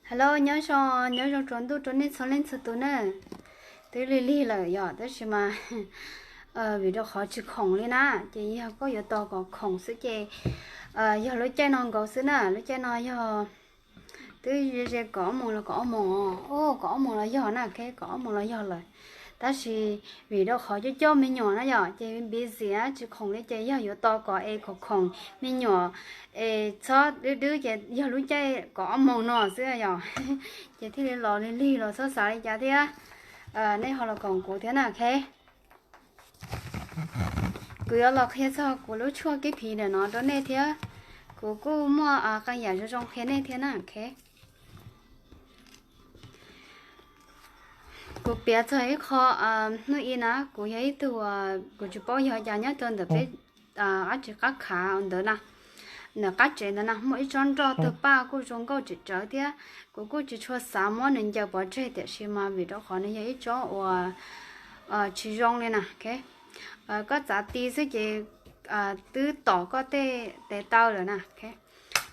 Hello, nyob zoo, nyob zoo tsaus ntuj rau nej txhua leej txhua tus na. Twb lig lig lawm yom, tab sis mas vim rau qhov tsis khoom li na, ces yog koj yuav tos kom khoom xwb ces yog lub caij no nkaus xwb na, lub caij no yog twb ze kom ob moos los kom ob moos, o kom ob moos los yog na, ok, kom ob moos los yog lawm. Tab sis vim rau qhov coj coj me nyuam na yom, ces busy tsis khoom li ces yog yuav tos kom es khoom khoom me nyuam es txhob dwb dwb ces yog lub caij kom ob moos no xwb yom. Ces thiaj li los lig lig los txhob xav li cas thiab. Nej ho los koom kuv thiab na, ok. Kuv yuav los qhia txog kuv lub tshuaj kev phiv ntawm no rau nej thiab. Kuv kuj muaj qee yam zoo zoo qhia nej thiab na, ok. Kuv piav txog ib qho, hnub ib na, kuv yog ib tug, kuv tsis paub yog cas nyob rau ntawm peb qab tsev qab khav ntawd na, ntawm qab tsev ntawd na muaj ib tsob nroj tawg paj kuj zoo nkauj tseem tsawv thiab. Kuv kuj tsis tshua xav muab nws ncaws pov tseg tiam sis mas vim rau qhov nws yog ib tsob uas tsis zoo li na, ok. Koj txav ti xwb ces twb tom koj tej tes taw lawm na, ok.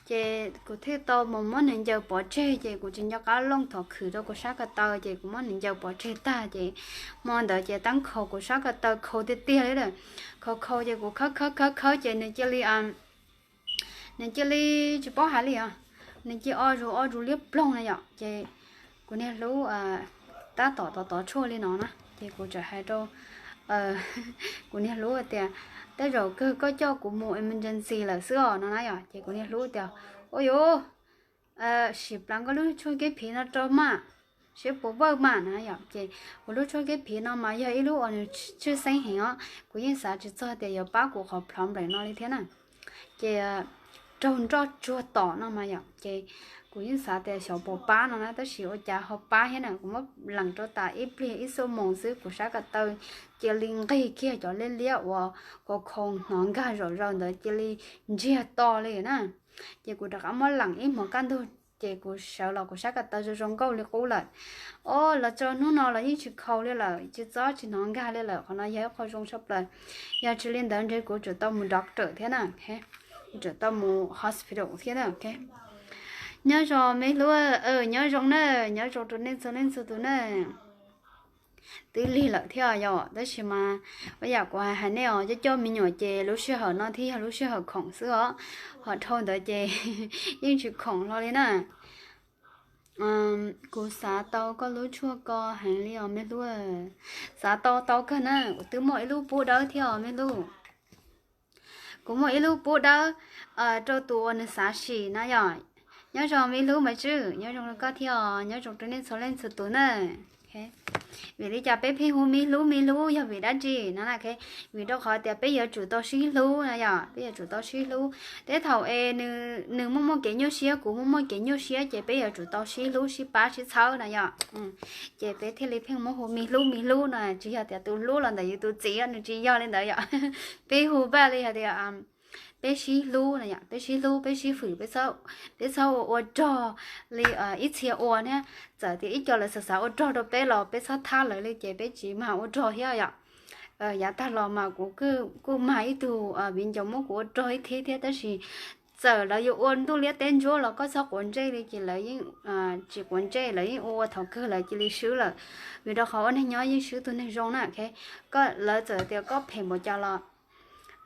Ces kuv thiaj tau mus muab nws ncaws pov tseg ces kuv tsis nco qab looj thov khwm rau kuv sab ko taw ces kuv muab nws ncaws pov tseg tag ces hmo ntawd ces teeb khaus kuv sab ko taw khaus tiag tiag li lawm. Khaus khaus ces kuv khawb khawb khawb khawb ces nws cia li nws cia li tsis paub hais li os, nws cia li o zus o zus liab ploog na yom. Ces kuv niag hlub tab tom tov tov tshuaj li no na ces kuv txawm hais rau kuv niag hlub tias, tej zaum kawg koj coj kuv mus emergency lawm xwb os no na yom. Ces kuv niag hlub tias, ua yuv, sim pleev koj lub tshuaj kev phiv no rau maj, seb puas work maj na yom. Ces kuv lub tshuaj kev phiv no mas yog ib lub uas nws tshwj xeeb heev os, kuv yeej xav tsis txog tias yuav pab kuv qhov problem no li thiab na. Ces raug nroj tsuag tom no mas yom, ces kuv yeej xav tias xyov puas pab no na, tab sis ua cas ho pab thiab na. Kuv muab lees rau tas ib pliag ib xuab moos xwb kuv sab ko taw cia li nqig kiag cov liab liab uas khaus khaus hnov nkag zom zaws ntawd cia li ntsiag to li na. Ces kuv rov qab muab lees ib hmos kaj ntug ces kuv sawv los kuv sab ko taw zoo zoo nkauj li qub lawm. O, los txog hnub no los yeej tsis khaus li lawm, tsis txob tsis hnov nkag li lawm, qhov no yog ib qho zoo tshaj plaws. Yog tsis li ntawd ntshe kuv tsum tau mus doctor thiab na, kuv tsum tau mus hospital thiab na, ok. Nyob zoo me hlub, nyob zoo na, nyob zoo rau nej txhua leej txhua tus na. Twb lig lawm thiab yom, tab sis mas ua yam kuv hais nej os, coj coj me nyuam ces lub sij hawm no thiaj yog lub sij hawm khoom xwb os, ho dhau ntawd ces yeej tsis khoom hlo li na. Kuv xav tau koj lub tshuaj ko heev li os me hlub, xav tau tau kawg na. Kuv twb muaj ib lub pub dawb thiab os me hlub. Kuv muaj ib lub pub dawb rau tus uas nws xav sim na yom. Nyob zoo me hlub Maiv Tswb, nyob zoo rau koj thiab os, nyob zoo rau nej txhua leej txhua tus na. Vim li cas peb pheej hu me hlub me hlub yog vim dab tsi no na? Vim rau qhov tias peb yuav tsum tau sib hlub na yom, peb yuav tsum tau sib hlub. Tej thaum es nws muaj muaj kev nyuaj siab, kuv muaj muaj kev nyuaj siab ces peb yuav tsum tau sib hlub sib pab sib txhawb na yom. Ces peb thiaj li pheej muab hu me hlub me hlub no, tsis yog tias tus hlub los ntawm yus tus txiv, nws tsis yog li ntawd yom. Peb hu npaj li hais tias peb sib hlub na yom, peb sib hlub peb sib fwm, peb txhob ua ua rog li ib txhia ua thiab. Txawm tias ib co lawv xav xav ua rog rau peb los peb txhob thab lawv li ces peb tsis mag ua rog thiab yom. Yav tag los mas kuv kuj mag ib tug viv ncaus muab kuv ua rog ib thib thiab, tab sis txawm lawv yuav ua ntuj liab teb ntsuab los koj txhob quav ntsej li ces lawv yeej tsis quav ntsej, lawv yeej ua ua thaum kawg lawv cia li swb lawm. Vim rau qhov ua neeg nyob yeej swb tus neeg zoo na. Koj, lawv txawm tias koj phem npaum cas los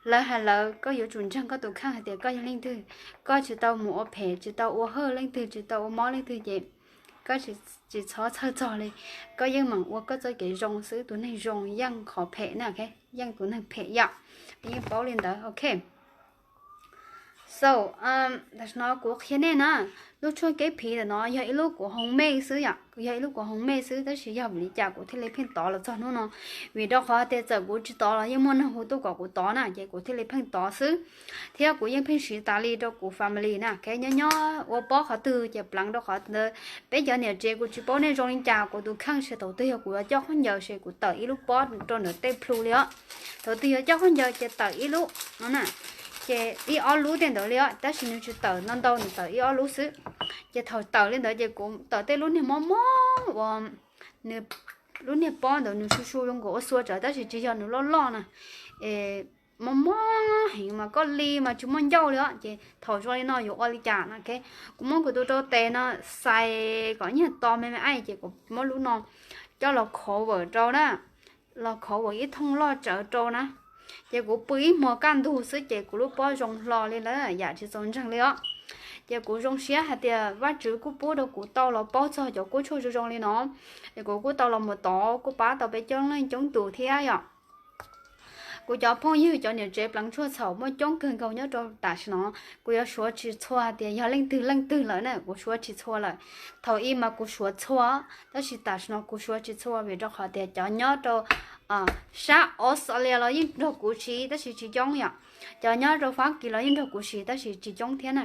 lawv hais lawv, koj yuav tsum ntseeg koj tus kheej hais tias koj yog leej twg. Koj tsis tau mus ua phem, tsis tau ua hawj leej twg, tsis tau ua mob leej twg ces koj tsis txhob txhawj txog li. Koj yeej meem ua koj txoj kev zoo xwb, tus neeg zoo yeej qhov phem na, yeej tus neeg phem yom. Yeej paub li ntawd, ok. So, tam sim no kuv qhia nej na, lub tshuaj kev phiv ntawm no yog ib lub kuv hoo mej xwb yom, yog ib lub kuv hoo mej xwb, tab sis yog vim li cas kuv thiaj li pheej tov los txog hnub no? Vim rau qhov tias txawm kuv tsis tov los yeej muaj neeg hu tuaj kom kuv tov na, ces kuv thiaj li pheej tov xwb. Thiab kuv yeej pheej siv tas li rau kuv family na, ok. Nyob nyob ua pob qhov twg ces pleev rau qhov ntawd. Peb cov niam tsev kuv tsis paub nej zoo li cas, kuv tus kheej ces thaum twg yog kuv yuav coj khaub ncaws ces kuv tawm ib lub pob rau ntawm tej plhu li os. Thaum twg yuav coj khaub ncaws ces tawm ib lub no na. Ces ib ob lub tej ntawd li os, tab sis nws tsis tawm ntau ntau, nws tawm ib ob lub xwb. Ces thaum tawm li ntawd ces kuv tawm tej lub niag mob mob uas nws, lub niag pob ntawd nws su su zoo nkaus ua xua tsawv tab sis tsis yog, nws loj loj na. Es mob mob heev mas koj li mas tsis muaj ncauj li os. Ces thaum zoo li no yuav ua li cas no? Kuv muab kuv tus rau tes no xais kom nyiag to me me aib, ces kuv muab lub no coj los cover rau na, los cover ib thooj loj tsawv rau na. Ces kuv pw ib hmo kaj ntug xwb ces kuv lub pob zoo hlo li lawm, yam tsis txaus ntseeg li os. Ces kuv zoo siab hais tias Vajtswv kuj pub rau kuv tau los paub txog cov kua tshuaj zoo zoo li no. Ces kuv kuj tau los mus tod kuj pab tau peb coob leej coob tus thiab yom. Kuv cov phooj ywg cov niam tsev pleev tshuaj txhaum muaj coob kawg nkaus nyob rau tam sim no. Kuv yuav suav tsis txhua tias yog leej twg leej twg lawm na, kuv suav tsis txhua lawm. Thaum ub mas kuv suav txhua, tab sis tam sim no kuv suav tsis txhua vim rau qhov tias cov nyob rau sab Australia los yeej nrog kuv siv tab sis tsis coob yom. Cov nyob rau Fab Kis los yeej nrog kuv siv tab sis tsis coob thiab na,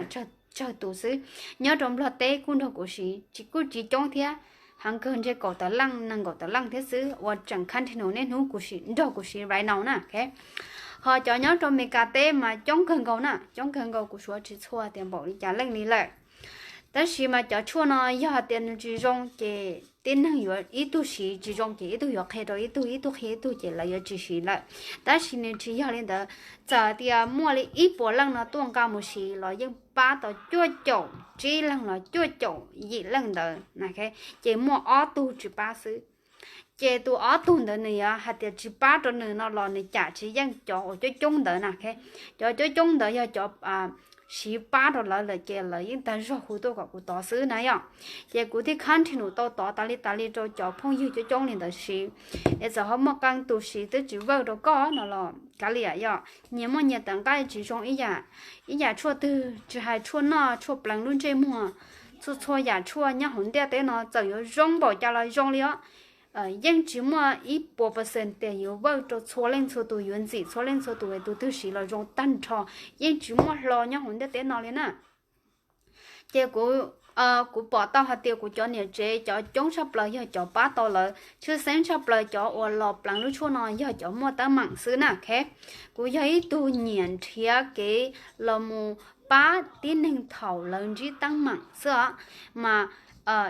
tsawg tus xwb. Nyob rau Nplog teb kuj nrog kuv siv tsis kuj tsis coob thiab, heev kawg ntshe kaum tawm leej nees nkaum tawm leej thiab xwb uas tseem continue niaj hnub kuv siv, nrog kuv siv right now na. Ho cov nyob rau Amelikas teb mas coob kawg nkaus na, coob kawg nkaus, kuv suav tsis txhua tias npaum li cas leej li lawm. Tab sis mas cov tshuaj no yog hais tias nws tsis zoo ces tib neeg yuav ib tug siv, tsis zoo ces ib tug yuav qhia rau ib tug, ib tug qhia ib tug ces lawv yuav tsis siv lawm. Tab sis nws tsis yog li ntawd, txawm tias muaj li ib puas leej no tuaj nqa mus siv los yeej pab tau cuaj caum tsib leeg los cuaj caum yim leej ntawd, ces muaj ob tug tsis pab xwb. Ces tus ob tug ntawd nws yuav hais tias tsis pab rau nws no los nws cam tsis yeej cov uas coob coob ntawd na. Cov coob coob ntawd yog cov siv pab rau lawv lawm ces lawv yeej tag zog hu tuaj kom kuv tov xwb na yom. Ces kuv thiaj continue tau tov tas li tas li rau cov phooj ywg coob coob li ntawd siv. Es txawm ho muaj qee tus siv twb tsis work rau koj no los kav liam yom, nyias muaj nyias tawv nqaij tsis zoo ib yam. Ib yam tshuaj twg tsis hais tshuaj noj tshuaj pleev lub ntsej muag, txhua txhua yam tshuaj nyob hauv ntiaj teb no txawm yuav zoo npaum cas los zoo li os, yeej tsis muaj ib puas percent tias yuav work rau txhua leej txhua tus, yuav ntxim txhua leej txhua tus, tus twg siv los zoo tag nrho, yeej tsis muaj hlo nyob hauv ntiaj teb no li na. Ces kuv, kuv pom tau hais tias kuv cov niam tsev cov coob tshaj plaws yog cov pab tau lawv, tshwj xeeb tshaj plaws cov uas los pleev lub tshuaj no yog cov muaj teeb meem xwb na. Kuv yog ib tug nyiam nrhiav kev los mus pab tib neeg thaum lawv ntsib teeb meem xwb os. Mas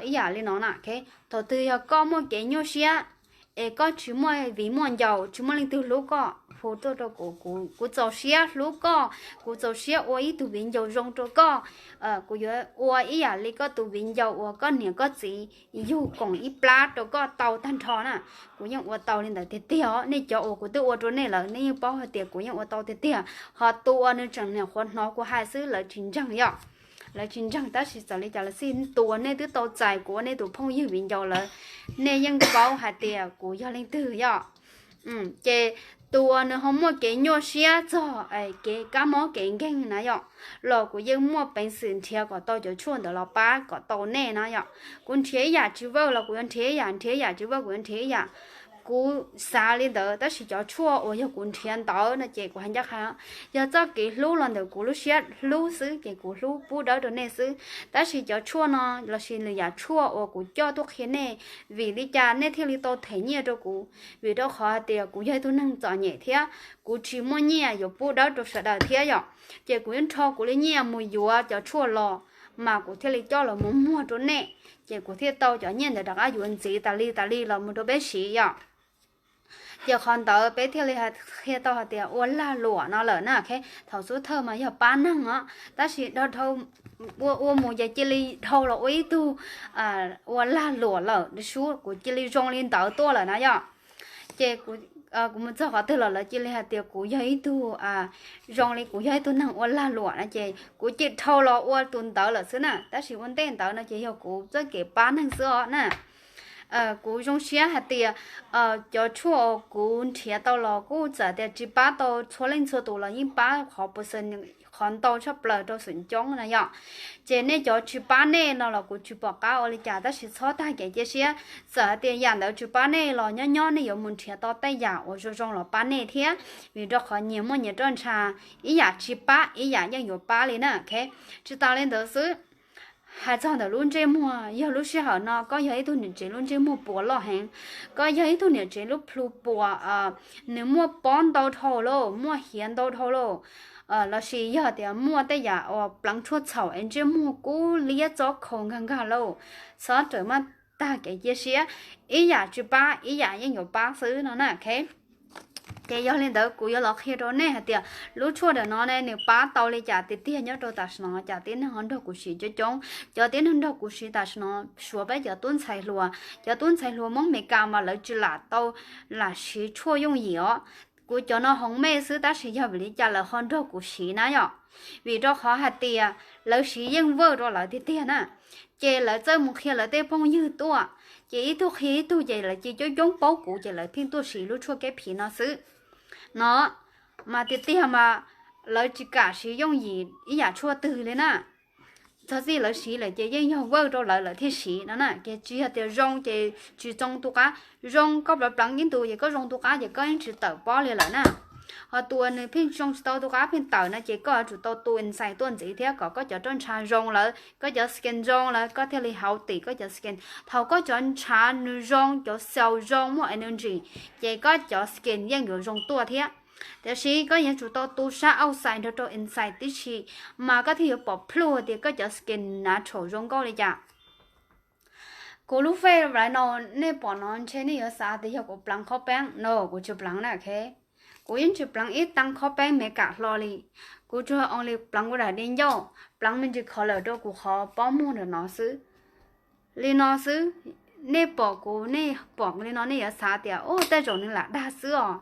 ib yam li no na, thaum twg yog koj muaj kev nyuaj siab es koj tsis muaj viv muaj ncaus, tsis muaj leej twg hlub koj, hu tuaj rau kuv, kuv txaus siab hlub koj, kuv txaus siab ua ib tug viv ncaus zoo rau koj. Kuv yuav ua ib yam li koj tus viv ncaus uas koj niam koj txiv yug koom ib plab rau koj tau tag nrho na. Kuv yeej ua tau li ntawd tiag tiag os. Nej cov uas kuv twb ua rau nej lawm nej yeej paub hais tias kuv yeej ua tau tiag tiag. Ho tus uas nws tseem niam qhuav hnov kuv hais xwb lawv tsis ntseeg yom. Lawv tsis ntseeg tab sis txawm li cas los xij tus uas nej twb tau txais kuv ua nej tus phooj ywg viv ncaus lawm, nej yeej paub hais tias kuv yog leej twg yom. Ces tus uas nws ho muaj kev nyuaj siab txog kev kab mob kev nkeeg na yom, los kuv yeej muaj peev xwm nrhiav kom tau cov tshuaj ntawd los pab kom tau nej na yom. Kuv nrhiav ib yam tsis work los kuv yuav nrhiav ib yam, nrhiav ib yam tsis work kuv yuav nrhiav ib yam. Kuv xav li ntawd tab sis cov tshuaj uas yog kuv nrhiav ntawd no ces kuv hais ncaj qha, yog txoj kev hlub los ntawm kuv lub siab hlub xwb ces kuv hlub pub dawb rau nej xwb. Tab sis cov tshuaj no lossis lwm yam tshuaj uas kuv coj tuaj qhia nej, vim li cas nej thiaj li tau them nyiaj rau kuv? Vim rau qhov hais tias kuv yog ib tug neeg txom nyem thiab kuv tsis muaj nyiaj yuav pub dawb rau sawv daws thiab yom. Ces kuv yeej rho kuv li nyiaj mus yuav cov tshuaj los, mas kuv thiaj li coj los mus muag rau nej, ces kuv thiaj tau cov nyiaj ntawd rov qab yuav ntxiv tas li tas li los mus rau peb siv yom. Ces qhov ntawd peb thiaj li qhia tau hais tias ua lag luam no lawm na. Thaum xub thawj mas yog pab neeg os, tab sis dhau dhau ua ua mus ces cia li dhau los ua ib tug ua lag luam lawm, sub kuv cia li zoo li ntawd tuaj lawm na yom. Ces kuv mus txog qhov twg los lawv cia li hais tias kuv yog ib tug, zoo li kuv yog ib tug neeg ua lag luam na, ces kuv cia li dhau los ua tus ntawd lawm xwb na. Tab sis ua ntej ntawd no ces yog kuv txoj kev pab neeg xwb os na. Kuv zoo siab hais tias cov tshuaj uas kuv nrhiav tau los kuj txawm tias tsis pab tau txhua leej txhua tus los yeej pab qhov percent, qhov ntau tshaj plaws rau xeem coob na yom. Ces nej cov tsis pab nej no los kuv tsis pom qab ua li cas, tab sis txhob tag kev cia siab. Txawm hais tias yam ntawd tsis pab nej los nyob nyob nej yuav mus nrhiav tau tej yam uas zoo zoo los pab nej thiab, vim rau qhov nyias muaj nyias roj ntsha, ib yam tsis pab ib yam yeej yuav pab li na. Tsis tas li ntawd xwb, hais txog ntawm lub ntsej muag, yog lub sij hawm no koj yog ib tug niam tsev lub ntsej muag puas loj heev, koj yog ib tug niam tsev lub plhu puas, nws muaj pob ntau dhau lauj, muaj hiav ntau dhau lauj, lossis yog tias muaj tej yam uas pleev tshuaj txhaum es ntsej muag kub liab txob khaus nkag nkag lauj, txhob rawm maj tag kev cia siab, ib yam tsis pab ib yam yeej yuav pab xwb no na. Ces yog li ntawd kuv yuav los qhia rau nej hais tias lub tshuaj ntawm no ne nws pab tau li cas tiag tiag nyob rau tam sim no, cas tib neeg ho nrog kuv siv coob coob. Cov tib neeg nrog kuv siv tam sim no suav peb cov tub ntxhais hluas, cov tub ntxhais hluas Hmoob Meskas mas lawv tsis lam tau lam siv tshuaj yooj yim os. Kuv cov no hoov mej xwb tab sis yog vim li cas lawv ho nrog kuv siv na yom? Vim rau qhov hais tias lawv siv yeej vawj rau lawv tiag tiag na. Ces lawv txawj mus qhia lawv tej phooj ywg tuaj, ces ib tug qhia ib tug ces lawv cia coob coob paub kuv ces lawv pheej tuaj siv lub tshuaj keb phiv no xwb. No mas tiag tiag mas lawv tsis kam siv yooj yim ib yam tshuaj twg li na. Txog txij lawv siv lawm ces yeej yog vawj rau lawv lawv thiaj siv no na, ces tsis yog tias zoo ces tsis zoo tu qab. Zoo koj pleev pleev ib ntus ces koj zoo tu qab ces koj yeej tsis tawm pob li lawm na. Ho tus uas nws pheej zoo tsis tau tu qab pheej tawm no ces koj yuav tsum tau tu enzyme tuaj ntxiv thiab kom koj cov roj ntsha zoo lawm, koj cov skin zoo lawm koj thiaj li hauv tim koj cov skin. Thaum koj cov ntshav nws zoo, cov cell zoo muaj energy, ces koj cov skin yeej yuav zoo tuaj thiab. Tiam sis koj yuav tsum tau tu sab outside nrog rau inside tib si, mas koj thiaj yuav pom plhuaj tias koj cov skin natural zoo nkauj li cas. Kuv lub face right now nej pom no ntshe nej yuav xav tias yog kuv pleev khob peeb. No, kuv tsis pleev na, ok. Kuv yeej tsis pleev ib tee khob peeb Meskas hlo li. Kuv tsuas only pleev ua daim di ncauj, pleev me ntsis color rau kuv qhov pob muag ntawm no xwb. Li no xwb, nej pom kuv, nej pom li no nej yuav xav tias, u, tej zaum nws lam dag xwb os.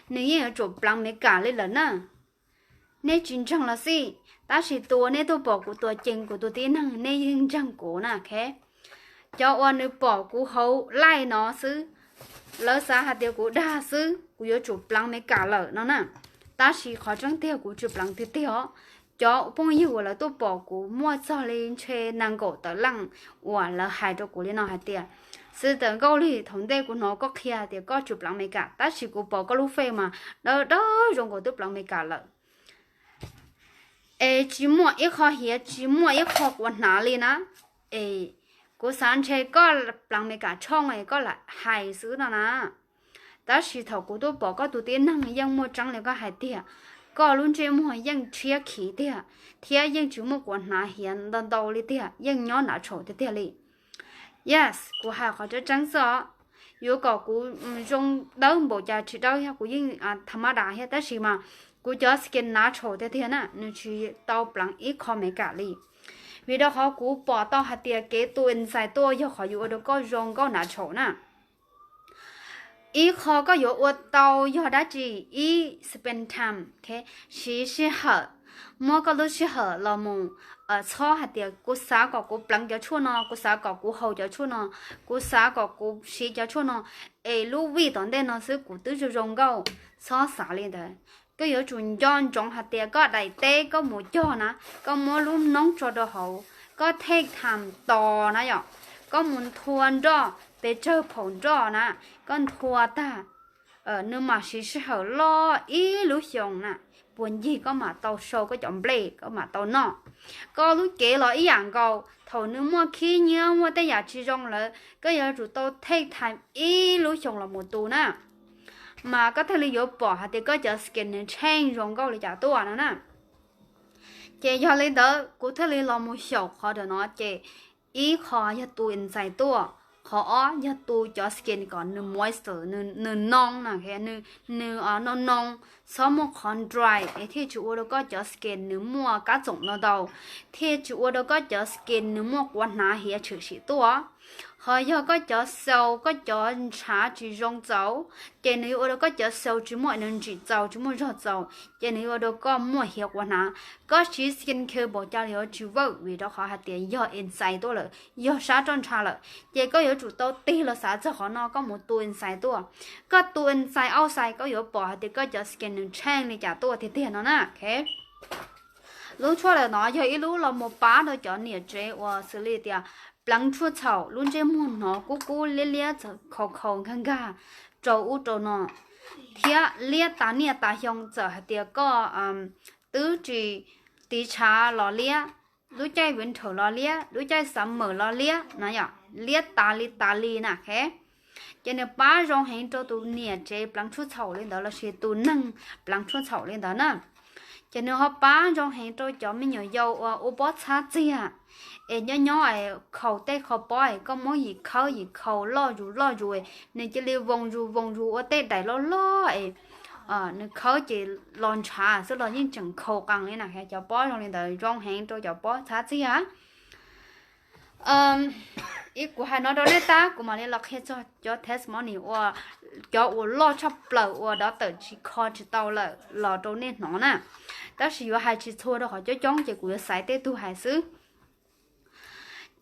Nws yeej yuav tsum pleev Meskas li lawm na. Nej tsis ntseeg los xij, tab sis tus uas nej tuaj pom kuv tua ceev kuv tus tib neeg nej yeej ntseeg kuv na, ok. Cov uas nws pom kuv hauv live no xwb, lawv xav hais tias kuv dag xwb, kuv yuav tsum pleev Meskas lawm no na. Tab sis qhov tseeb tiag kuv tsis pleev tiag tiag os. Cov phooj ywg uas lawv tuaj pom kuv muaj txog li ntshe nees nkaum tawm leej uas lawv hais rau kuv li no hais tias, Xwb tawm nkauj li thaum ntej kuv hnov koj qhia tias koj tsis pleev Meskas, tab sis kuv pom koj lub face mas dawb dawb zoo nkaus twb pleev Meskas lawm. Es tsis muaj ib qho hiav tsis muaj ib qho quas hnav li na. Es kuv xav ntshe koj pleev Meskas tshooj es koj lam hais xwb no na. Tab sis thaum kuv tuaj pom koj tus tib neeg yeej muaj tseeb li koj hais tiag, koj lub ntsej muag yeej tshiab khiv tiag, thiab yeej tsis muaj quas hnav hiav ntau ntau li tiag, yeej nyob natural tiag tiag li. Yes, kuv hais qhov tseeb tseeb xwb os. Yuav kom kuv zoo dawb npaum cas tsis dawb thiab, kuv yeej tha mab das thiab, tab sis mas kuv cov skin natural tiag tiag na, nws tsis tau pleev ib qho Meskas li. Vim rau qhov kuv pom tau hais tias kev tu enzyme tuaj yog qhov yuav ua rau koj zoo nkauj natural na. Ib qho koj yuav ua tau yog dab tsi? Ib, spend time, siv sij hawm, muab koj lub sij hawm los mus txhob hais tias kuv xav kom kuv pleev cov tshuaj no, kuv xav kom kuv haus cov tshuaj no, kuv xav kom kuv siv cov tshuaj no, es lub vij tom ntej no xwb kuv twb zoo zoo nkauj. Txhob xav li ntawd. Koj yuav tsum nco ntsoov hais tias koj daim teb koj mus cog na, koj muab lub noob tso rau hauv, koj take time tos na yom, koj mus nthua nroj pes tsawg phaum nroj na, koj nthua tag, nws mam siv sij hawm loj ib lub xyoos na, puag ncig koj mam tau sau koj cov nplej koj mam tau noj. Koj lub cev los ib yam nkaus, thaum nws muaj khib nyiab muaj tej yam tsis zoo lawm, koj yuav tsum tau take time ib lub xyoos los mus tu na, mas koj thiaj li yuav pom hais tias koj cov skin nws tsheej zoo nkauj li cas tuaj no na. Ces yog li ntawd kuv thiaj li los mus xyaum qhov ntawm no ces ib qho yog tu enzyme tuaj, qhov ob yog tu cov skin kom nws moisture, nws noo na, nws noo noo, txhob muaj qhov dry es thiaj tsis ua rau koj cov skin nws muaj kab txoom ntau ntau, thiaj tsis ua rau koj cov skin nws muaj quav hnav hiav tshwm sim tuaj. Ho yog koj cov cell, koj cov ntshav tsis zoo txaus, ces nws yuav ua rau koj cov cell tsis muaj energy txaus, tsis muaj zog txaus, ces nws yuav ua rau koj muaj hiav quav hnav. Koj siv skin care npaum cas los yuav tsis work vim rau qhov hais tias yog enzyme tuaj lawm, yog sab roj ntsha lawm, ces koj yuav tsum tau tig los xav txog qhov no koj mus tu enzyme tuaj. Koj tu enzyme outside koj yuav pom hais tias koj cov skin nws tsheej li cas tuaj tiag tiag no na. Lub tshuaj ntawm no yog ib lub los mus pab rau cov niam tsev uas xws li tias pleev tshuaj txhaum, lub ntsej muag hnov kub kub liab liab, khaus khaus nkag nkag rau ub rau no, thiab liab tas niaj tas xyoo, txawm hais tias koj twb tsis tiv tshav los liab, lub caij winter los liab, lub caij summer los liab na yom, liab tas li tas li na, ok. Ces nws pab zoo heev rau tus niam tsev pleev tshuaj txhaum li ntawd lossis tus neeg pleev tshuaj txhaum li ntawd na. Ces nws ho pab zoo heev rau cov me nyuam yaus uas ua pob txhab txiag es nyob nyob es khaus tej qho pob es koj muab yim khawb yim khaus loj zus loj zus, nws cia li voos zus voos zus ua tej daim loj loj es nws khawb ces los ntshav xwb los yeej tseem khau qees li na. Cov pob zoo li ntawd zoo heev rau cov pob txhab txiag. Ib kuv hais no rau nej tab kuv mam li los qhia txog cov testimony uas cov uas loj tshaj plaws uas doctor tsis kho tsis tau lawm los rau nej hnov na. Tab sis yuav hais tsis txhua rau qhov coob coob ces kuv yuav xaiv tej tug hais xwb.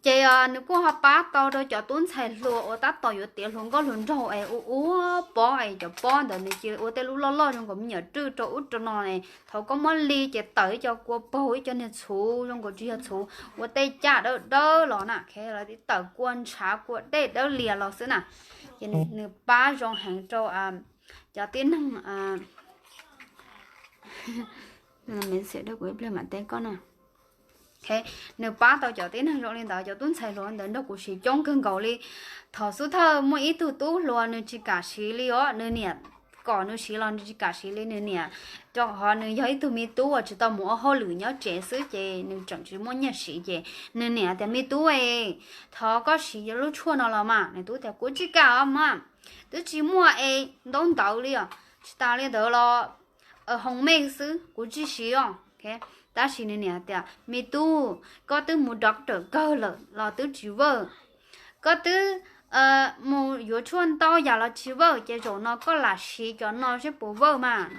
Ces nws kuj ho pab tau rau cov tub ntxhais hluas uas tab tom yuav tiav hluas nkauj hluas nraug es ua ua pob es cov pob ntawd nws cia li ua tej lub loj loj zoo nkaus me nyuam rwj rau ub rau no ne. Thaum koj muab li ces tawm ib co kua paug ib co niag txhuv zoo nkaus tsis yog txhuv, ua tej caj dawb dawb los na, lawv tawm kua ntshav kua dej dawb lias los xwb na. Ces nws pab zoo heev rau cov tib neeg, kuv ib pliag mam teb koj na. Nws pab tau cov tib neeg zoo li ntawd, cov tub ntxhais hluas ntawd nrog kuv siv coob kawg nkaus li. Thaum xub thawj muaj ib tug tub hluas nws tsis kam siv li os, nws niam kom nws siv los nws tsis kam siv li nws niam, rau qhov nws yog ib tug me tub uas tsis tau mus ua hauj lwm nyob tsev xwb ces nws tseem tsis muaj nyiaj siv ces nws niam tias, Me tub es, thov koj siv lub tshuaj no los mas. Nws tub tias, Kuv tsis kam os mas, twb tsis muaj es ntaub ntawv li os, tsis tas li ntawd los home made xwb, kuv tsis siv os. Tab sis nws niam tias, Me tub, koj twb mus doctor kawg lawm los twb tsis work, koj twb mus yuav tshuaj ntau yam los tsis work ces zaum no koj lam siv cov no seb puas work mas.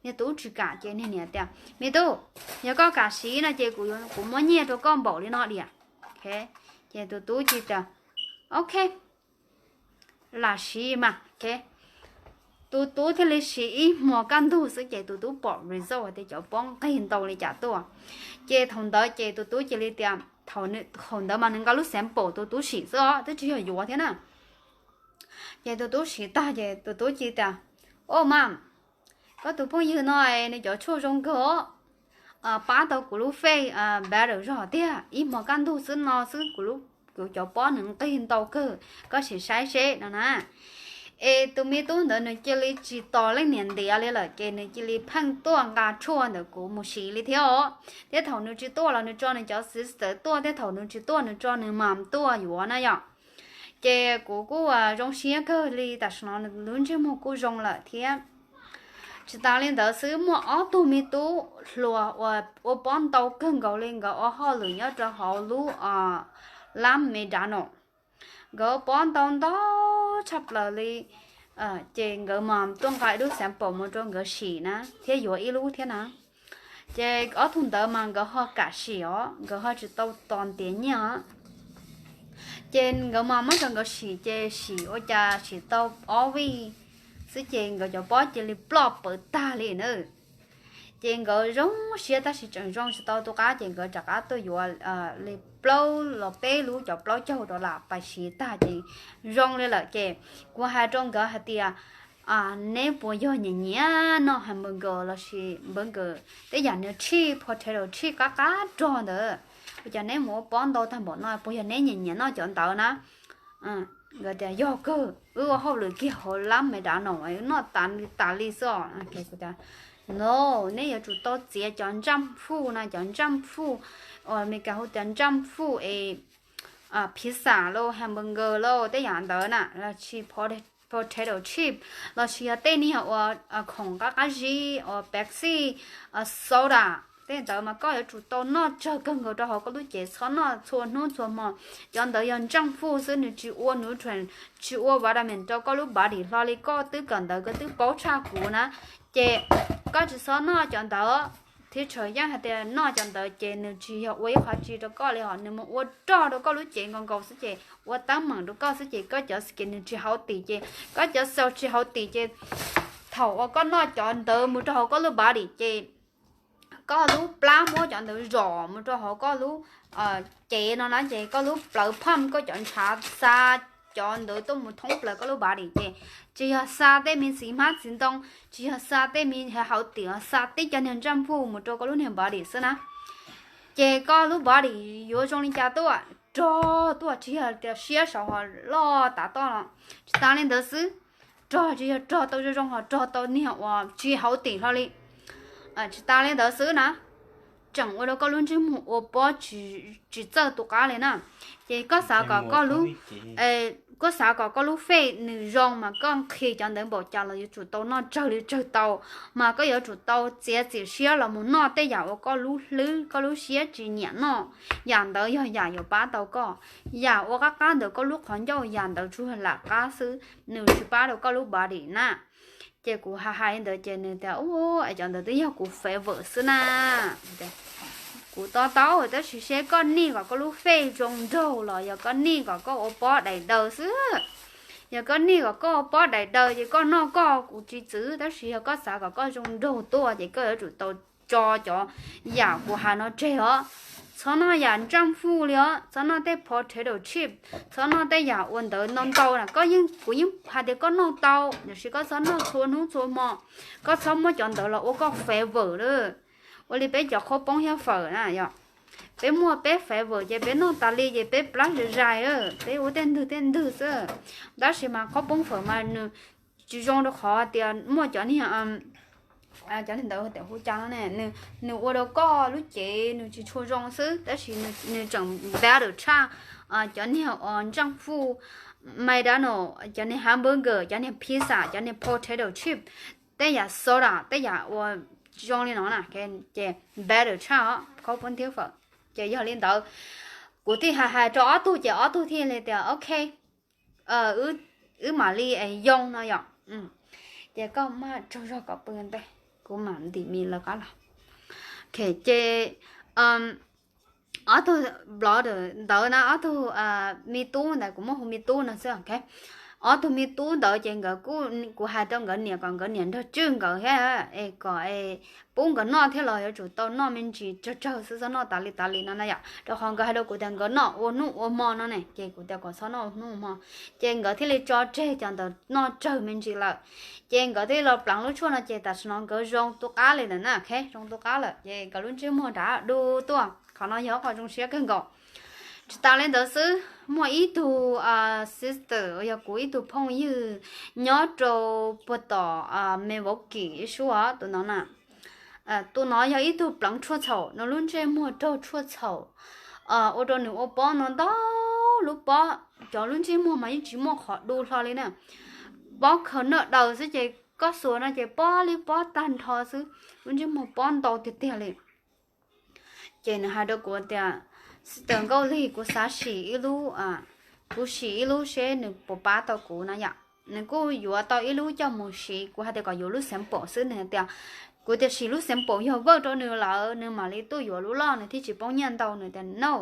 Niag tub tsis kam ces niag niam tias, Me tub, yog koj kam siv no ces kuv muab nyiaj rau koj npaum li no diam. Ces tus tub cia tias, Ok, lam siv mas. Tus tub thiaj li siv ib hmo kaj ntug xwb ces tus tub pom result tias cov pob nqig ntau li cas tuaj. Ces thaum ntawd ces tus tub cia li tias, thaum ntawd mas nws nqa lub sample tus tub sim xwb os, twb tsis yog yuav thiab na. Ces tus tub siv tag ces tus tub cia tias, Au mas, koj tus phooj ywg no nws cov tshuaj zoo kawg os, pab tau kuv lub face better zog tiag, ib hmo kaj ntug xwb no xwb kuv cov pob nws nqig ntau kawg, koj sim saib seb no na. Es tus me tub ntawd nws cia li tsis tos leej niam ntiav li lawm ces nws cia li pheej tuaj nqa tshuaj ntawm kuv mus siv li thiab os. Thiab thaum nws tsis tuaj los nws tso nws cov sister tuaj, thiab thaum nws tsis tuaj nws tso nws mom tuaj yuav na yom. Ces kuv kuj zoo siab kawg li tam sim no nws lub ntsej muag kuj zoo lawm thiab. Tsis tas li ntawd xwb muaj ob tug me tub hluas uas ua pob ntau kawg nkaus li, nkawd ua hauj lwm nyob rau hauv lub lab McDonald. Nkawd ua pob ntau ntau tshaj plaws li. Ces nkawd mas tuaj nqa ib lub sample mus rau nkawd sim na thiab yuav ib lub thiab na. Ces ob tug ntawd mas nkawd ho kam sim os, nkawd ho tsis tau tos ntiav nyiaj os. Ces nkawd mas muab rau nkawd sim ces sim ua cas sim tau ob vij xwb ces nkawd cov pob cia li ploj pawv tag li na. Ces nkawd zoo siab tab sis tseem zoo tsis tau tus qab ces nkawd rov qab tuaj yuav li plaub los peb lub cov plaub caug dollar pais siv tag ces zoo li lawm ces kuv hais rau nkawd hais tias, neb puas yog nyiam nyiam noj hamburger lossis burger, tej yam nws chip, potato chip qab qab rog ntawd, ua cas neb mus ua pob ntau tag npaum no, puas yog neb nyiam nyiam noj cov ntawd na? Nkawd tias yog kawg, wb ua hauj lwm kiag hauv lab McDonald wb noj tas li tas li xwb os. No, neb yuav tsum tau txiav cov junk food na, cov junk food uas Amelikas hu tias junk food es pizza los hamburger los tej yam ntawd na, lossis potato chip, lossis yog tej niag uas khoom qab qab zib uas Pepsi, soda, tej ntawd mas koj yuav tsum tau noj tsawg kawg nkaus rau hauv koj lub cev, txhob noj txhua hnub txhua hmo. Cov ntawd yog junk food xwb, nws tsis ua nutrient, tsis ua vitamin rau koj lub body hlo li, koj twb kawm ntawv koj twb paub tshaj kuv na. Ces koj tsis txhob noj cov ntawd. Teacher yeej hais tias noj cov ntawd ces nws tsis yog ua ib qhov tsi rau koj li os, nws mus ua rog rau koj lub cev nkaus nkaus xwb ces ua teeb meem rau koj xwb ces koj cov skin nws tsis healthy ces koj cov cells tsis healthy ces thaum uas koj noj cov ntawd mus rau hauv koj lub body ces koj lub plab muab cov ntawd zom mus rau hauv koj lub cev no na ces koj lub plawv pump koj cov ntshav xa cov ntawd tuaj mus thoob plaws koj lub body ces tsis yog xa tej me txiv hmab txiv ntoo, tsis yog xa tej me healthy, xa tib co niag junk food mus rau koj lub niag body xwb na. Ces koj lub body yuav zoo li cas tuaj, rog tuaj, tsis yog tias siab saud ho loj tav toj los. Tsis tas li ntawd xwb, rog tsis yog rog tau zoo zoo ho rog tau niag uas tsis healthy hlo li. Tsis tas li ntawd xwb na, tseem ua rau koj lub ntsej muag ua pob tsis txawj tus qab li na. Ces koj xav kom koj lub Koj xav kom koj lub fej nws zoo mas koj nqhis cov ntawd npaum cas los yuav tsum tau noj tsawg li tsawg tau, mas koj yuav tsum tau txiav txim siab los mus noj tej yam uas koj lub hlwb koj lub siab tsis nyiam noj. Yam ntawd yog yam yuav pab tau koj. Yam ua qab qab ntawm koj lub qhov ncauj yam ntawd tsuas lam qab xwb, nws tsis pab rau koj lub body na. Ces kuv hais hais li ntawd ces nws tias, u, es cov ntawd twb yog kuv favor xwb na. Kuv to taub tab sis seb koj nij kom koj lub fej zoo nraug los yog koj nij kom koj ua pob daim daws xwb. Yog koj nij kom koj ua pob daim daws ces koj noj koj, kuv tsis txwv, tab sis yog koj xav kom koj zoo nraug tuaj ces koj yuav tsum tau tso cov yam kuv hais no tseg os. Txhob noj yam junk food li os, txhob noj tej potato chip, txhob noj tej yam ua ntawd ntau ntau na. Koj yeej, kuv yeej hais tias koj noj tau, tiam sis koj txhob noj txhua hnub txhua hmo. Koj txhob muab cov ntawd los ua koj favor lawm. Ua li peb cov qhaub poob thiab fawm na yom. Peb muaj peb favor ces peb noj tas li ces peb plab zais zais, peb ua tej ntwg tej ntwg xwb. Tab sis mas qhaub poob fawm mas nws tsis zoo rau qhov tias muaj cov niag, cov niag ntawd tias hu cas no ne, nws ua rau koj lub cev nws tsis tshua zoo xwb, tab sis nws tseem better tshaj cov niag junk food, McDonald, cov niag hamburger, cov niag pizza, cov niag potato chip, tej yam soda, tej yam uas zoo li no na, ces better tshaj os, qhaub poob thiab fawm. Ces yog li ntawd, kuv thiaj hais hais rau ob tug ces ob tug thiaj li tias ok, wb mam li es yoo no yom. Ces koj maj tsaug zog kom pw ntej, kuv mam ntim mis lawv qab los. Ok, ces ob tug brother ntawd na, ob tug me tub ntawd, kuv muab hu me tub no xwb, ok. Ob tug me tub ntawd ces nkawd kuj, kuv hais rau nkawd niam kom nkawd niam nrog tswj nkawd thiab, es kom pub nkawd noj thiab los yuav tsum tau noj me ntsis tsawg tsawg xwb, txhob noj tas li tas li no na yom. Rau qhov nkawd hais rau kuv tias nkawd noj ua hnub ua hmo no ne, ces kuv tias kom txhob noj ua hnub ua hmo. Ces nkawd thiaj li tso tseg cov ntawd noj tsawg me ntsis lawm. Ces nkawd thiaj li los pleev lub tshuaj no ces tam sim no nkawd zoo tu qab li lawm na, ok, zoo tu qab lawm ces nkawd lub ntsej muag rov du tuaj. Qhov no yog qhov zoo siab kawg nkaus. Tsis tas li ntawd xwb, muaj ib tug sister uas yog kuv ib tug phooj ywg nyob rau puag tom Milwaukee ib suab, tus no na. Tus no yog ib tug pleev tshuaj txhaum, nws lub ntsej muag raug tshuaj txhaum ua rau nws ua pob ntau ntau lub pob, cov lub ntsej muag mas yeej tsis muaj qhov du hlo li na. Pob khaws noj daws xwb ces koj xuas no ces pob li pob tag nrho xwb, lub ntsej muag pob ntau tiag tiag li. Ces nws hais rau kuv tias, sister Nkauj Lig, kuv xav sim ib lub, kuv sim ib lub seb nws puas pab tau kuv na yom. Nws kuj yuav tau ib lub coj mus siv, kuv hais tias kom yuav lub sample xwb, nws hais tias, kuv tias sim lub sample yog work rau nws lawm nws mam li tuaj yuav lub loj nws thiaj tsis poob nyiaj ntau. Nws tias no,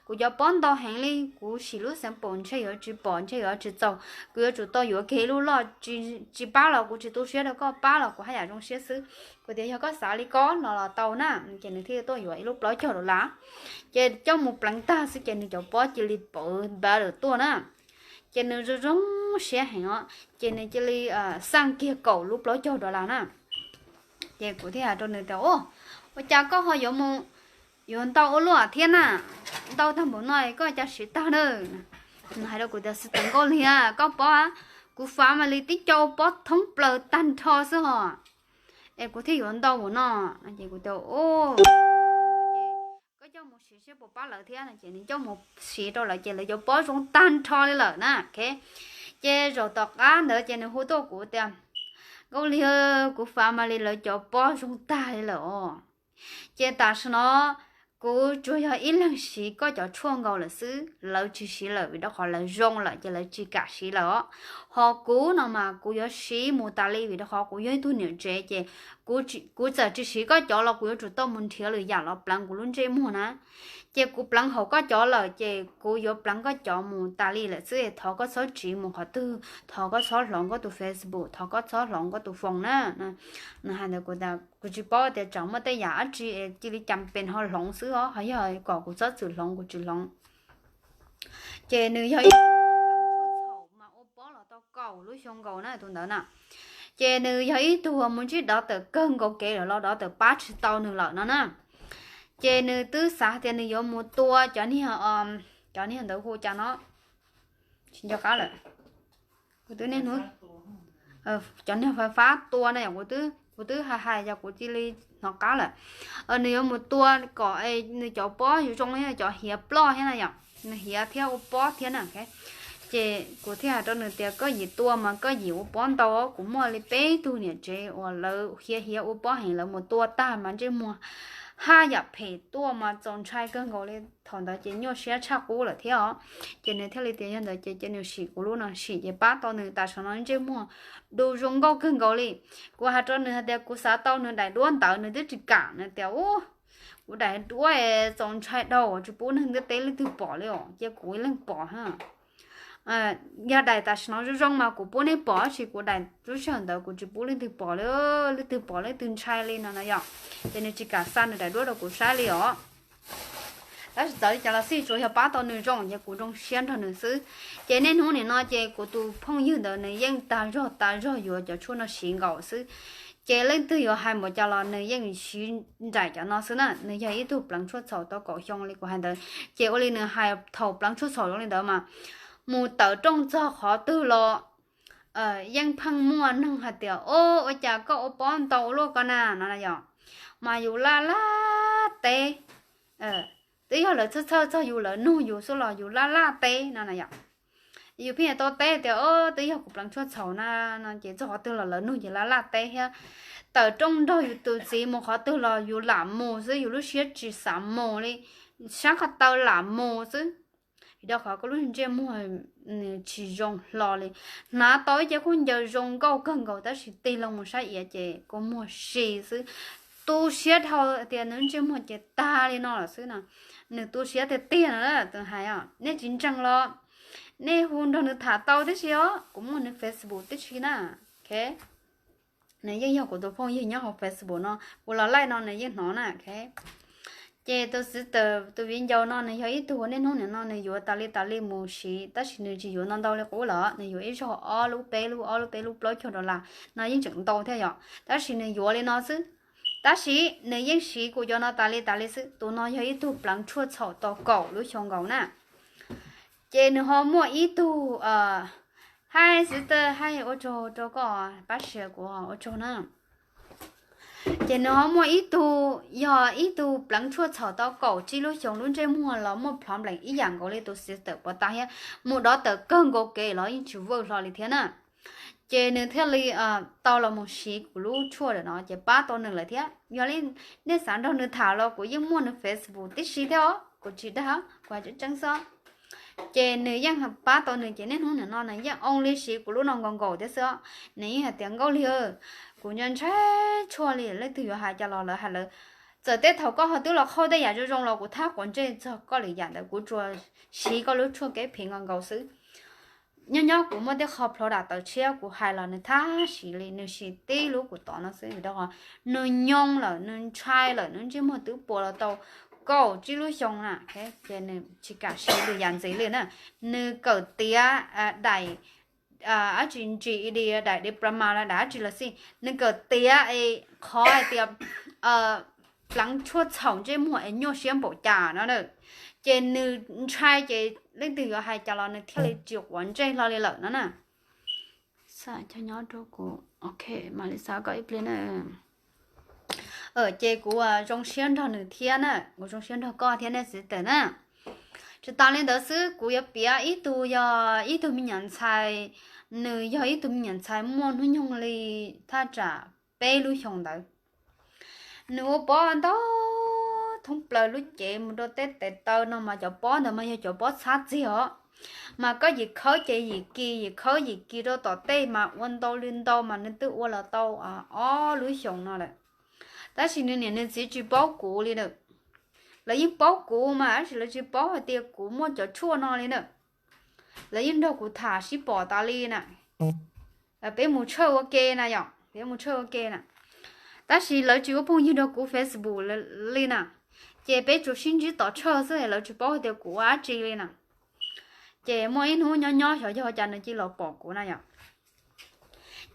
kuv cov pob ntau heev li, kuv sim lub sample ntshe yuav tsis pom, ntshe yuav tsis txaus, kuv yuav tsum tau yuav kiag ib lub loj, tsis pab los kuv tsis tu siab rau koj, pab los kuv haj yam zoo siab xwb. Kuv tias yog koj xav li ko no los tau na, ces nws thiaj tuaj yuav ib lub plaub caug dollar. Ces coj mus pleev tag xwb ces nws cov pob cia li pawv better tuaj na. Ces nws zoo zoo siab heev os, ces nws cia li xaj kiag kaum lub plaub caug dollar na. Ces kuv thiaj hais rau nws tias, ua cas koj ho yuav mus yuav ntau ua luaj thiab na, ntau tag npaum no koj cas siv tag na. Nws hais rau kuv tias, sister Nkauj Lig, koj paub, kuv family tib co ua pob thoob plaws tag nrho xwb hos, es kuv thiaj yuav ntau npaum no. Ces kuv tias, koj coj mus siv seb puas pab lawv thiab no. Ces nws coj mus siv rau lawv ces lawv cov pob zoo tag nrho li lawm na. Ces zaum tom qab ntawd ces nws hu tuaj kuv tias, Nkauj Lig, kuv family lawv cov pob zoo tag li lawm os. Ces tam sim no kuv tsuas yog ib leeg siv koj cov tshuaj nkaus lawm xwb, lawv tsis siv lawm vim rau qhov lawv zoo lawm ces lawv tsis kam siv lawm os. Ho kuv no mas kuv yuav siv mus tas li vim rau qhov kuv yog ib tug niam tsev ces kuv txawm tsis siv koj cov los kuv yuav tsum tau mus nrhiav lwm yam los pleev kuv lub ntsej muag na. Ces kuv pleev haum koj cov lawm ces kuv yuav pleev koj cov mus tas li lawm xwb, thov koj txhob tsiv mus qhov twg, thov koj txhob hloov koj tus Facebook, thov koj txhob hloov koj tus phone na. Nws hais ntawd kuv tias, kuv tsis paub tias tsam muaj tej yam dab tsi cia li cas pes ho hloov xwb os, ho yog kom kuv txhob txwm hloov kuv tsis hloov. Ces nws yog ib tug mas ua pob los tau kaum lub xyoo nkaus na tus ntawd na. Ces nws yog ib tug mus ntsib dov tawm kawg nkaus kev lawm los dov tawm pab tsis tau nws lawm no na. Ces nws twb xav tias nws yuav mus tua cov niag, cov niag ntawd hu cas no, tsis nco qab lawm. Kuv twb niaj hnub, cov niag fais fab tua na yom, kuv twb hais hais yog kuv cia li hnov qab lawm. Nws yuav mus tua kom nws cov pob yuav zoo li cov hiav ploj thiab na yom, nws hiav thiab ua pob thiab na. Ces kuv thiaj hais rau nws tias koj yim tua mas koj yim ua pob ntau, kuv muaj li peb tug niam tsev uas lawv hiav hiav ua pob heev, lawv mus tua tag mas ntsej muag haj yam phem tuaj mas txaus ntshai kawg nkaus li. Thaum ntawd ces nyuaj siab tshaj qub lawm thiab os. Ces nws thiaj li tias yog ntawd ces cia nws sim kuv lub no, sim ces pab tau nws tam sim no ntsej muag du zoo nkauj kawg nkaus li. Kuv hais rau nws hais tias kuv xav tau nws daim duab ntawd, nws twb tsis kam, nws tias u, kuv daim duab txaus ntshai dhau, tsis pub neeg ntiaj teb leej twg pom li os, cia kuv ib leeg pom. Yog daim tam sim no zoo zoo mas kuv pub nej pom, tab sis kuv daim lub sij hawm ntawd kuv tsis pub leej twg pom li, leej twg pom leej twg ntshai li no na yom. Ces nws tsis kam xa nws daim duab rau kuv saib li os. Tab sis txawm li cas los xij tsuas yog pab tau nws zoo ces kuv zoo siab nrog nws xwb. Ces niaj hnub nim no ces kuv tus phooj ywg ntawd nws yeej tas zog tas zog yuav cov tshuaj no siv nkaus xwb. Ces leej twg yuav hais npaum cas los nws yeej siv nraim cov no xwb na. Nws yog ib tug pleev tshuaj txhaum tau kaum xyoo li kuv hais ntawd. Ces ua li nws hais thaum pleev tshuaj txhaum zoo li ntawd mas mus tawm rooj txog qhov twg los yeej pheej muaj neeg hais tias o, ua cas koj ua pob ntau ua luaj ko na no na yom. Mas yus laj laj teb, twb yog lawv txhawj txhawj txog yus, lawv nug yus xwb los yus laj laj teb no na yom. Yus pheej yuav tau teb tias o, twb yog kuv pleev tshuaj txhaum na no ces txog qhov twg los lawv nug ces laj laj teb thiab. Tawm rooj nrog yus tus txiv mus qhov twg los yus lam mus xwb, yus lub siab tsis xav mus li, sab ko taw lam mus xwb. Vim rau qhov koj lub ntsej muag tsis zoo hlo li. Hnav tau ib ce khaub ncaws zoo nkauj kawg nkaus tab sis tig loo mus saib iav ces kua muag si xwb. Tu siab dhau tias nws ntsej muag ces tag li no lawm xwb no. Nws tu siab tiag tiag no tus hais os, nej tsis ntseeg los nej hu nrog nws tham tau tib si os, kuv muaj nws Facebook tib si na. Nws yeej yog kuv tus phooj ywg nyob hauv Facebook no, kuv los laij no nws yeej hnov na. Ces tus xwv tawm tus viv ncaus no nws yog ib tug uas niaj hnub nim no nws yuav tas li tas li mus siv, tab sis nws tsis yuav ntau ntau li qub lawm, nws yuav ib zaug ob lub peb lub, ob lub peb lub plaub caug dollar no yeej tseem ntau thiab yom, tab sis nws yuav li no xwb. Tab sis nws yeej siv kuv cov no tas li tas li xwb. Tus no yog ib tug pleev tshuaj txhaum tau kaum lub xyoo nkaus na. Ces nws ho muaj ib tug, hais xwv tawm hais ua tsaug rau koj pab share kuv ua tsaug na. Ces nws ho muaj ib tug, yog ib tug pleev tshuaj txhaum tau kaum tsib lub xyoo, lub ntsej muag los muaj plhov nplees ib yam nkaus li tus xwv tawm puas tas thiab, mus dov tawm kawg nkaus kev los yeej tsis vwj hlo li thiab na. Ces nws thiaj li tau los mus siv kuv lub tshuaj lawm no ces pab tau nws lawm thiab. Yog li nej xav nrog nws tham los kuv yeej muaj nws Facebook tib si thiab os, kuv tsis dag, kuv hais tseeb tseeb xwb. Ces nws yeej pab tau nws ces niaj hnub nim no nws yeej oo li siv kuv lub no nkaus nkaus thiab xwb. Nws yeej hais tias Nkauj Lig, kuv ntshai ntshai tshuaj li, leej twg yuav hais cas los lawv hais lawv, txawm tej thaum koj ho twb los qhauj tej yam zoo zoo los kuv thab quav ntsej txog koj li yam ntawd, kuv tsuas siv koj lub tshuaj kev phiv nkaus nkaus xwb. Nyob nyob kuv muaj tej qho plhov dam tawv tshiab kuv hais los nws thab siv li, nws siv tib lub kuv tod no xwb, vim rau qhov nws nyoo lawm, nws ntshai lawm, nws ntsej muag twb puas los tau kaum tsib lub xyoo na. Ces nws tsis kam siv lwm yam ntxiv li na. Nws kawm tiav daim dab tsi ntsis li daim diploma los daim dab tsi los xij, nws kawm tiav es qhov hais tias pleev tshuaj txhaum ntsej muag es nyuaj siab npaum cas no na. Ces nws ntshai ces leej twg yuav hais cas los nws thiaj li tsis quav ntsej hlo li lawm no na. Xav cog nyob rau kuv, ok, mam li xav koj ib pliag na. Ces kuv zoo siab nrog nws thiab na, kuv zoo siab nrog koj thiab nej xwv tawm na. Tsis tas li ntawd xwb, kuv yuav piav ib tug, yog ib tug me nyuam ntxhais, nws yog ib tug me nyuam ntxhais muaj hnub nyoog li thaj tsam peb lub xyoo ntawd. Nws ua pob ntau thoob plaws lub cev mus rau tej tes taw no mas cov pob ntawd mas yog cov pob txhab txiag os. Mas koj yim khawb ces yim kis, yim khawb yim kis rau tom tej mas ua ntau li ntau mas nws twb ua los tau ob lub xyoos no lawm. Tab sis nws niam nws txiv tsis paub kuv li na. Lawv yeej paub kuv mas tab sis lawv tsis paub hais tias kuv muaj cov tshuaj no li na. Lawv yeej nrog kuv tham sib pom tas li na. Peb mus tshawj ua ke na yom, peb mus tshawj ua ke na. Tab sis lawv tsis ua phooj ywg nrog kuv Facebook li na. Ces peb tsuas sib ntsib tom tshawj xwb, lawv tsis paub hais tias kuv ua dab tsi li na. Ces muaj ib hnub nyob nyob xyov yog cas nws cia li los pom kuv na yom.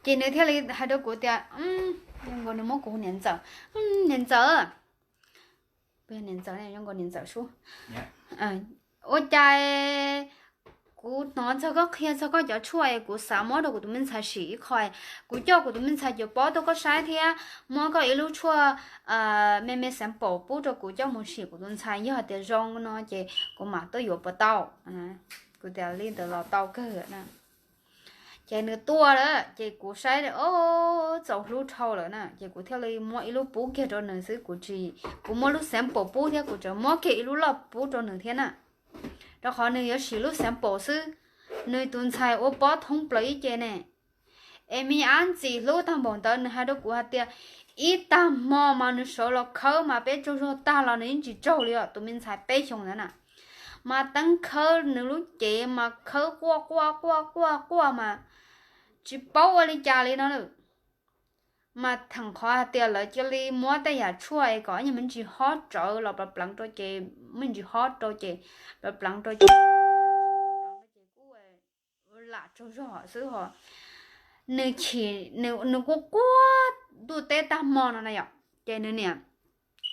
Ces nws thiaj li hais rau kuv tias, nws muab kuv hu niam ntxawm, niam ntxawm, niam ntxawm, niam ntxawm sub, ua cas kuv hnov txog koj qhia txog koj cov tshuaj es kuv xav muab rau kuv tus me ntxhais sim ib qho. Kuv coj kuv tus me ntxhais cov pob tuaj koj saib thiab muab koj ib lub tshuaj me me sample pub rau kuv coj mus sim kuv tus ntxhais, yog tias zoo no ces kuv mam tuaj yuav puas tau. Kuv tias li ntawd los tau kawg na. Ces nws tuaj lawm ces kuv saib o, txaus hlub dhau lawm na, ces kuv thiaj li muab ib lub pub kiag rau nws xwb, kuv tsis, kuv muab lub sample pub thiab kuv tseem muab kiag ib lub loj pub rau nws thiab na. Rau qhov nws yuav sim lub sample xwb, nws tus ntxhais ua pob thoob plaws ib ce ne. Es me ab ntxim hlub tag npaum ntawd nws hais rau kuv hais tias ib tag hmo mas nws sawv los khawb mas peb tsaug zog tag los nws yeej tsis tsaug li os, tus me ntxhais peb xyoos ntawd na. Mas teeb khawb nws lub cev mas khawb quaj quaj quaj quaj quaj mas tsis paub ua li cas li no lawm. Mas theem qhov hais tias lawv cia li muab tej yam tshuaj es kom ib nyuag me ntsis hob tsawv los pleev pleev rau ces, me ntsis hob rau ces pleev pleev rau ces, ces kuj lam tsaug zog xwb ho. Nws chim, nws quaj quaj ntuj teb tag hmo no na yom, ces nws niam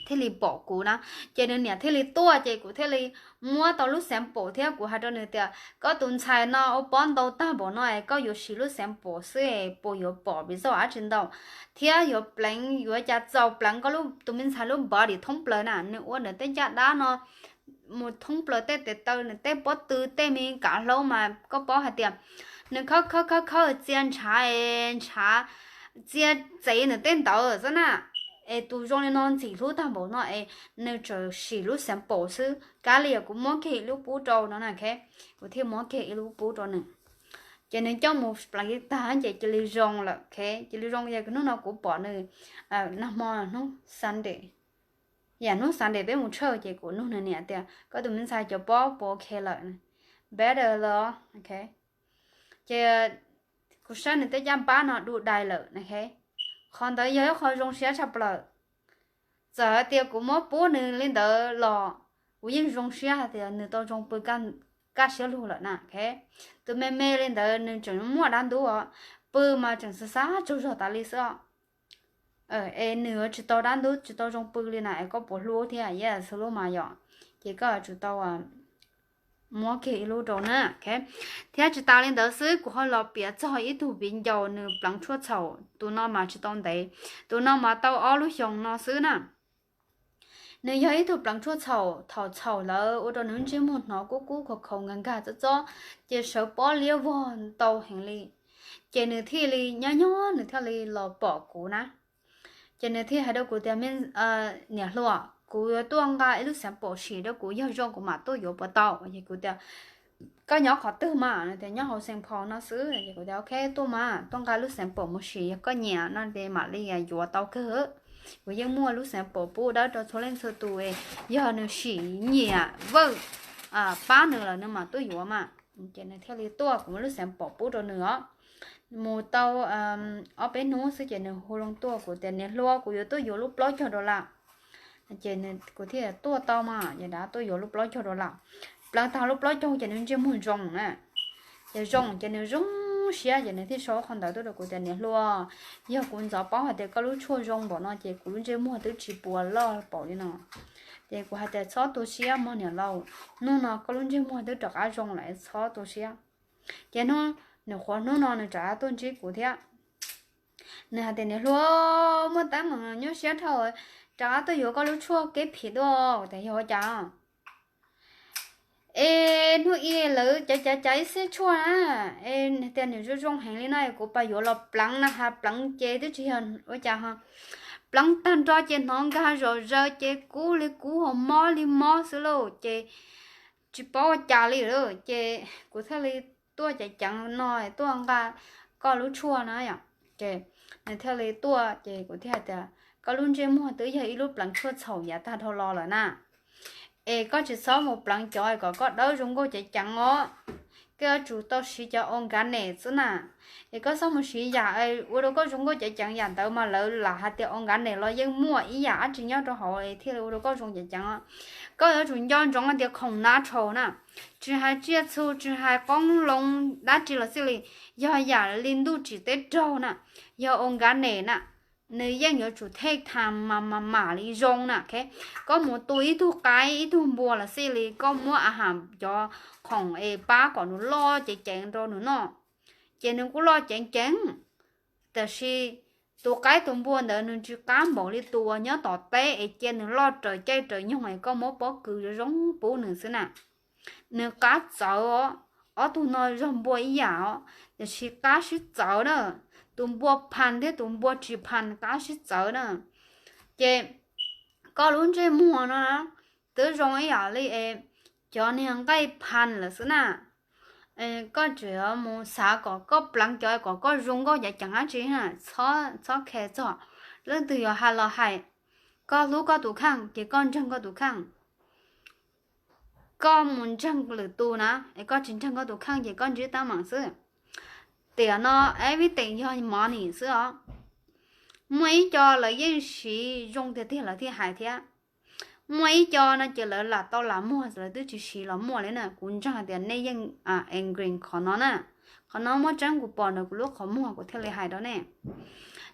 thiaj li pom kuv na, ces nws niam thiaj li tuaj ces kuv thiaj li muab tau lub sample thiab kuv hais rau nws tias koj tus ntxhais no ua pob ntau tag npaum no es koj yuav sim lub sample xwb es puas yuav pom result dab tsi ntau, thiab yuav pleev, yuav cas txaus pleev koj tus me ntxhais lub body thoob plaws na, nws ua nws tej ncaj dab no mus thoob plaws tej tes taw, nws tej pob tw tej me kav hlaub mas koj paub hais tias nws khawb khawb khawb khawb txia ntshav, ntshav txia txev nws tej ntawd xwb na. Es tus zoo li no ntxim hlub tag npaum no es nws tseem sim lub sample xwb, kav liam kuv muab kiag ib lub pub rau no na, kuv thiaj muab kiag ib lub pub rau nws. Ces nws coj mus pleev tag ces cia li zoo lawm, ces cia li zoo, yog hnub no kuv pom nws, nag hmo hnub Sunday, yam hnub Sunday peb mus church ces kuv nug nws niam tias koj tus me ntxhais cov pob puas ok lawm, better lawm, ces kuv saib nws tej caj npab no du dai lawm na. Qhov ntawd yog ib qho zoo siab tshaj plaws. Txawm hais tias kuv muab pub nws li ntawd los kuv yeej zoo siab hais tias nws tau zoo pw kaj siab lug lawm na. Tus me me li ntawd nws tseem muaj dab ntub os, pw mas tseem xav xav tsaug zog tas li xwb os. Es nws tsis tau dab ntub tsis tau zoo pw li na es koj puas hlub thiab, yam xwb lub mas yom, ces koj yuav tsum tau muab kiag ib lub rau na. Thiab tsis tas li ntawd xwb, kuv ho los piav txog ib tug viv ncaus nws pleev tshuaj txhaum, tus no mas tsis tau ntev, tus no mas tau ob lub xyoos no xwb na. Nws yog ib tug pleev tshuaj txhaum, thaum txhaum lawm ua rau nws ntsej muag hnov kub kub khaus khaus nkag nkag txob txob, ces sawv pob liab vog ntau heev li. Ces nws thiaj li nyob nyob nws thiaj li los pom kuv na. Ces nws thiaj hais rau kuv tias, niam hluas, kuv yuav tuaj nqa ib lub sample sim rau kuv, yog zoo kuv mam tuaj yuav puas tau? Ces kuv tias, koj nyob qhov twg mas? Nws tias nyob hauv Saint Paul no xwb. Ces kuv tias ok, tuaj mas tuaj nqa lub sample mus sim, yog koj nyiam no ces mam li yuav tau kawg. Kuv yeej muaj lub sample pub dawb rau txhua leej txhua tus, yog nws sim nyiam vawj pab nws lawm nws mam tuaj yuav mas. Ces nws thiaj li tuaj, kuv muab lub sample pub rau nws os. Mus tau ob peb hnub xwb ces nws hu loo tuaj, kuv tias niam hluas, kuv yuav tuaj yuav lub plaub caug dollar. Ces kuv thiaj tuaj tau mas, ces rov tuaj yuav lub plaub caug dollar. Pleev tag lub plaub caug ces nws ntsej muag zoo na. Ces zoo ces nws zoo siab ces nws thiaj sau qhov ntawd tuaj rau kuv tias niam hluas, yog kuv ntxov paub hais tias koj lub tshuaj zoo npaum no ces kuv lub ntsej muag twb tsis puas loj paum li no. Ces kuv hais tias txhob tu siab mog niam laus, hnub no koj lub ntsej muag twb rov qab zoo lawm, txhob tu siab. Ces hnub, nws qhuav hnub no nws rov qab tuaj ntsib kuv thiab. Nws hais tias niam hluas, muaj teeb meem nyuaj siab dhau, rov qab tuaj yuav koj lub tshuaj kev phim tuaj. Tias yog ua cas? Es hnub ib lawv cav cav cav ib xeb tshuaj na, es tias nws zoo zoo heev li no es kuv pab yuav los pleev na, ha pleev ces twb tsis yog ua cas ho, pleev tag nrho ces hnov nkag zom zaws ces kub li kub ho mob li mob xwb lauj, ces tsis paub ua cas li lawm. Ces kuv thiaj li tuaj ceev ceev no tuaj nqa koj lub tshuaj na yom. Ces nws thiaj li tuaj ces kuv thiaj hais tias koj lub ntsej muag twb yog ib lub pleev tshuaj txhaum yav tag dhau los lawm na. Es koj tsis txhob mus pleev cov kom koj dawb zoo nkauj ceev ceev os. Koj yuav tsum tau siv cov organic xwb na. Es koj txhob mus siv yam ua rau koj zoo nkauj ceev ceev, yam ntawd mas lawv lam hais tias organic los yeej muaj ib yam dab tsi nyob rau hauv thiaj li ua rau koj zoo ceev ceev. Koj yuav tsum nco ntsoov hais tias khoom natural na, tsis hais tsiaj txhu, tsis hais qoob loo dab tsi los xij li, yog yam li ntuj tsim teb raug na, yog organic na, nws yeej yuav tsum take time mas mam mam li zoo na. Koj mus tu ib tug qaib ib tug npua los xij li, koj muab a has cov khoom es pab kom nws loj ceev ceev rau nws noj, ces nws kuj loj ceev ceev. Tab sis tus qaib tus npua ntawd nws tsis qab npaum li tus uas nyob tom teb es cia nws loj raws caij raws nyoog es koj muab pob kws zoo zoo pub nws xwb na. Nws qab txawv os. ob tug no yog npua ib yam os, tiam sis qab sib txawv na. Tus npua phas thiab tus npua tsis phas qab sib txawv na. Ces koj lub ntsej muag no na, twb zoo ib yam li es cov niag nqaij phas lawm xwb na. Koj tseem mus xav kom koj pleev cov kom koj zoo nkauj ceev ceev dab tsi, txhob khe txog. Leej twg yuav hais los hais, koj hlub koj tus kheej ces koj ntseeg koj tus kheej. Koj mus ntseeg lwm tus na es koj tsis ntseeg koj tus kheej ces koj ntsib teeb meem xwb. Tiam no everything yog money xwb os. Muaj ib co lawv yeej siv zoo tiag tiag lawv thiaj hais thiab. Muaj ib co no ces lawv lam tau lam muag lawv twb tsis siv los muaj li na. Kuv ntseeg hais tias nej yeej angry qhov no na. Qhov no muaj tseeb, kuv pom ntawm kuv lub qhov muag kuv thiaj li hais rau nej.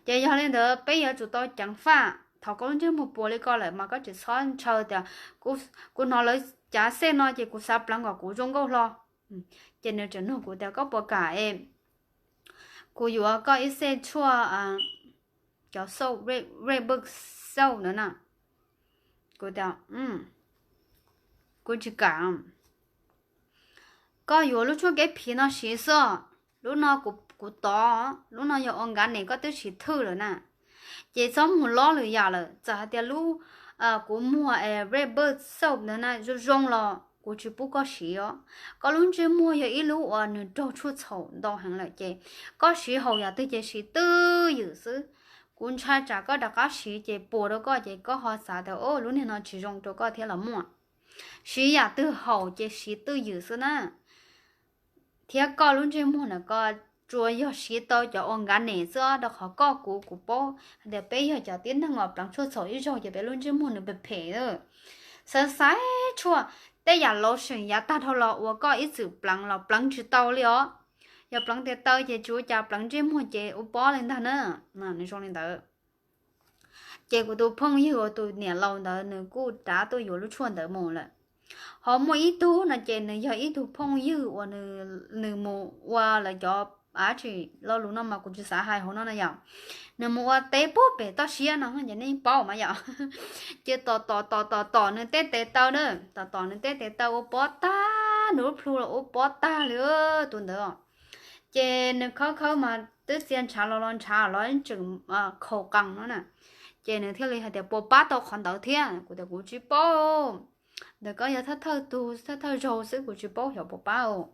Ces yog li ntawd peb yuav tsum tau ceev faj. Thaum koj lub ntsej muag puas li ko lawm mas koj tsis txhob ntshaw tias kuv hnov lawv cav xej no ces kuv xav pleev kom kuv zoo nkauj hlo. Ces nws tseem nug kuv tias koj puas kam es kuv yuav koj ib xej tshuaj cov soap, Red Book soap ntawd na. Kuv tias kuv tsis kam. Koj yuav lub tshuaj kev phiv no siv xwb. Lub no kuv tov, lub no yog ua nkav nes koj twb siv thwj lawm na. Ces txhob mus lob lwm yam lawm. Txawm hais tias lub kuv muag Red Book soap ntawd na zoo zoo los kuv tsis pub koj siv os. Koj lub ntsej muag yog ib lub uas nws raug tshuaj txhaum ntau heev lawm ces koj siv haum yam twg ces siv twj ywm xwb. Kuv ntshai tsam koj rov qab siv ces puas rau koj ces koj ho xav tias o lub niag no tsis zoo rau koj thiab los muaj. Siv yam twg haum ces siv twj ywm xwb na. Thiab koj lub ntsej muag na koj tsuas yog siv tau cov ua nkav nes xwb rau qhov koj kuv kuv paub hais tias peb yog cov tib neeg uas pleev tshuaj txhaum ib zaug ces peb lub ntsej muag nws phem phem. Xav xaiv tshuaj, tej yam lotion yav tag dhau los uas koj ib txwm pleev los pleev tsis tau li os. Yog pleev tes taw ces tsis ua cas, pleev ntsej muag ces ua pob li ntag na. Nws zoo li ntawd. Ces kuv tus phooj ywg uas tus niam laus ntawd nws kuj rov tuaj yuav lub tshuaj ntawd mus lawm. Ho muaj ib tug no ces nws yog ib tug phooj ywg uas nws mus ua lawv cov, ab tsi, lo lus no mas kuv tsis xav hais hauv no na yom. Nws mus ua teb puag pem toj siab no ces nej paub mas yom. Ces tom tom tom tom tom nws tej tes taw na, tom tom nws tej tes taw ua pob tag, nws lub plhu los ua pob tag li tus ntawd os. Ces nws khawb khawb mas twb txia ntshav los los ntshav los tseem khaus qees no na. Ces nws thiaj li hais tias puas pab tau qhov ntawd thiab, kuv tias kuv tsis paub. Ntawm koj yog thawj thawj tug thawj thawj zaug xwb kuv tsis paub xyov puas pab os.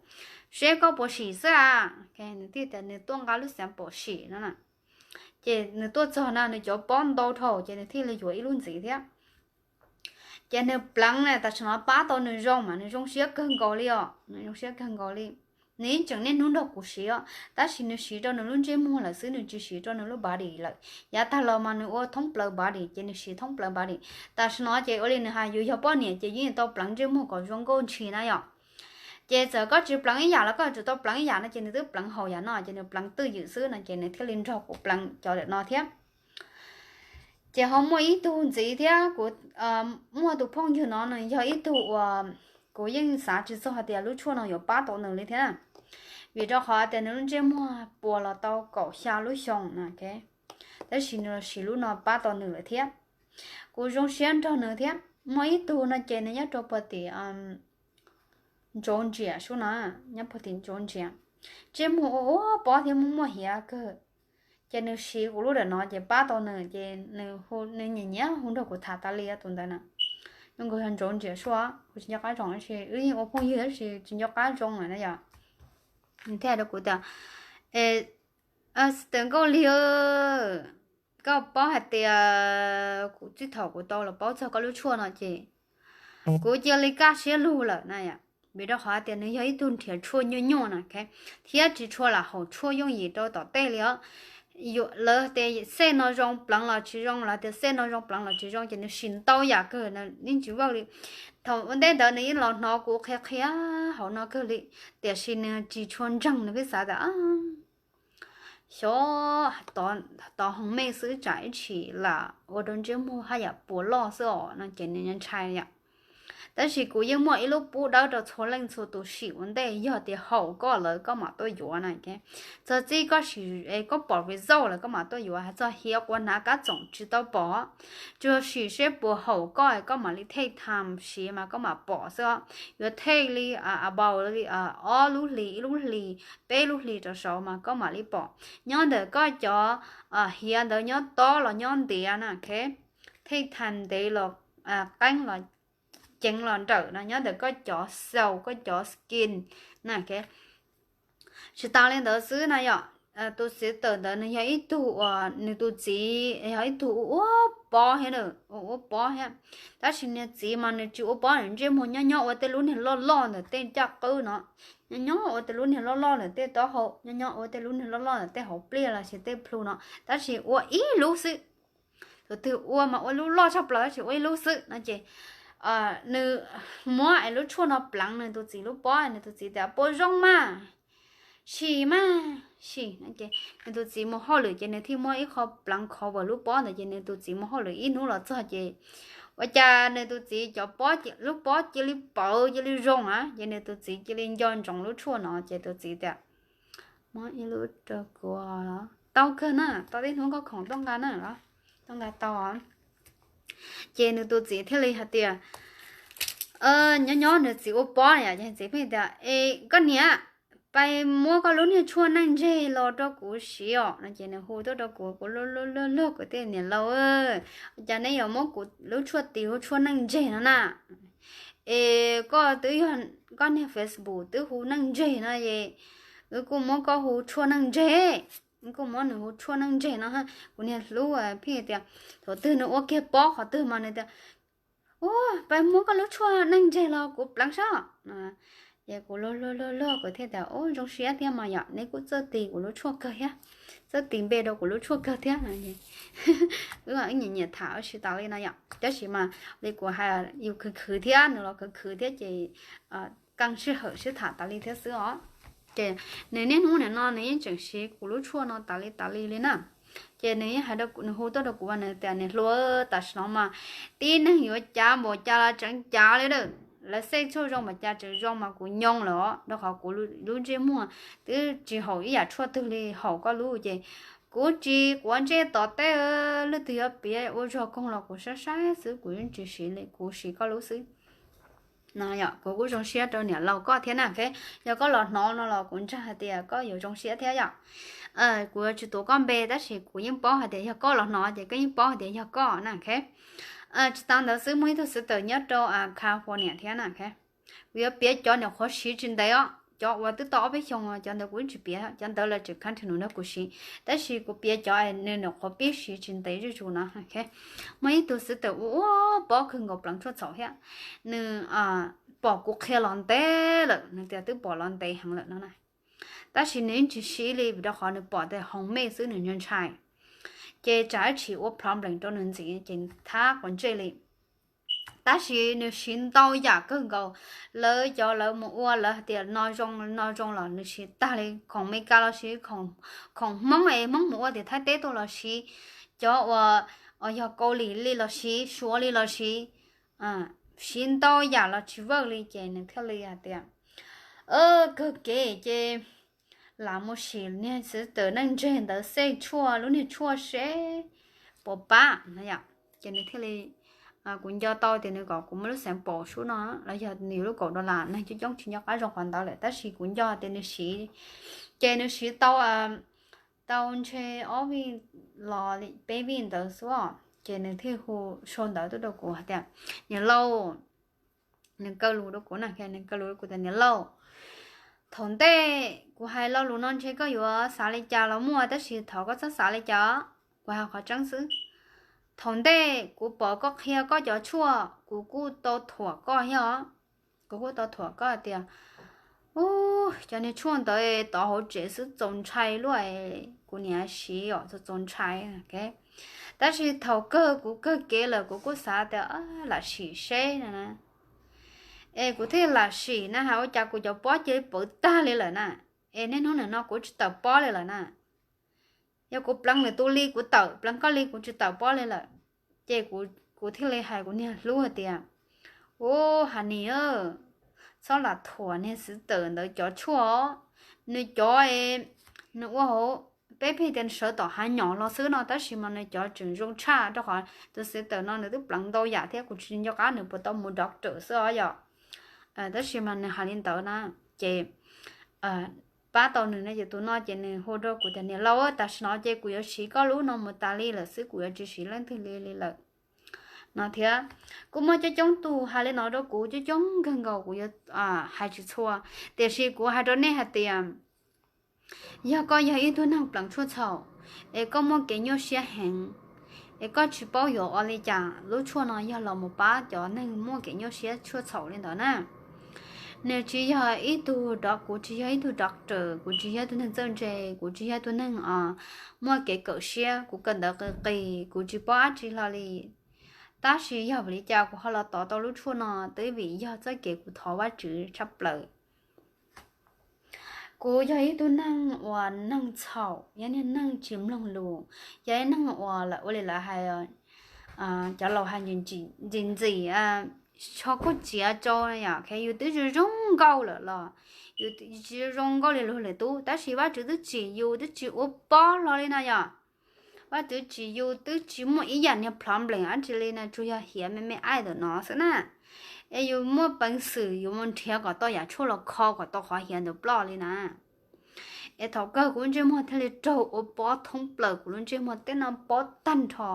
Seb koj puas sim xwb a. Nws thiaj tias nws tuaj nqa lub xeev pom sim no na. Ces nws tuaj txog na nws cov pob ntau dhau ces nws thiaj li yuav ib lub ntxiv thiab. Ces nws pleev na tam sim no pab tau nws zoo mas nws zoo siab kawg nkaus li os, nws zoo siab kawg nkaus li. Nws yeej tseem niaj hnub nrog kuv siv os, tab sis nws siv rau nws lub ntsej muag lawm xwb, nws tsis siv rau nws lub body lawm. Yav tag los mas nws ua thoob plaws body ces nws siv thoob plaws body. Tam sim no ces ua li nws hais yus yog poj niam ces yeej tau pleev ntsej muag kom zoo nkauj ntshis na yom. Ces txawm koj tsis pleev ib yam los koj yuav tsum tau pleev ib yam no ces nws twb pleev haum yam no ces nws pleev twj ywm xwb no ces nws thiaj li nrog kuv pleev cov ntawm no thiab. Ces ho muaj ib tug ntxiv thiab kuv muaj tus phooj ywg no nws yog ib tug uas kuv yeej xav tsis txog hais tias lub tshuaj no yuav pab tau nws li thiab. Vim rau qhov tias nws lub ntsej muag puas los tau kaum xya lub xyoo na, tab sis nws los siv lub no pab tau nws lawm thiab. Kuv zoo siab nrog nws thiab. Muaj ib tug no ces nws nyob rau puag tim Georgia sub no, nyob puag tim Georgia. Ntsej muag ua ua pob thiab muaj muaj hiav kawg. Ces nws siv kuv lub ntawm no ces pab tau nws ces nws nyiam nyiam hu nrog kuv tham tas li tus ntawd na. Nws nkawd yog Georgia sub, kuv tsis nco qab zoo tab sis wb yeej ua phooj ywg tab sis tsis nco qab zoo lawm na yom. Nws thiaj hais rau kuv tias, Sister Nkauj Lig, koj paub hais tias kuv txij thaum kuv tau los paub txog koj lub tshuaj no ces kuv cia li kaj siab lug lawm na yom. Vim rau qhov tias nws yog ib tug nrhiav tshuaj nyuaj nyuaj na, thiab tsis tshua lam haum tshuaj yooj yim rau tom tej li os. Lawv tias xej no zoo pleev los tsis zoo, lawv tias xej no zoo pleev los tsis zoo ces nws sim ntau yam kawg, nws yeej tsis vawj li. Thaum ua ntej ntawd nws yeej los hnov kuv qhia qhia hauv no kawg li, tiam sis nws tsis tshua ntseeg, nws pheej xav tias xyov tov hoo mej xwb tsam ib tshim lam ua rau ntsej muag haj yam puas loj xwb os no ces nws ntshai yom. Tab sis kuv yeej muaj ib lub pub dawb rau txhua leej txhua tus sim ua ntej, yog tias haum koj lawm koj mam tuaj yuav na. Txog txij koj sim, koj pom result lawm koj mam tuaj yuav, hais txog hiav quav hnav kab txoom tsis tau pom, tsuas sim seb puas haum koj, koj mam li take time siv mas koj mam pom xwb. Yuav take li about li ob lub hlis, ib lub hlis, peb lub hlis rau saud mas koj mam li pom. Nyob ntawm koj cov hiav ntawd nyob tob los nyob ntiav na, take time ntev los qeeb los ceev los nrawm no nyob ntawm koj cov cell, koj cov skin na. Tsis tas li ntawd xwb na yom, tus txiv tawm ntawd nws yog ib tug uas nws tus txiv yog ib tug ua ua pob thiab, ua ua pob thiab. Tab sis niag txiv mas nws tsis ua pob, nws ntsej muag nyob nyob ua tej lub niag loj loj ntawm tej caj qwb no, nyob nyob ua tej lub niag loj loj ntawm tej taub hau, nyob nyob ua tej lub niag loj loj ntawm tej hauv pliaj los sis tej plhu no, tab sis ua ib lub xwb. Tus twg ua mas ua lub loj tshaj plaws tab sis ua ib lub xwb no ces nws muab es lub tshuaj no pleev nws tus txiv lub pob, nws tus txiv tias puas zoo mas, sim mas, sim no ces nws tus txiv mus hauj lwm ces nws thiaj muab ib qho pleev khov vawm lub pob ntawd ces nws tus txiv mus hauj lwm ib hnub los txog ces ua cas nws tus txiv cov pob, lub pob cia li pawv cia li zoo a, ces nws tus txiv cia li nco ntsoov lub tshuaj no ces tus txiv tias muab ib lub rau kuv, tau kawg na, tau tib hnub koj khoom tuaj nqa na los, tuaj nqa tau. Ces nws tus txiv thiaj li hais tias, nyob nyob nws txiv ua pob yom, ces txiv pheej tias es koj niam, pais muab koj lub niag tshuaj neej ntseg los rau kuv siv os no ces nws hu tuaj rau kuv, kuv luag luag luag luag kuv tias niam laus, ua cas neb yuav muab kuv lub tshuaj tis hu tshuaj neej ntseg no na? Es koj twb yog koj niag Facebook twb hu neej ntseg no es wb kuj muab koj hu tshuaj neej ntseg, wb kuj muab nws hu tshuaj neej ntseg no. Kuv niag hlub pheej tias thaum twg nws ua kiag pob qhov twg mas nws tias, ua, pais muab koj lub tshuaj neej ntseg los kuv pleev saib. Ces kuv luag luag luag luag kuv thiaj tias, ua zoo siab thiab mas yom, neb kuj txawj tis kuv lub tshuaj kawg thiab, txawj tis npe rau kuv lub tshuaj kawg thiab. Wb nyiam nyiam tham ua si tas li no yom, tab sis mas li kuv hais yus khwv khwv thiab nws los khwv khwv thiab ces keej sij hawm sib tham tas li thiab xwb os. Ces nws niaj hnub nim no nws yeej tseem siv kuv lub tshuaj no tas li tas li li na. Ces nws yeej hais, nws hu tuaj rau kuv nws tias niam hluas, tam sim no mas tib neeg yuav cav npaum cas los tseem cav li lawm. Lawv xej tshuaj zoo npaum cas tseem zoo mas kuv nyoo lawm os, rau qhov kuv lub ntsej muag twb tsis haum ib yam tshuaj twg li, haum koj lub ces kuv tsis quav ntsej tom tej, leej twg yuav piav ua zog koog los kuv saib saib xwb, kuv yeej tsis siv li, kuv siv koj lub xwb. No yom, kuv kuj zoo siab rau niam laus koj thiab na. Yog koj los hnov no los kuv ntseeg hais tias koj yuav zoo siab thiab yom. Kuv yuav tsis tuav koj npe tab sis kuv yeej paub hais tias yog koj los hnov ces koj yeej paub hais tias yog koj na. Tsis tas ntawd xwb, muaj ib tug xwb tawm nyob rau California thiab na. Kuv yuav piav cov nyuam qhuav siv tsis ntev os, cov uas twb tau ob peb xyoos cov ntawd kuv tsis piav, cov ntawd lawv tseem continue nrog kuv siv, tab sis kuv piav cov nws nyuam qhuav pib siv tsis ntev zuj zus no. Muaj ib tug xwb tawm ua ua pob kawg nkaus pleev tshuaj txhaum thiab, nws pom kuv qhia los ntev lawm, nws tias twb pom los ntev heev lawm no na. Tab sis nws yeej tsis siv li vim rau qhov nws pom tias hoo mej xwb nws ntshai ntshai, ces tsam ib tsis ua problem rau nws ntxiv ces thab quav ntsej li. Tab sis nws siv ntau yam kawg nkaus, lawv cov lawv mus ua lawv hais tias no zoo no zoo los nws siv tag li, khoom Amelikas los siv, khoom Hmoob es Hmoob mus ua tim Thaib teb tuaj los siv, cov uas yog Kaus Lim li los siv, Suav li los siv, siv ntau yam los tsis work li ces nws thiaj li hais tias kawg kev ces lam mus sim niag xwb tawm neej ntseg ntawd xej tshuaj lub niag tshuaj seb puas pab no yom. Ces nws thiaj li, kuv nco tau tias nws kom kuv muab lub sample sub no los yog nws yuav lub kaum dollar, neeg coob coob tsis nco qab zoo qhov ntawd lawm tab sis kuv nco tias nws siv, ces nws siv tau, tau ntshe ob vij los peb vij ntawd xwb os. Ces nws thiaj hu sau ntawv tuaj rau kuv hais tias niam laus, nws kaw lus rau kuv na, nws kaw lus rau kuv tias niam laus, thaum ntej kuv hais lo lus no ntshe koj yuav xav li cas los muaj tab sis thov koj txhob xav li cas, kuv hais qhov tseeb xwb. Thaum ntej kuv pom koj qhia koj cov tshuaj kuv kuj tau thuam koj thiab os. Kuv kuj tau thuam koj tias, u, cov niag tshuaj ntawd tov hauv tsev xwb txaus ntshai luaj, kuv niam siv os txaus ntshai. Tab sis thaum kawg kuv kawg kev lawm kuv kuj xav tias lam sim seb na, es kuv thiaj lam sim na has ua cas kuv cov pob cia li pawv tag li lawm na. Es niaj hnub nim no kuv tsis tawm pob li lawm na. Yog kuv pleev lwm tus li kuv tawm, pleev koj li kuv tsis tawm pob li lawm. Ces kuv thiaj li hais kuv niag hlub hais tias, Ub, Hanis, txhob lam thuam niag xwv tawm ntawd cov tshuaj os. Nws cov, nws ua hauv, peb pheej tias sawv tom hav nyom los xwb no, tab sis mas nws cov tseem zoo tshaj, rau qhov tus xwv tawm no nws twb pleev ntau yam thiab, kuv tsis nco qab nws puas tau mus doctor xwb os yom. Tab sis mas nws hais li ntawd na, ces pab tau nws no ces tus no ces nws hu rau kuv tias, niam laus, tam sim no ces kuv yuav siv koj lub no mus tas li lawm xwb, kuv yuav tsis siv leej twg li li lawm no thiab. Kuj muaj coob coob tus hais li no rau kuv, coob coob kawg nkaus, kuv yuav hais tsis txhua, tiam sis kuv hais rau nej hais tias, yog koj yog ib tug neeg pleev tshuaj txhaum, es koj muaj kev nyuaj siab heev, es koj tsis paub yuav ua li cas, lub tshuaj no yog los mus pab cov neeg muaj kev nyuaj siab tshuaj txhaum li ntawd na. Nws tsis yog ib tug, kuv tsis yog ib tug doctor, kuv tsis yog ib tug neeg txawj ntse, kuv tsis yog ib tug neeg muaj kev kawm siab, kuv kawm ntawv qis qis, kuv tsis paub dab tsi hlo li. Tab sis yog vim li cas kuv ho los tov tau lub tshuaj no? Twb vim yog txoj kev kuv thov Vajtswv tshaj plaws. Kuv yog ib tug neeg uas neeg txhaum, yog niag neeg tsis mloog lus, yog ib neeg uas lawv ua li lawv hais, cov laus hais ntxim ntxim, tsho kuj txiav tsau yom, yus twb zoo zoo nkauj lawm los, yus tsis zoo nkauj li luag lwm tub, tab sis Vajtswv twb tsim yus twb tsis ua pob hlo li no yom. Vajtswv tsim yus twb tsis muaj ib yam niag plhob nplees dab tsi li no, tsuas yog hiav me me aib ntawm no xwb na. Es yus muaj peev xwm yus mus nrhiav kom tau yam tshuaj los kho kom tau qhov hiav ntawd ploj li na. Es thaum kawg kuv lub ntsej muag thiaj li raug ua pob thoob plaws kuv lub ntsej muag, tej no pob tag nrho.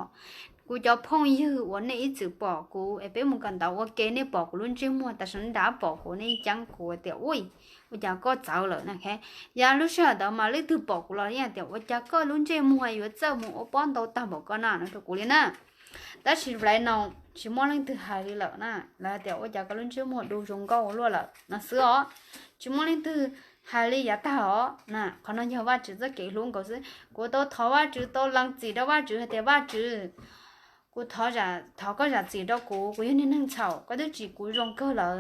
Kuv cov phooj ywg uas nej ib txwm pom kuv es peb mus kawm ntawv ua ke, nej pom kuv lub ntsej muag, tam sim no nrab pom kuv nej ceeb kuv tias, ui, ua cas koj txawv lawm na. Yog lub sij hawm ntawd mas leej twg pom kuv los yeej tias, ua cas koj lub ntsej muag yuav txawj mus ua pob ntau tag npaum ko na, no rau kuv li na. Tab sis lawv no tsis muaj leej twg hais li lawm na, lawv tias ua cas koj lub ntsej muag du zoo nkauj luaj lawm no xwb os. Tsis muaj leej twg hais li yav tag os na. Qhov no yog Vajtswv txoj kev hlub nkaus xwb. Kuv tau thov Vajtswv, tau lees txim rau Vajtswv hais tias, Vajtswv, kuv thov koj zam txim rau kuv, kuv yog niag neeg txhaum, koj twb tsim kuv zoo kawg lawm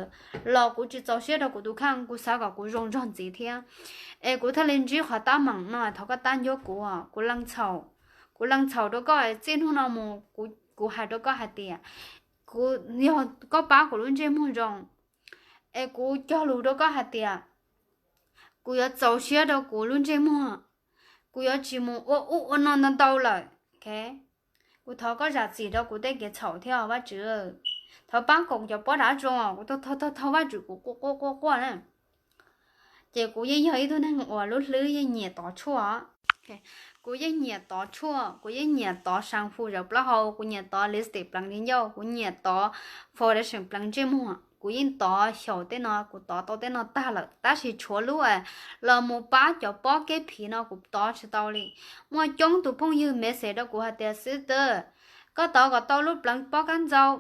los kuv tsis txaus siab rau kuv tus kheej, kuv xav kom kuv zoo zog ntxiv thiab. Es kuv thiaj li ntsib qhov tab meeg no, thov koj tab ncuab kuv, kuv lees txhaum, kuv lees txhaum rau koj. Txij hnub no mus kuv hais rau koj hais tias, kuv, yog koj pab kuv lub ntsej muag zoo, es kuv cog lus rau koj hais tias kuv yuav txaus siab rau kuv lub ntsej muag, kuv yuav tsis mus ua ub ua no ntau ntau lawm. Kuv thov koj zam txim rau kuv tej kev txhaum thiab Vajtswv. Thov pab kom cov pob dav zoo, kuv thov thov thov Vajtswv, kuv quaj quaj quaj quaj na. Ces kuv yeej yog ib tug neeg uas lub hlwb yeej nyiam tov tshuaj. Kuv yeej nyiam tov tshuaj, kuv yeej nyiam tov shampoo zawv plaub hau, kuv nyiam tov lipstick pleev di ncauj, kuv nyiam tov foundation pleev ntsej muag, kuv yeej tov xyaum tej no, kuv tov tau tej no tag lawm, tab sis tshuav lub los mus pab cov pob keb phiv no kuv tov tsis tau li. Muaj coob tus phooj ywg message rau kuv hais tias, sister, koj tov kom tau lub pleev pob kab ntxau,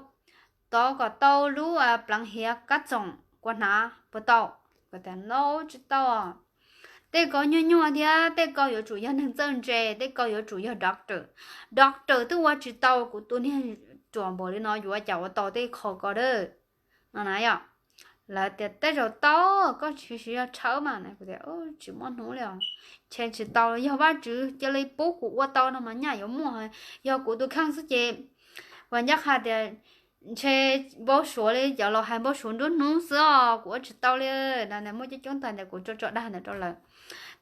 tov kom tau lub pleev hiav kab txoom, kuv hnav puas tau? Kuv tias, no, tsis tau. Tej ko nyuaj nyuaj thiab tej ko yuav tsum yog neeg txawj ntse, tej ko yuav tsum yog doctor. Doctor twb ua tsis tau, kuv tus niag ruam npaum li no yuav ua cas ua tau tej qho ko dab no na yom. Lawv tias, tej zaum tau, koj tsis siv yog tshawb mas. Kuv tias, tsis muaj hnub li os, ntshe tsis tau, yog Vajtswv cia li pub kuv ua tau no mas nyaj yuav muaj, yog kuv tus kheej xwb ces, uas ncaj qha tias ntshe npau suav li cov laus hais npau suav nruab hnub xwb os, kuv ua tsis tau li. Muaj coob coob tag ntawd kuv tso tso dag ntawd rau lawv.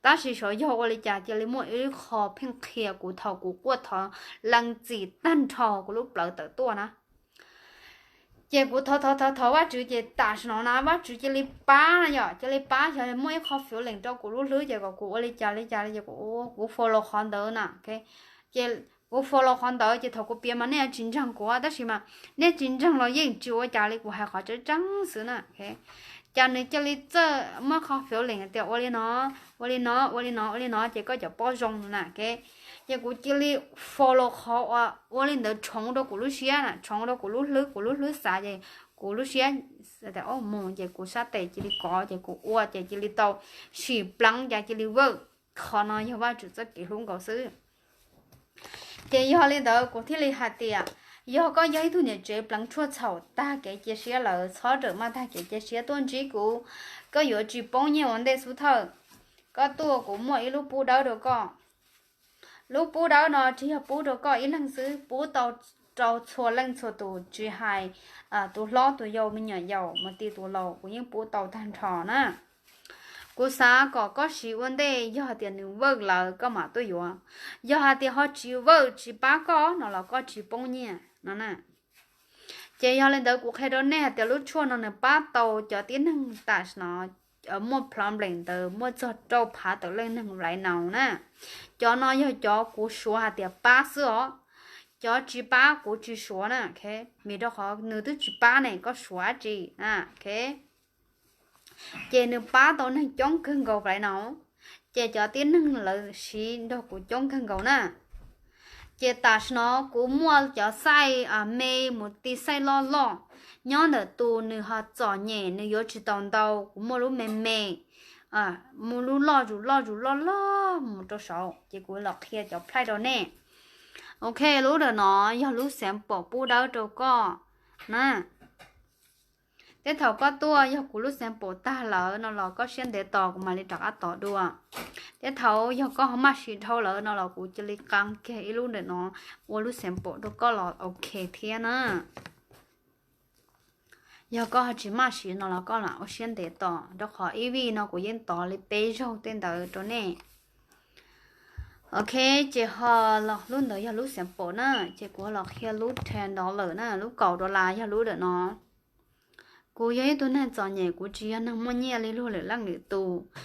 Tab sis xyov yog ua li cas cia li muaj ib qho pheej qhia kuv thaum kuv quaj thov lees txim tag nrho kuv lub plawv tawm tuaj na. Ces kuv thov thov thov thov Vajtswv ces tam sim no na Vajtswv cia li pab na yom, cia li pab, xyov muaj ib qho feeling rau kuv lub hlwb ces kom kuv ua li cas li cas li ces kuv follow qhov ntawd na. Ces kuv follow qhov ntawd ces thaum kuv piav mas nej tsis ntseeg kuv tab sis mas nej tsis ntseeg los yeej tsis ua cas li, kuv hais qhov tseeb tseeb xwb na. Ces nws cia li txawj muaj qho feeling tias ua li no, ua li no, ua li no, ua li no ces koj cov pob zoo na. Ces kuv cia li follow qhov ua li ntawd tshoov rau kuv lub siab na, tshoov rau kuv lub hlwb, kuv lub hlwb xav ces kuv lub siab mus ces kuv sab tes cia li kov ces kuv ua ces cia li tau sim pleev ces cia li vawm. Qhov no yog Vajtswv txoj kev hlub nkaus xwb. Ces yog li ntawd kuv thiaj li hais tias, yog koj yog ib tug niam tsev pleev tshuaj txhaum tag kev cia siab lawm, txhob rawm maj tag kev cia siab tuaj ntsib kuv. Koj yuav tsis poob nyiaj ua ntej xub thawj. Koj tuaj kuv muaj ib lub pub dawb rau koj. Lub pub dawb no tsis yog pub rau koj ib leeg xwb, pub tau rau txhua leej txhua tus, tsis hais tus hlob tus yau, me nyuam yaus, mus ti tus laus, kuv yeej pub tau tag nrho na. Kuv xav kom koj siv ua ntej, yog hais tias nws work lawm koj mam tuaj yuav. Yog hais tias ho tsis work, tsis pab koj no los koj tsis poob nyiaj no na. Ces yog li ntawd kuv qhia rau nej hais tias lub tshuaj no nws pab tau cov tib neeg tam sim no muaj problem ntawd muaj txog rau phav tawm leej neeg right now na. Cov no yog cov kuv suav hais tias pab xwb os, cov tsis pab kuv tsis suav na. Vim rau qhov nws twb tsis pab ne, koj suav dab tsi na. Ces nws pab tau neeg coob kawg nkaus right now, ces cov tib neeg lawv siv nrog kuv coob kawg nkaus na. Ces tam sim no kuv muaj cov xaij me mus ti xaij loj loj, nyob ntawm tus nws ho txom nyem nws yuav tsis tau ntau, kuv muaj lub me me, muaj lub loj zus loj zus loj loj mus rau saud, ces kuv los qhia cov price rau nej. Ok, lub ntawm no yog lub sample pub dawb rau koj na. Tej thaum koj tuaj yog kuv lub sample tag lawm no los koj siab ntev tos kuv mam li rov qab tos dua. Tej thaum yog koj ho maj siv dhau lawm no los kuv cia li qee kiag ib lub ntawm no ua lub sample rau koj los ok thiab na. Yog koj ho tsis maj siv no los koj lam ua siab ntev tos, rau qhov ib vij no kuv yeej tov li peb zaug tej ntawd rau nej. Ok, ces ho los lub ntawd yog lub sample na, ces kuv los qhia lub ten dollar na, lub kaum dollar yog lub ntawm no. Kuv yog ib tug neeg txom nyem, kuv tsis yog neeg muaj nyiaj li luag lwm leej lwm tus,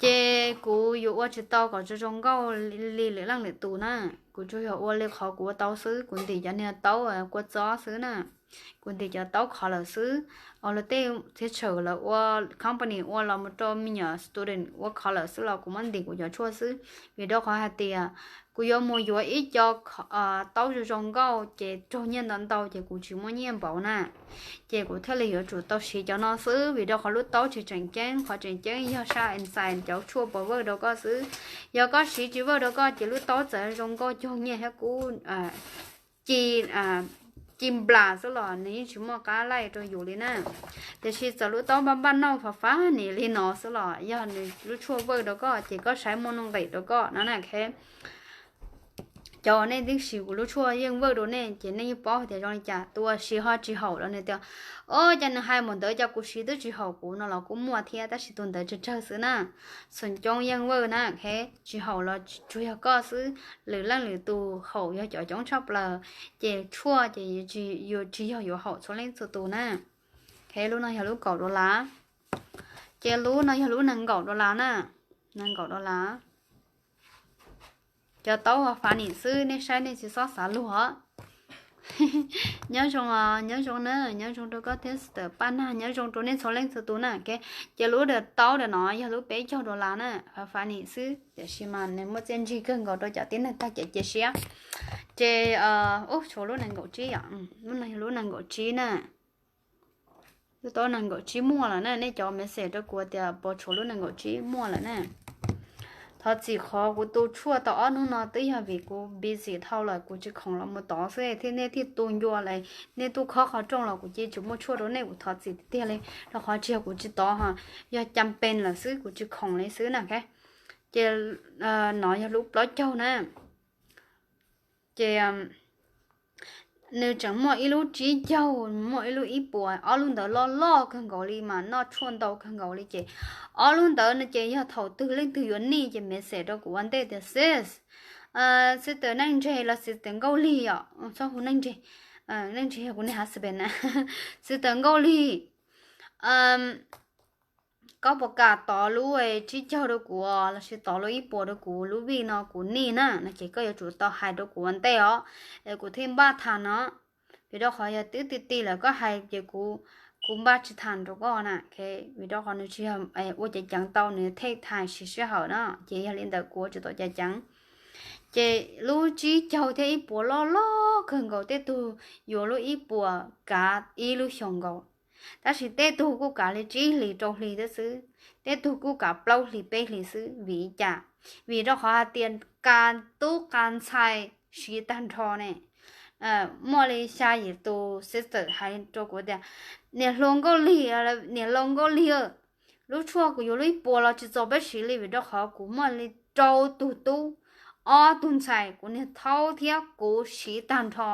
ces kuv yuav ua tsis tau kom zoo zoo nkauj li lwm leej lwm tus na. Kuv tsuas yog ua li qhov kuv ua tau xwb, kuv ntim cov niag taub kua txob xwb na. Kuv ntim cov taub kho lawm xwb. Ua luag tej teb chaws lawv ua, company ua los mus rau me nyuam student ua kho lawm xwb los kuv muab ntim kuv cov tshuaj xwb. Vim rau qhov hais tias kuv yuav mus yuav ib co taub zoo zoo nkauj ces raug nyiaj ntau ntau ces kuv tsis muaj nyiaj npaum na. Ces kuv thiaj li yuav tsum tau siv cov no xwb, vim rau qhov lub taub tsis tseem ceeb, qhov tseem ceeb yog sab enzyme cov tshuaj power rau koj xwb. Yog koj siv tsis work rau koj ces lub taub txawm zoo nkauj cuag nyiaj thiab kub ci, ci nplas xwb los nws yeej tsis muaj qab laij rau yus li na. Tiam sis txawm lub taub npaj npaj nauj fav fav nim li no xwb los yog nws lub tshuaj work rau koj ces koj saib muaj nuj nqis rau koj no na. Cov uas nej twb siv kuv lub tshuaj yeej work rau nej ces nej yeej paub hais tias zoo li cas. Tus uas siv ho tsis haum los nws tias, o, cas nws hais mus ntawd cas kuv siv twb tsis haum kuv no los kuj muaj thiab, tab sis tus ntawd tsawg tsawg xwb na. Xoom coob yeej work na, tsis haum los tsuas yog koj xwb, lwm leej lwm tus haum yog cov coob tshaj plaws, ces tshuaj ces yuav tsis yog yuav haum txhua leej txhua tus na. Lub no yog lub kaum dollar, ces lub no yog lub nees nkaum dollar na, nees nkaum dollar. Cov taub fav nim xwb, nej saib nej tsis txhob xav luag. Nyob zoo, nyob zoo na, nyob zoo rau koj thiab sister Paj Nag, nyob zoo rau nej txhua leej txhua tus na. Ces lub taub ntawm no yog lub peb caug dollar na, fav nim xwb, tiam sis mas nws muaj txiaj ntsig kawg nkaus rau cov tib neeg tag kev cia siab. Ces, ub, tshuav lub nees nkaum tsib yom, lub no yog lub nees nkaum tsib na. Lub taub nees nkaum tsib muaj lawm na, nej cov message rau kuv tias puas tshuav lub nees nkaum tsib muaj lawm na. Thov txim qhov kuv tu tshuaj tau ob hnub no twb yog vim kuv busy dhau lawm kuv tsis khoom los mus tov xwb thiab nej thiaj tu ncua lawm, nej tuaj khob qhov rooj los kuv cia tsis muaj tshuaj rau nej, kuv thov txim tiag tiag li, rau qhov tsis yog kuv tsis tov ho, yog cas pes lawm xwb kuv tsis khoom li xwb na. Ces no yog lub plaub caug na. Ces nws tseem muaj ib lub tsib caug, muaj ib lub ib puas, ob lub ntawd loj loj kawg nkaus li mas noj tshuaj ntau kawg nkaus li. Ces ob lub ntawd no ces yog thaum twg leej twg yuav nij ces message rau kuv ua ntej tias sis, sister Neej Ntseg los sister Nkauj Lig os, txhob hu Neej Ntseg, Neej Ntseg yog kuv niag husband na, sister Nkauj Lig, koj puas kam tov lub tsib caug rau kuv lossis tov lub ib puas rau kuv, lub vij no kuv nij na no ces koj yuav tsum tau hais rau kuv ua ntej os, es kuv thiaj npaj tham no. Vim rau qhov yog twb ti ti lawm koj hais ces kuv, kuv npaj tsis tham rau koj na. Vim rau qhov nws tsis yog ua ceev ceev tau, nws take time siv sij hawm na, ces yog li ntawd kuv ua tsis tau ceev ceev. Ces lub tsib caug thiab ib puas loj loj kawg nkaus, tej tug yuav lub ib puas kav ib lub xyoos nkaus. Tab sis tej tug kuj kav li tsib hlis rau hli thiab xwb, tej tug kuj kav plaub hlis peb hlis xwb. Vim li cas? Vim rau qhov hais tias ka tub ka ntxhais siv tag nrho ne. Muaj li xya yim tus sister hais rau kuv tias, niam hluas Nkauj Lig, niam laus Nkauj Lig, lub tshuaj kuv yuav lub ib puas los tsis txaus peb siv li, vim rau qhov kuv muaj li rau tug tub, ob tug ntxhais, kuv niag thaub thiab kuv siv tag nrho.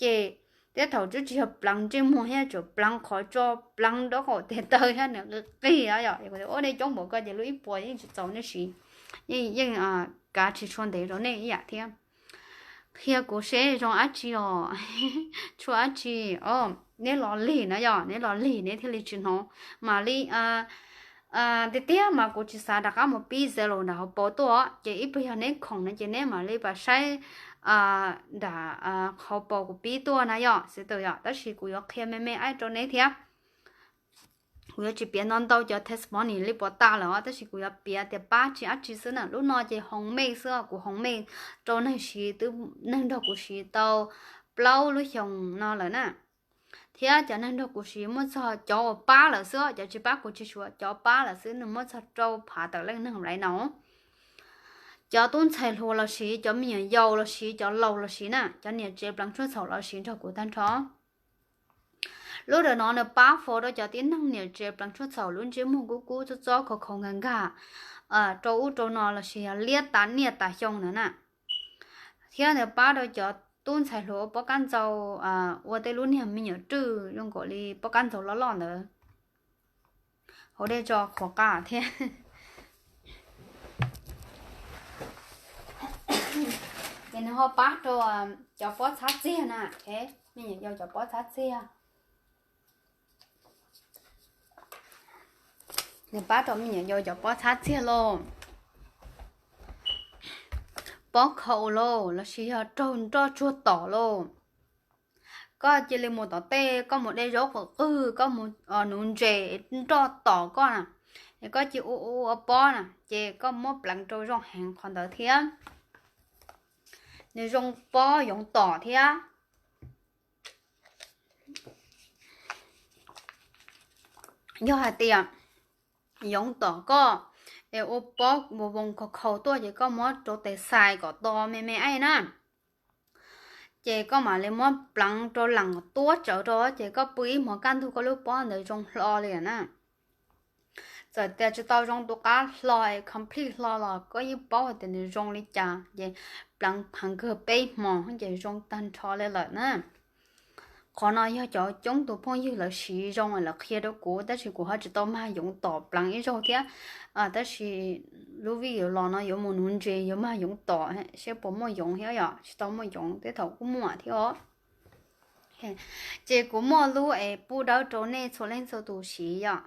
Ces tej thaum twb tsis yog pleev ntsej muag thiab, tsuas pleev qhov tso, pleev nraub qaum tes taw thiab nws qig qig yom. Ua nej coob npaum ko ces lub ib puas yeej tsis txaus nej siv, yeej yeej kav tsis tshua ntev rau nej ib yam thiab. Qhia kuv seb zoo dab tsi os, tshuaj dab tsi os. Neb los lig na yom, neb los lig neb thiaj li tsis hnov. Mam li, tiag tiag mas kuv tsis xav rov qab mus pib Zalo nram hauv paus tuaj, ces ib pliag yog neb khoom no ces neb mam li pab saib nram hauv paus kuv pib tuaj na yom, xwb tau yom. Tab sis kuv yuav qhia me me aib rau neb thiab. Kuv yuav tsis piav ntau ntau cov testimony li puas tas lawm os, tab sis kuv yuav piav tias pab tsis dab tsi xwb na. Lub no ces home made xwb, kuv home made rau neeg siv, twb neeg nrog kuv siv tau plaub lub xyoos no lawm na. Thiab cov neeg nrog kuv siv muaj txog cov uas pab lawm xwb, cov tsis pab kuv tsis suav, cov pab lawm xwb nws muaj txog rau phav tawm leej neeg right now. Cov tub ntxhais hluas los siv, cov me nyuam yaus los siv, cov laus los siv na, cov niam tsev pleev tshuaj txhaum los siv nrog kuv tag nrho. Lub ntawm no nws pab fo rau cov tib neeg niam tsev pleev tshuaj txhaum, lub ntsej muag kub kub txob txob khaus khaus nkag nkag rau ub rau no los sis yog liab tas niaj tas xyoo ntawd na. Thiab nws pab rau cov tub ntxhais hluas ua pob kab ntxaus, ua tej lub niag me nyuam rwj zoo nkaus li pob kab ntxaus loj loj ntawd. Hauv dej tso qhuav qab thiab. Ces nws ho pab rau cov pob txhab txiag na, me nyuam yaus cov pob txhab txiag. Nws pab rau me nyuam yaus cov pob txhab txiag lauj, pob khau lauj, los sis yog raug nroj tsuag tom lauj. Koj cia li mus tom tej, koj mus de zaub qhwv qwg, koj mus nuv ntses nroj tom koj na, es koj cia ua ua pob na, ces koj muab pleev rau zoo heev qhov ntawd thiab. Nws zoo pob yoov tom thiab. Yog hais tias yoov tom koj es ua pob voo voo khaus khaus tuaj ces koj muab rau tes xais kom to me me aib na. Ces koj mam li muab pleev rau leem tuab tsawv rau, ces koj pw ib hmos kaj ntug koj lub pob ntawd zoo hlo li na. Txawm tias tsis tau zoo tus qab hlo es complete hlo los koj yeej paub hais tias nws zoo li cas, ces pleev phav kawg peb hmos ces zoo tag nrho li lawm na. Qhov no yog cov coob tus phooj ywg lawv siv zoo lawv qhia rau kuv, tab sis kuv ho tsis tau mag yoov tom pleev ib zaug thiab. Tab sis lub video los no yuav mus nuv ntses yuav mag yoov tom seb puas muaj yoov thiab yom, tsis tau muaj yoov tej thaum kuj muaj thiab os. Ces kuv muaj lub es pub dawb rau nej txhua leej txhua tus siv yom.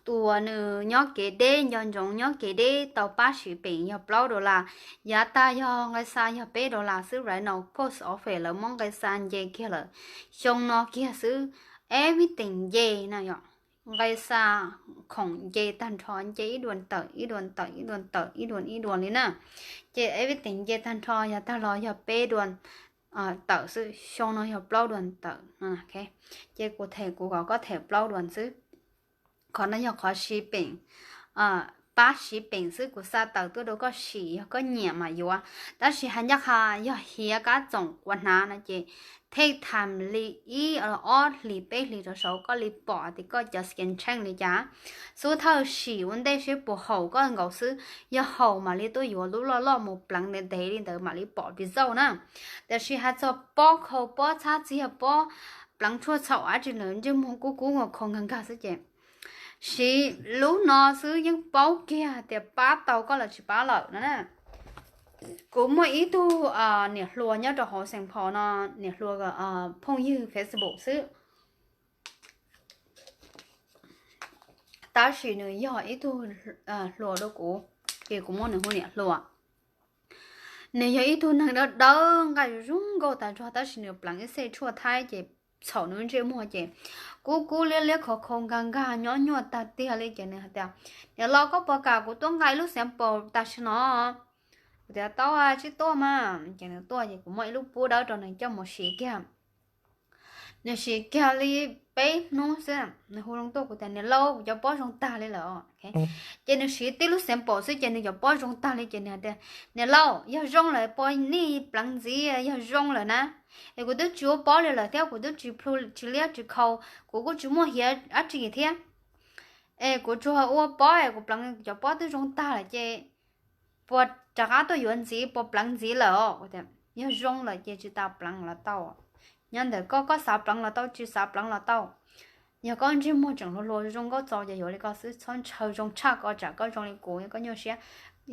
Tus uas nws nyob kev deb, nco ntsoov nyob kev deb tau pab siv peem yog plaub dollar, yav tag yog nqe xa yog peb dollar xwb, right now post office lawv muab nqe xa nce kiag lawm. Xyoo no kiag xwb, everything nce na yom. Nqe xa, khoom nce tag nrho, nce ib dua tawm ib dua tawm ib dua tawm ib dua ib dua li na. Ces everything nce tag nrho, yav tag los yog peb dua tawm xwb, xyoo no yog plaub dua tawm. Ces kuv them kuv kom koj them plaub dua xwb. Qhov no yog qhov siv peem, pab siv peem xwb, kuv xa tawm tuaj rau koj sim, yog koj nyiam mas yuav. Tab sis hais ncaj qha yog hiav kab txoom quav hnav no ces take time li ib ob hlis peb hlis rau saud koj li pom tias koj cov skin change li cas. Xub thawj sim ua ntej seb puas haum koj nkaus xwb, yog haum mam li tuaj yuav lub loj loj mus pleev ntev ntev li ntawd mam li pom result na. Tiam sis hais txog pob khau pob txhab txiag pob pleev tshuaj txhaum dab tsi ntawd ntsej muag kub kub khaus nkag nkag xwb ces siv lub no xwb yeej paub kiag tias pab tau koj los tsis pab lawm no na. Kuv muaj ib tug niam hluas nyob rau hauv Saint Paul no, niam hluas phooj ywg Facebook xwb. Tab sis nws yog ib tug hluas rau kuv, ces kuv muab nws hu niam hluas. Nws yog ib tug neeg dawb dawb nqaij zoo nkauj tas zog, tab sis nws pleev ib xej tshuaj thaib ces txhaum nws ntsej muag ces kub kub liab liab khaus khaus nkag nkag nyob nyuaj tag tiag li. Ces nws hais tias, niam laus, koj puas kam kuv tuaj nqa ib lub sample tam sim no? Kuv tias, tau, tsis tuaj mas. Ces nws tuaj ces kuv muab ib lub pub dawb rau nws coj mus siv kiag. Nws siv kiag li peb hnub xwb, nws hu loo tuaj kuv tias, niam laus, kuv cov pob zoo tag li lawm. Ces nws siv tib lub sample xwb ces nws cov pob zoo tag li ces nws hais tias, niam laus, yog zoo lawm puas nej pleev ntxiv, yog zoo lawm na? Es kuv twb tsis ua pob li lawm thiab kuv twb tsis plhu tsis liab tsis khau, kuv kuj tsis muaj hiav dab tsi thiab. Es kuv tsuas ua pob es kuv pleev cov pob twb zoo tag lawm ces puas rov qab tuaj yuav ntxiv, puas pleev ntxiv lawm os? Yog zoo lawm ces tsis tas pleev los tau. Nyob ntawm koj, koj xav pleev los tau, tsis xav pleev los tau. Yog koj ntsej muag tseem hluas hluas zoo nkauj txaus ces yuav li koj xwb, txhob ntshaw zoo tshaj ko tsam koj zoo li kuv, koj nyuaj siab.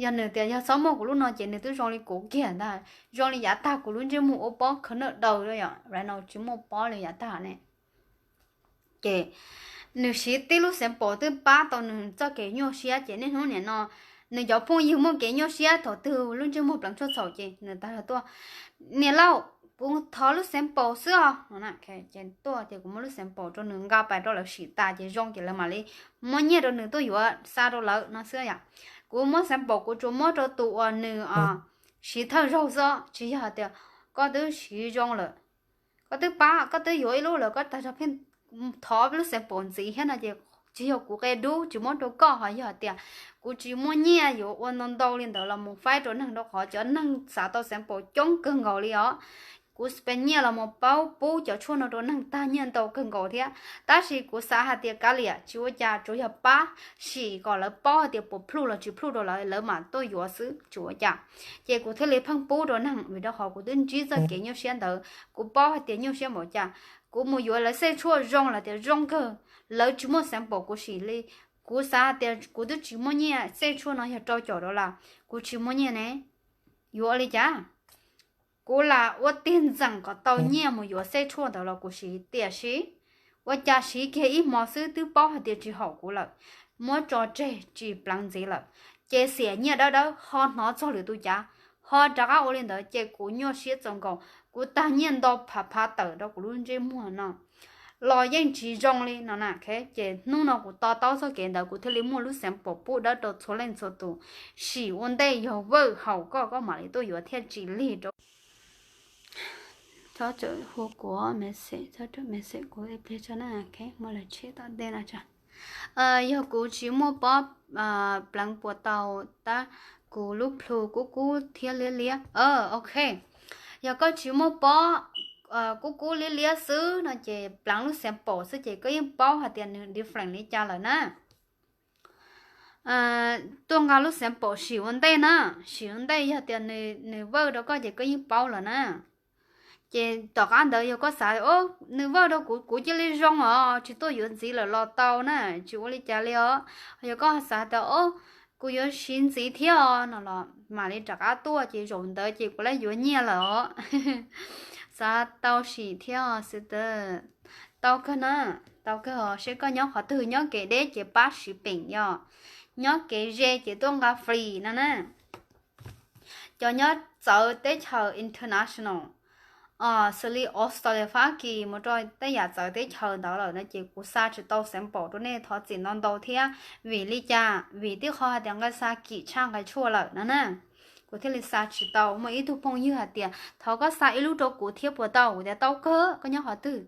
Yog nws tias yog txhob muaj kuv lub no ces nws twb zoo li kuv kiag ntag, zoo li yav tag kuv lub ntsej muag ua pob khawv naj daws yom, right now tsis muaj pob li yav tag ne. Ces nws siv tib lub sample twb pab tau nws txoj kev nyuaj siab ces niaj hnub nim no nws cov phooj ywg muaj kev nyuaj siab thaum twg lub ntsej muag pleev tshuaj txhaum ces nws tag los tuaj, niam lauj, kuv thov lub sample xwb os no. Ces tuaj ces kuv muab lub sample rau nws nqa pais rau lawv sim tas ces zoo ces lawv mam li muab nyiaj rau nws tuaj yuav xa rau lawv no xwb yom. Kuv muab sample kuv tsuas muab rau tus uas nws siv thawj zaug xwb, tsis yog hais tias koj twb siv zoo lawm, koj twb pab, koj twb yuav ib lub lawm koj tag zog pheej thov lub sample ntxiv thiab no ces tsis yog kuv qia dub tsis muab rau koj, ho yog hais tias kuv tsis muaj nyiaj yuav ua ntau ntau li ntawd los mus faib rau neeg, rau qhov cov neeg xav tau sample coob kawg nkaus li os. Kuv spend nyiaj los mus paub pub cov tshuaj no rau neeg tag nyiaj ntau kawg nkaus thiab, tab sis kuv xav hais tias kav liam tsis ua cas, tsuas yog pab sim kom lawv paub hais tias puas plhuj los tsis plhuj rau lawv, lawv mam tuaj yuav xwb tsis ua cas. Ces kuv thiaj li pheej pub rau neeg vim rau qhov kuv twb ntsib txoj kev nyuaj siab ntawd, kuv paub hais tias nyuaj siab npaum cas. Kuv mus yuav lawv xej tshuaj zoo lawm tias zoo kawg, lawv tsis muaj sample kuv sim li. Kuv xav hais tias kuv twb tsis muaj nyiaj, xej tshuaj no yog rau caum dollar, kuv tsis muaj nyiaj ne, yuav ua li cas? Kuv lam ua tiag ntxeem kom tau nyiaj mus yuav xej tshuaj ntawd los kuv siv, tiam sis ua cas siv kiag ib hmo xwb twb paub hais tias tsis haum kuv lawm, muab tso tseg tsis pleev ntxiv lawm, ces xiam nyiaj dawb dawb ho hnov txog lwm tus cav, ho rov qab ua li ntawd ces kuv nyuaj siab txaus nkaus, kuv tag nyiaj ntau phav phav tawm rau kuv lub ntsej muag no los yeej tsis zoo li no na. Ces hnub no kuv to taub txoj kev ntawd kuv thiaj li muaj lub sample pub dawb rau txhua leej txhua tus, sim ua ntej yog work haum koj, koj mam li tuaj yuav thiaj tsis lig rau. Txhob hu kuv message, txhob message kuv ib pliag tso na, muaj lawv tshem tom ntej no tso. Yog kuv tsis muaj pob pleev puas tau tab kuv lub plhu kub kub thiab liab liab? Ok, yog koj tsis muaj pob kub kub liab liab xwb no ces pleev lub sample xwb ces koj yeej paub hais tias nws different li cas lawm na. Tuaj nqa lub sample sim ua ntej na, sim ua ntej yog tias nws work rau koj ces koj yeej paub lawm na. Ces tom qab ntawd yog koj xav, o, nws work rau kuv, kuv cia li zoo os, tsis tuaj yuav ntxiv lawm los tau na, tsis ua li cas li os. Yog koj xav tias, o, kuv yuav siv ntxiv thiab os no los mam li rov qab tuaj ces zaum ntawd ces kuv lawv yuav nyiaj lawm os. Xav tau sim thiab os xwb tas. Tau kawg na, tau kawg os, seb koj nyob qhov twg, nyob kev deb ces pab siv peem yom, nyob kev ze ces tuaj nqa free no na. Cov nyob txawv teb chaws international, xws li Australia, Fab Kis mus rau tej yam txawv teb chaws ntawd lawm no ces kuv xa tsis tau sample rau nej, thov txim ntau ntau thiab. Vim li cas? Vim tib qho hais tias nqaij xa kim tshaj nqaij tshuaj lawm no na. Kuv thiaj li xa tsis tau. Muaj ib tug phooj ywg hais tias thov koj xa ib lub rau kuv thiab puas tau? Kuv tias tau kawg, koj nyob qhov twg?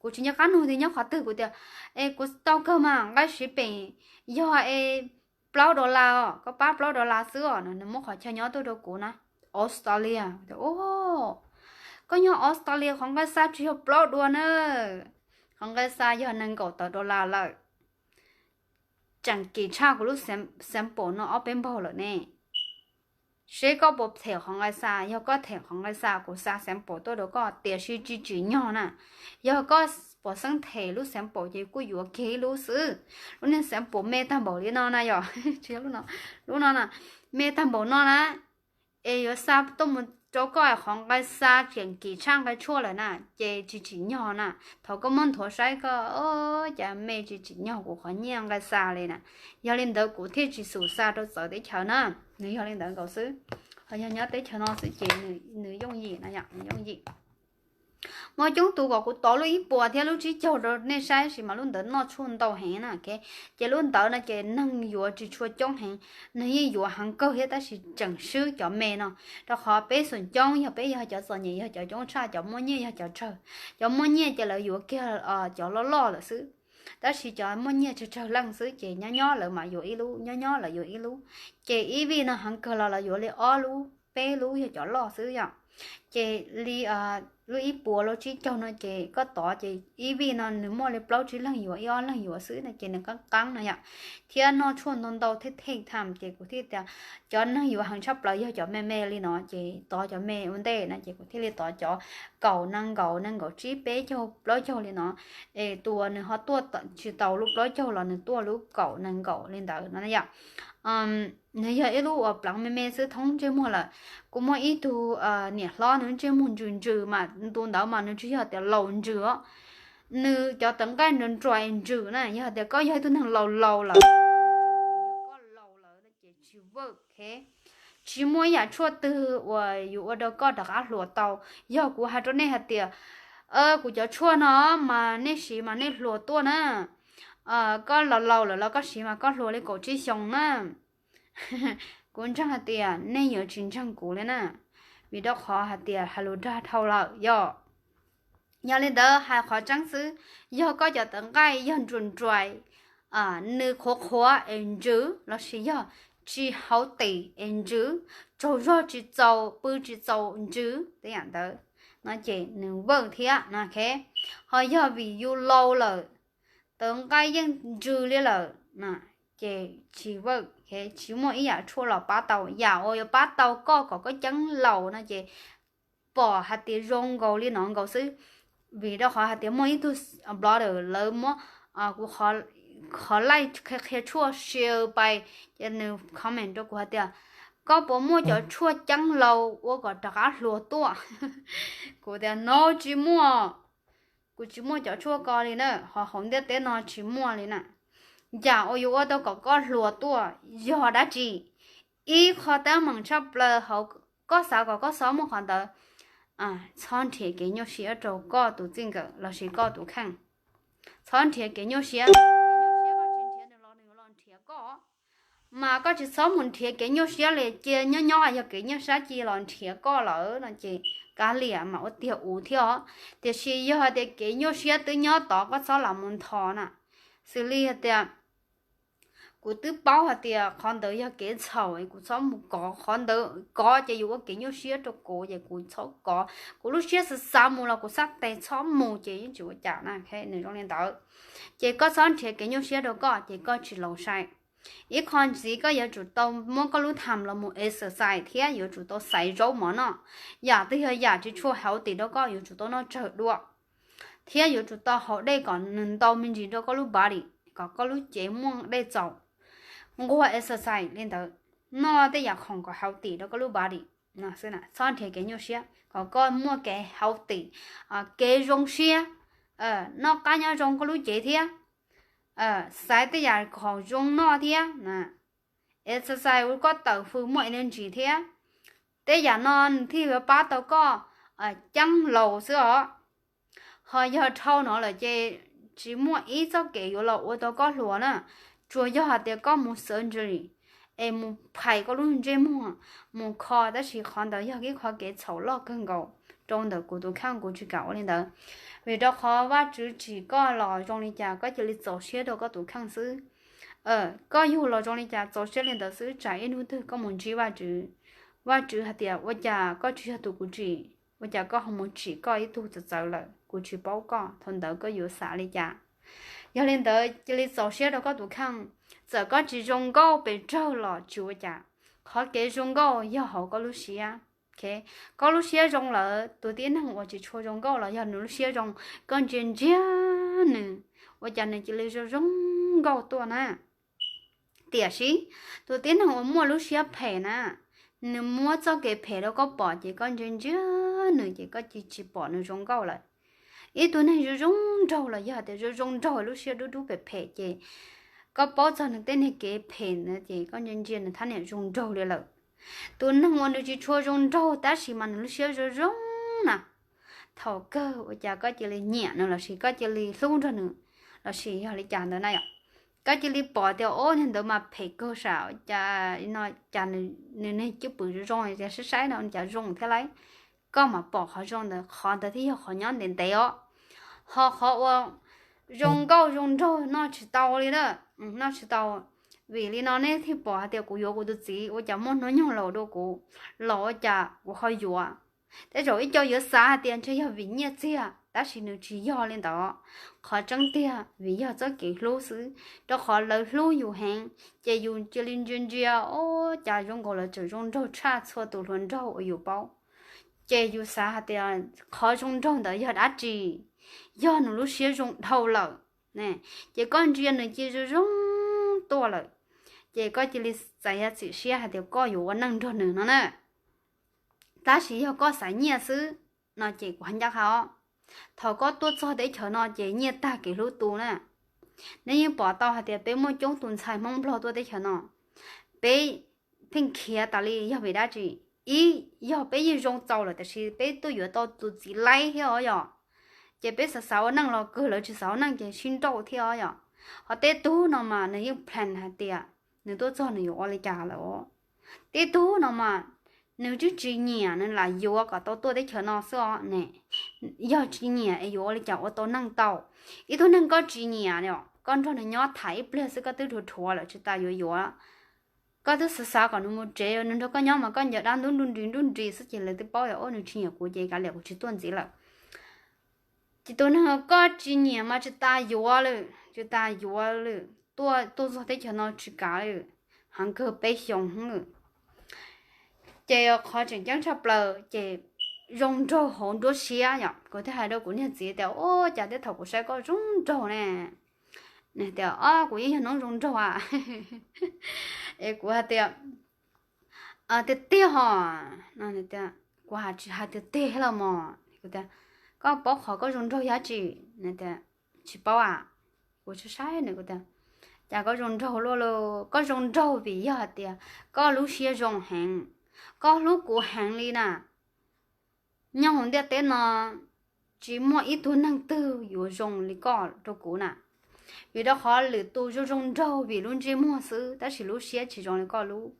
Kuv tsis nco qab nug tias nyob qhov twg, kuv tias, es kuv tau kawg mas, nqaij siv peem yog es plaub dollar os, koj pab plaub dollar xwb os no. Nws muab qhov chaw nyob tuaj rau kuv na, Australia. Koj nyob Australia qhov nqaij xa tsis yog plaub dua na, qhov nqaij xa yog nees nkaum tawm dollar lawm. Tseem kim tshaj kuv lub sample no ob peb npaug lawm ne. Seb koj puas them qhov nqaij xa, yog koj them qhov nqaij xa kuv xa sample tuaj rau koj, tiam sis tsis tsim nyog na. Yog koj puas xeeb them lub sample ces kuj yuav kiag ib lub xwb. Lub niag sample me tag npaum li no na yom, tsis yog lub no, lub no na, me tag npaum no na, es yuav xa tuaj mus rau koj qhov nqaij xa tseem kim tshaj nqaij tshuaj lawm na, ces tsis tsim nyog na. Thov koj muab nthuav saib koj, cas me tsis tsim nyog kuv qhov nyiaj nqaij xa li na. Yog li ntawd kuv thiaj tsis xum xa rau txawv teb chaws na. Nws yog li ntawd nkaus xwb. Ho yog nyob teb chaws no xwb ces nws yooj yim na yom, nws yooj yim. Muaj coob tus kom kuv tov lub ib puas thiab lub tsib caug rau nej saib sis mas lub ntawd noj tshuaj ntau heev na. Ces lub ntawd no ces neeg yuav tsis tshua coob heev, neeg yeej yuav heev kawg thiab tab sis tseem swb cov me no, rau qhov peb xum coob yog peb yog cov txom nyem, yog cov coob tshaj, cov muaj nyiaj yog cov tsawg. Cov muaj nyiaj ces lawv yuav kiag cov loj loj lawm xwb, tab sis cov muaj nyiaj tsawg tsawg leej xwb ces nyob nyob lawv mam yuav ib lub, nyob nyob lawv yuav ib lub. Ces ib vij no heev kawg los lawv yuav li ob lub peb lub yog cov loj xwb yom. Ces li lub ib puas los tsib caug no ces koj tov ces ib vij no nws muaj li plaub tsib leeg yuav, ib ob leeg yuav xwb no ces nws qab qab no yom. Thiab noj tshuaj ntau ntau thej thej tham ces kuv thiaj tias cov neeg yuav heev tshaj plaws yog cov me me li no ces tov cov me ua ntej no ces kuv thiaj li tov cov kaum nees nkaum, nees nkaum tsib peb caug plaub caug li no. Es tus uas nws ho tuaj tsis tau lub plaub caug los nws tuaj lub kaum nees nkaum li ntawd no yom. Nws yog ib lub uas pleev me me xwb thoob ntsej muag lawm. Kuv muaj ib tug niam hlob nws ntsej muag ntsws ntsws mas tus ntawd mas nws tsis yog tias laus ntsws os. Nws cov tawv nqaij nruas nruas ntsws na, yog tias koj yog ib tug neeg laus laus lawm, koj laus lawm ces tsis work. Tsis muaj ib yam tshuaj twg uas yuav ua rau koj rov qab hluas tau. Yog kuv hais rau nej hais tias kuv cov tshuaj no mas nej siv mas nej hluas tuaj na. Koj laus laus lawm los koj siv mas koj hluas li kaum tsib xyoos na. Kuv ntseeg hais tias nej yuav tsis ntseeg kuv li na, vim rau qhov hais tias hais lus dag dhau lawm yom. Yog li ntawd hais qhov tseeb xwb, yog koj cov tawv nqaij yog nruas nruas, nws qhuav qhuav es ntsws lossis yog tsis hauv tim es ntsws, tsaug zog tsis txaus pw tsis txaus ntsws tej yam ntawd no ces nws work thiab no. Ho yog vim yus laus lawm, tawv nqaij yeej ntsws li lawm ces tsis work. Tsis muaj ib yam tshuaj los pab tau. Yam uas yuav pab tau koj kom koj ceeb laus no ces pom hais tias zoo nkaus li no nkaus xwb. Vim rau qhov hais tias muaj ib tug blogger lawv muab kuv qhov laij qhia tshuaj share pais, ces nws comment rau kuv hais tias koj puas muaj cov tshuaj ceeb laus ua kom rov qab hluas tuaj? Kuv tias no tsis muaj, kuv tsis muaj cov tshuaj ko li na, ho hauv ntiaj teb no tsis muaj li na. Yam uas yuav ua tau kom koj hluas tuaj yog dab tsi? Ib qho teeb meem tshaj plaws hauv koj xav kom koj xob muaj qhov ntawd, txhob nrhiav kev nyuaj siab rau koj tus txij nkawm lossis koj tus kheej. Txhob nrhiav kev nyuaj siab, kev nyuaj siab koj tsis nrhiav nws los nws yuav los nrhiav koj. Mas koj tsis txhob mus nrhiav kev nyuaj siab li, cia nyob nyob yog kev nyuaj siab cia los nrhiav koj lawm no ces kav liam mas ua tiag uv thiab os. Tiam sis yog hais tias kev nyuaj siab twb nyob tod koj txhob lam mus nthos na. Xws li hais tias kuv twb paub hais tias qhov ntawd yog kev txhaum, kuv txhob mus kov qhov ntawd, kov ces yuav ua kev nyuaj siab rau kuv ces kuv txhob kov. Kuv lub siab xav xav mus los kuv xab tes txhob mus ces yeej tsis ua cas na, nws zoo li ntawd. Ces koj txhob nrhiav kev nyuaj siab rau koj ces koj tsis laus sai. Ib qho ntxiv koj yuav tsum tau muab koj lub tham los mus exercise thiab yuav tsum tau xaiv zaub mov noj. Yam twg yog yam tsis tshua healthy rau koj yuav tsum tau noj tsawg dua, thiab yuav tsum tau haus dej kom nws ntau me ntsis rau koj lub body, kom koj lub cev muaj dej txaus. Nquag exercise li ntawd, noj tej yam khoom kom healthy rau koj lub body. Txhob nrhiav kev nyuaj siab kom koj muaj kev healthy, kev zoo siab, noj qab nyob zoo koj lub cev thiab, xaiv tej yam khoom zoo noj thiab. Exercise ua koj tawm hws muaj energy thiab. Tej yam no nws thiaj yuav pab tau koj ceeb laus xwb os. Ho yog dhau no lawm ces tsis muaj ib txoj kev yuav los ua tau koj hluas na, tsuas yog hais tias koj mus surgery es mus phais koj lub ntsej muag mus kho, tab sis qhov ntawd yog ib qho kev txhaum loj kawg nkaus rau ntawm kuv tus kheej, kuv tsis kam ua li ntawd. Vim rau qhov Vajtswv tsim koj los zoo li cas koj cia li txaus siab rau koj tus kheej xwb. Koj yug los zoo li cas txaus siab li ntawd xwb, tsam ib hnub twg koj mus ntsib Vajtswv, Vajtswv hais tias ua cas koj tsis yog tus kuv tsim, ua cas koj ho mus tsim koj ib tug txawv txawv lawm, kuv tsis paub koj, thaum ntawd koj yuav xav li cas? Yog li ntawd cia li txaus siab rau koj tus kheej, txawm koj tsis zoo nkauj pes tsawg los tsis ua cas, qhov kev zoo nkauj yog hauv koj lub siab. Koj lub siab zoo lawm, tus tib neeg uas tsis tshua zoo nkauj los yog nws lub siab zoo, koj ntsia ntsia nws, ua cas nws cia li zoo zoo nkauj tuaj na. Tiam sis tus tib neeg uas muaj lub siab phem na, nws muab txoj kev phem rau koj pom ces koj ntsia ntsia nws ces koj cia tsis pom nws zoo nkauj lawm. Ib tug neeg zoo zoo nraug los yog tias zoo zoo nraug lub siab dub dub phem phem ces koj paub txog nws tej niag kev phem ntawd ces koj ntsia ntsia nws thab niam zoo nraug li lawm. Tus neeg uas nws tsis tshua zoo nraug tab sis mas nws lub siab zoo zoo na, thaum kawg ua cas koj cia li nyiam nws lossis koj cia li hlub nrog nws lossis yog li cas ntawd na yom. Koj cia li pom tias o, niag ntawd mas phem kawg sam, ua cas no, cas nws niag cwj pwm zoo zoo, saib saib no cas zoo thiab lauj. Koj mam pom qhov zoo ntawd, qhov ntawd thiaj yog qhov nyob ntev ntev os. Ho qhov uas zoo nkauj zoo nraug noj tsis tau li na, noj tsis tau. Vim li no nej thiaj pom hais tias kuv yuav kuv tus txiv ua cas muaj hnub nyoog laus dua kuv, los ua cas kuv ho yuav. Tej zaum ib co yuav xav hais tias ntshe yog vim nyiaj txiag, tab sis nws tsis yog li ntawd. Qhov tseeb tiag vim yog txoj kev hlub xwb, rau qhov lawv hlub yus heev, ces yus cia li ntsia ntsia, o, cas zoo nkaus lawv tseem zoo nraug tshaj txhua tus hluas nraug uas yus paub. Ces yus xav hais tias qhov zoo nraug ntawd yog dab tsi? Yog nws lub siab zoo dhau lawm, ces koj ntsia nws cia zoo zoo tuaj lawm, ces koj cia li txais yam txim siab hais tias koj yuav ua neej nrog nws no na. Tab sis yog koj xaiv nyiaj xwb no ces kuv hais ncaj qha os, thaum koj tuaj txog teb chaws no ces nyiaj tag kev hlub tu na. Nej yeej pom tau hais tias peb muaj coob tus ntxhais Hmoob Nplog tuaj teb chaws no, peb pheej khiav tas li yog vim dab tsi? Ib, yog peb yeej zoo txaus lawm tiam sis peb tuaj yuav tau tus txiv laib thiab os yom, ces peb xav xav ua neej los kawg lawv tsis xav ua neej ces sib nrauj thiab os yom. Ho tej tug no mas nws yeej plan hais tias nws tuaj txog nws yuav ua li cas lawm. Tej tug no mas nws twb tsis nyiam nws lam yuav kom tau tuaj teb chaws no xwb os ne. Yog tsis nyiam es yuav ua li cas ua tau neej tau? Ib tug neeg koj tsis nyiam, koj nrog nws nyob tham ib pliag xwb koj twb dhuav dhuav lawm tsis tas yuav yuav. Koj twb xav xav kom nws mus tsev, nws nrog koj nyob mas koj ncaws dab ntub nruj nris nruj nris xwb ces lawv twb paub tias o nws tsis nyiam kuv ces kav liam kuv tsis tuaj ntxiv lawm. Ces tus neeg koj tsis nyiam mas tsis tas yuav lawm, tsis tas yuav lawm, tuaj tuaj txog teb chaws no tsis kav lawm, heev kawg peb xyoos lawm. Ces qhov tseem ceeb tshaj plaws ces zoo nraug hauv nruab siab yom. Kuv thiaj hais rau kuv niag txiv tias o, cas tej thaum kuv saib koj zoo nraug ne. Nws tias o, kuv yeej yog noob zoo nraug a. Es kuv hais tias tiag tiag ho, kuv hais tsis hais tiag tiag los mas. Kuv tias koj paub qhov koj zoo nraug yog dab tsi? Nws tias tsis paub a. Kuv saib saib nws kuv tias cas koj zoo nraug luaj lauj? Koj zoo nraug vim yog hais tias koj lub siab zoo heev, koj hlub kuv heev li na. Nyob hauv ntiaj teb no tsis muaj ib tug neeg twg yuav zoo li koj rau kuv na. Vim rau qhov lwm tus zoo zoo nraug vim lub ntsej muag xwb tab sis lub siab tsis zoo li koj lub.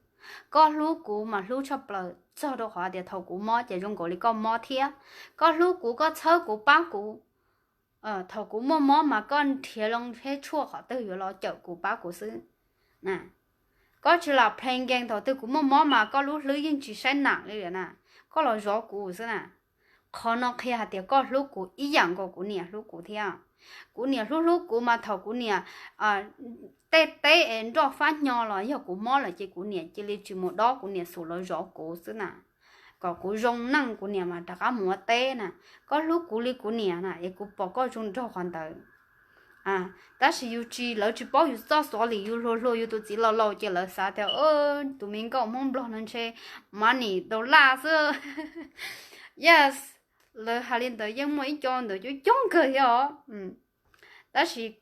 Koj hlub kuv mas hlub tshaj plaws txog rau qhov tias thaum kuv mob ces zoo nkaus li koj mob thiab. Koj hlub kuv, koj txhawb kuv pab kuv. Thaum kuv muaj mob mas koj nrhiav loo tsheb tshuaj qhov twg yuav los cawm kuv pab kuv xwb. Koj tsis lam ples nkees, thaum twg kuv muaj mob mas koj lub hlwb yeej tsis saib nam li lawm na, koj los zov kuv xwb na. Qhov no qhia hais tias koj hlub kuv ib yam nkaus kuv niam hlub kuv thiab. Kuv niam hlub hlub kuv mas thaum kuv niam tej teb es nroj fab hnyo los yog kuv mob lawm ces kuv niam cia li tsis mus dob, kuv niam xub los zov kuv xwb na. Kom kuv zoo neej kuv niam mas rov qab mus ua teb na. Koj hlub kuv li kuv niam na es kuv pom koj zoo nraug qhov ntawd. Tab sis yus tsis, lawv tsis paub yus txoj xov li, yus hluas hluas yus tus txiv laus laus ces lawv xav tias tus me nkauj Hmoob Nplog no ntshe money dollar xwb. Yes, lawv hais li ntawd yeej muaj ib co ntawd coob coob kawg thiab os. Tab sis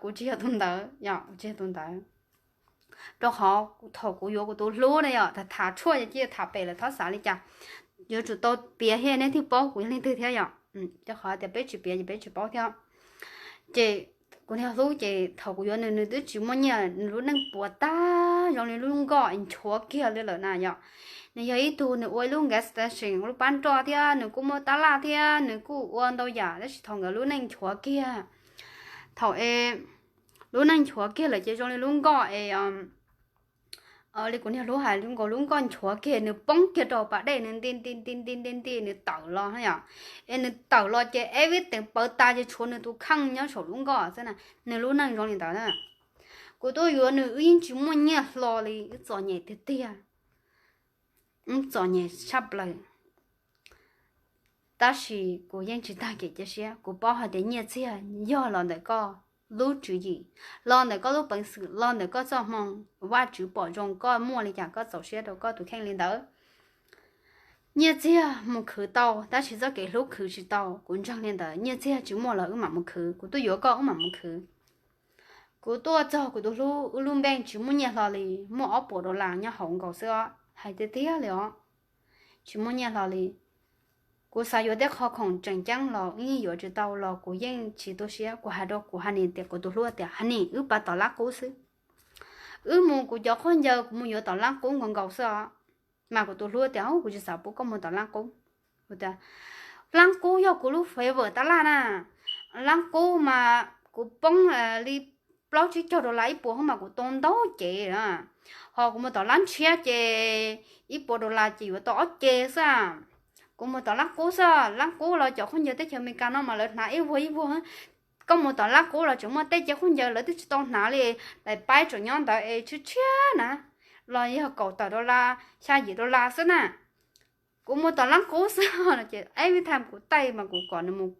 kuv tsis yog tus ntawd, yog kuv tsis yog tus ntawd. Rau qhov thaum kuv yuav kuv tus hlub na yom, tham tham tshuaj cia tham pem lawm txhob xav li cas. Yuav tsum tau piav thiab nej thiaj paub kuv yog leej twg thiab yom. Rau qhov tias peb tsis piav ces peb tsis paub thiab. Ces kuv niag hlub ces thaum kuv yuav nws, nws twb tsis muaj nyiaj, nws lub neej puas tag zoo li lub nkoj nchuav kiag li lawm na yom. Nws yog ib tug nws ua ib lub gas station, ua lub pab nroj thiab, nws kuj muaj tab laj thiab, nws kuj ua ntau yam tab sis thaum nkawd lub neej nchuav kiag. Thaum es lub neej nchuav kiag lawm ces zoo li lub nkoj es li kuv niag hlub hais, zoo nkaus lub nkoj nchuav kiag, nws poob kiag rau pas dej, nws nti nti nti nti nti nti nws tawm los yom. Es nws tawm los ces everything pawv tas ces tshuav nws tus kheej nyob saum lub nkoj xwb na. Nws lub neej zoo li ntawd na. Kuv tuaj yuav nws wb yeej tsis muaj nyiaj hlo li, wb txom nyem tiag tiag. Wb txom nyem tshaj plaws. Tab sis kuv yeej tsis tag kev cia siab, kuv paub hais tias nyiaj txiag yog los ntawm koj lub tswv yim, los ntawm koj lub peev xwm, los ntawm koj txoj hmoo, Vajtswv pom zoo koj muaj li cas koj txaus siab rau koj tus kheej li ntawd. Nyiaj txiag mus khwv tau tab sis txoj kev hlub khwv tsis tau, kuv ntseeg li ntawd. Nyiaj txiag tsis muaj los wb mam mus khwv, kuv tuaj yuav koj wb mam mus khwv. Kuv tuaj txog kuv tus hlub, wb lub npeej tsis muaj nyiaj hlo li, muaj ob puas dollar nyob hauv nkaus xwb os, hais tiag tiag li os. Tsis muaj nyiaj hlo li. Kuv xav yuav tej qho khoom tseem ceeb los wb yeej yuav tsis tau los kuv yeej tsis tu siab. Kuv hais rau kuv honey tias, kuv tus hlub tias honey, wb pab tom lab qub xwb. Wb mus kuv cov khaub ncaws kuv mus yuav tom lab qub nkaus nkaus xwb os. Mas kuv tus hlub tias, kuv tsis xav pub koj mus tom lab qub. Lab qub yog kuv lub favorite tab laj na. Lab qub mas kuv poob li plaub tsib caug dollar ib puas hub mas kuv tau ntau cev. Ho kuv mus tom lab ntshiab ces ib puas dollar ces yuav tau ob ce xwb. Kuv mus tom Lab Qub xwb, Lab Qub los cov khaub ncaws teb chaws Amelikas no mas lawv hnav ib vuag ib vuag. Koj mus tom Lab Qub los tseem muaj tej cev khaub ncaws lawv twb tsis tau hnav li, daim paib tseem nyob ntawd es tshiab tshiab na, los yog kaum tawm dollar, xya yim dollar xwb na. Kuv mus tom Lab Qub xwb no ces every time kuv taij mas kuv kom nws mus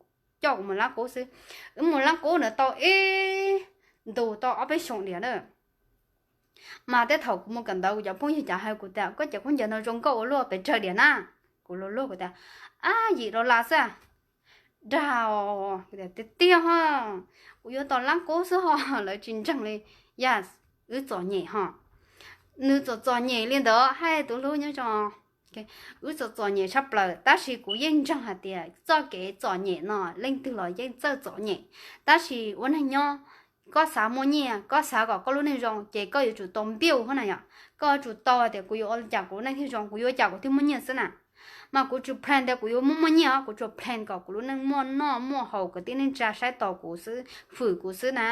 coj kuv mus Lab Qub xwb. Wb mus Lab Qub ntawd tau ib ntus tau ob peb xyoos diam na. Mas tej thaum kuv mus kawm ntawv kuv cov phooj ywg cas hais kuv tias koj cev khaub ncaws no zoo nkauj ua luaj pes tsawg diam na. Kuv luag luag kuv tias ab yim dollar xwb. Dag, tiag tiag ho, kuv yuav tom Lab Qub xwb ho, lawv tsis ntseeg li. Yes, wb txom nyem ho. Nws txom txom nyem li ntawd hais tus hlub nyob zoo. Wb txom txom nyem tshaj plaws tab sis kuv yeej ntseeg hais tias txoj kev txom nyem no leej twg los yeej txawj txom nyem. Tab sis ua neeg nyob, koj xav muaj nyiaj, koj xav kom koj lub neej zoo ces koj yuav tsum tau npiu hab na yom. Koj yuav tsum tau hais tias kuv yuav ua li cas kuv lub neej thiaj zoo, kuv yuav ua cas kuv thiaj muaj nyiaj xwb na. Mas kuv tsis plan tias kuv yuav muaj muaj nyiaj os, kuv tsuas plan kom kuv lub neej muaj noj muaj haus, kwv tij neej tsa saib tos kuv xwb, fwm kuv xwb na.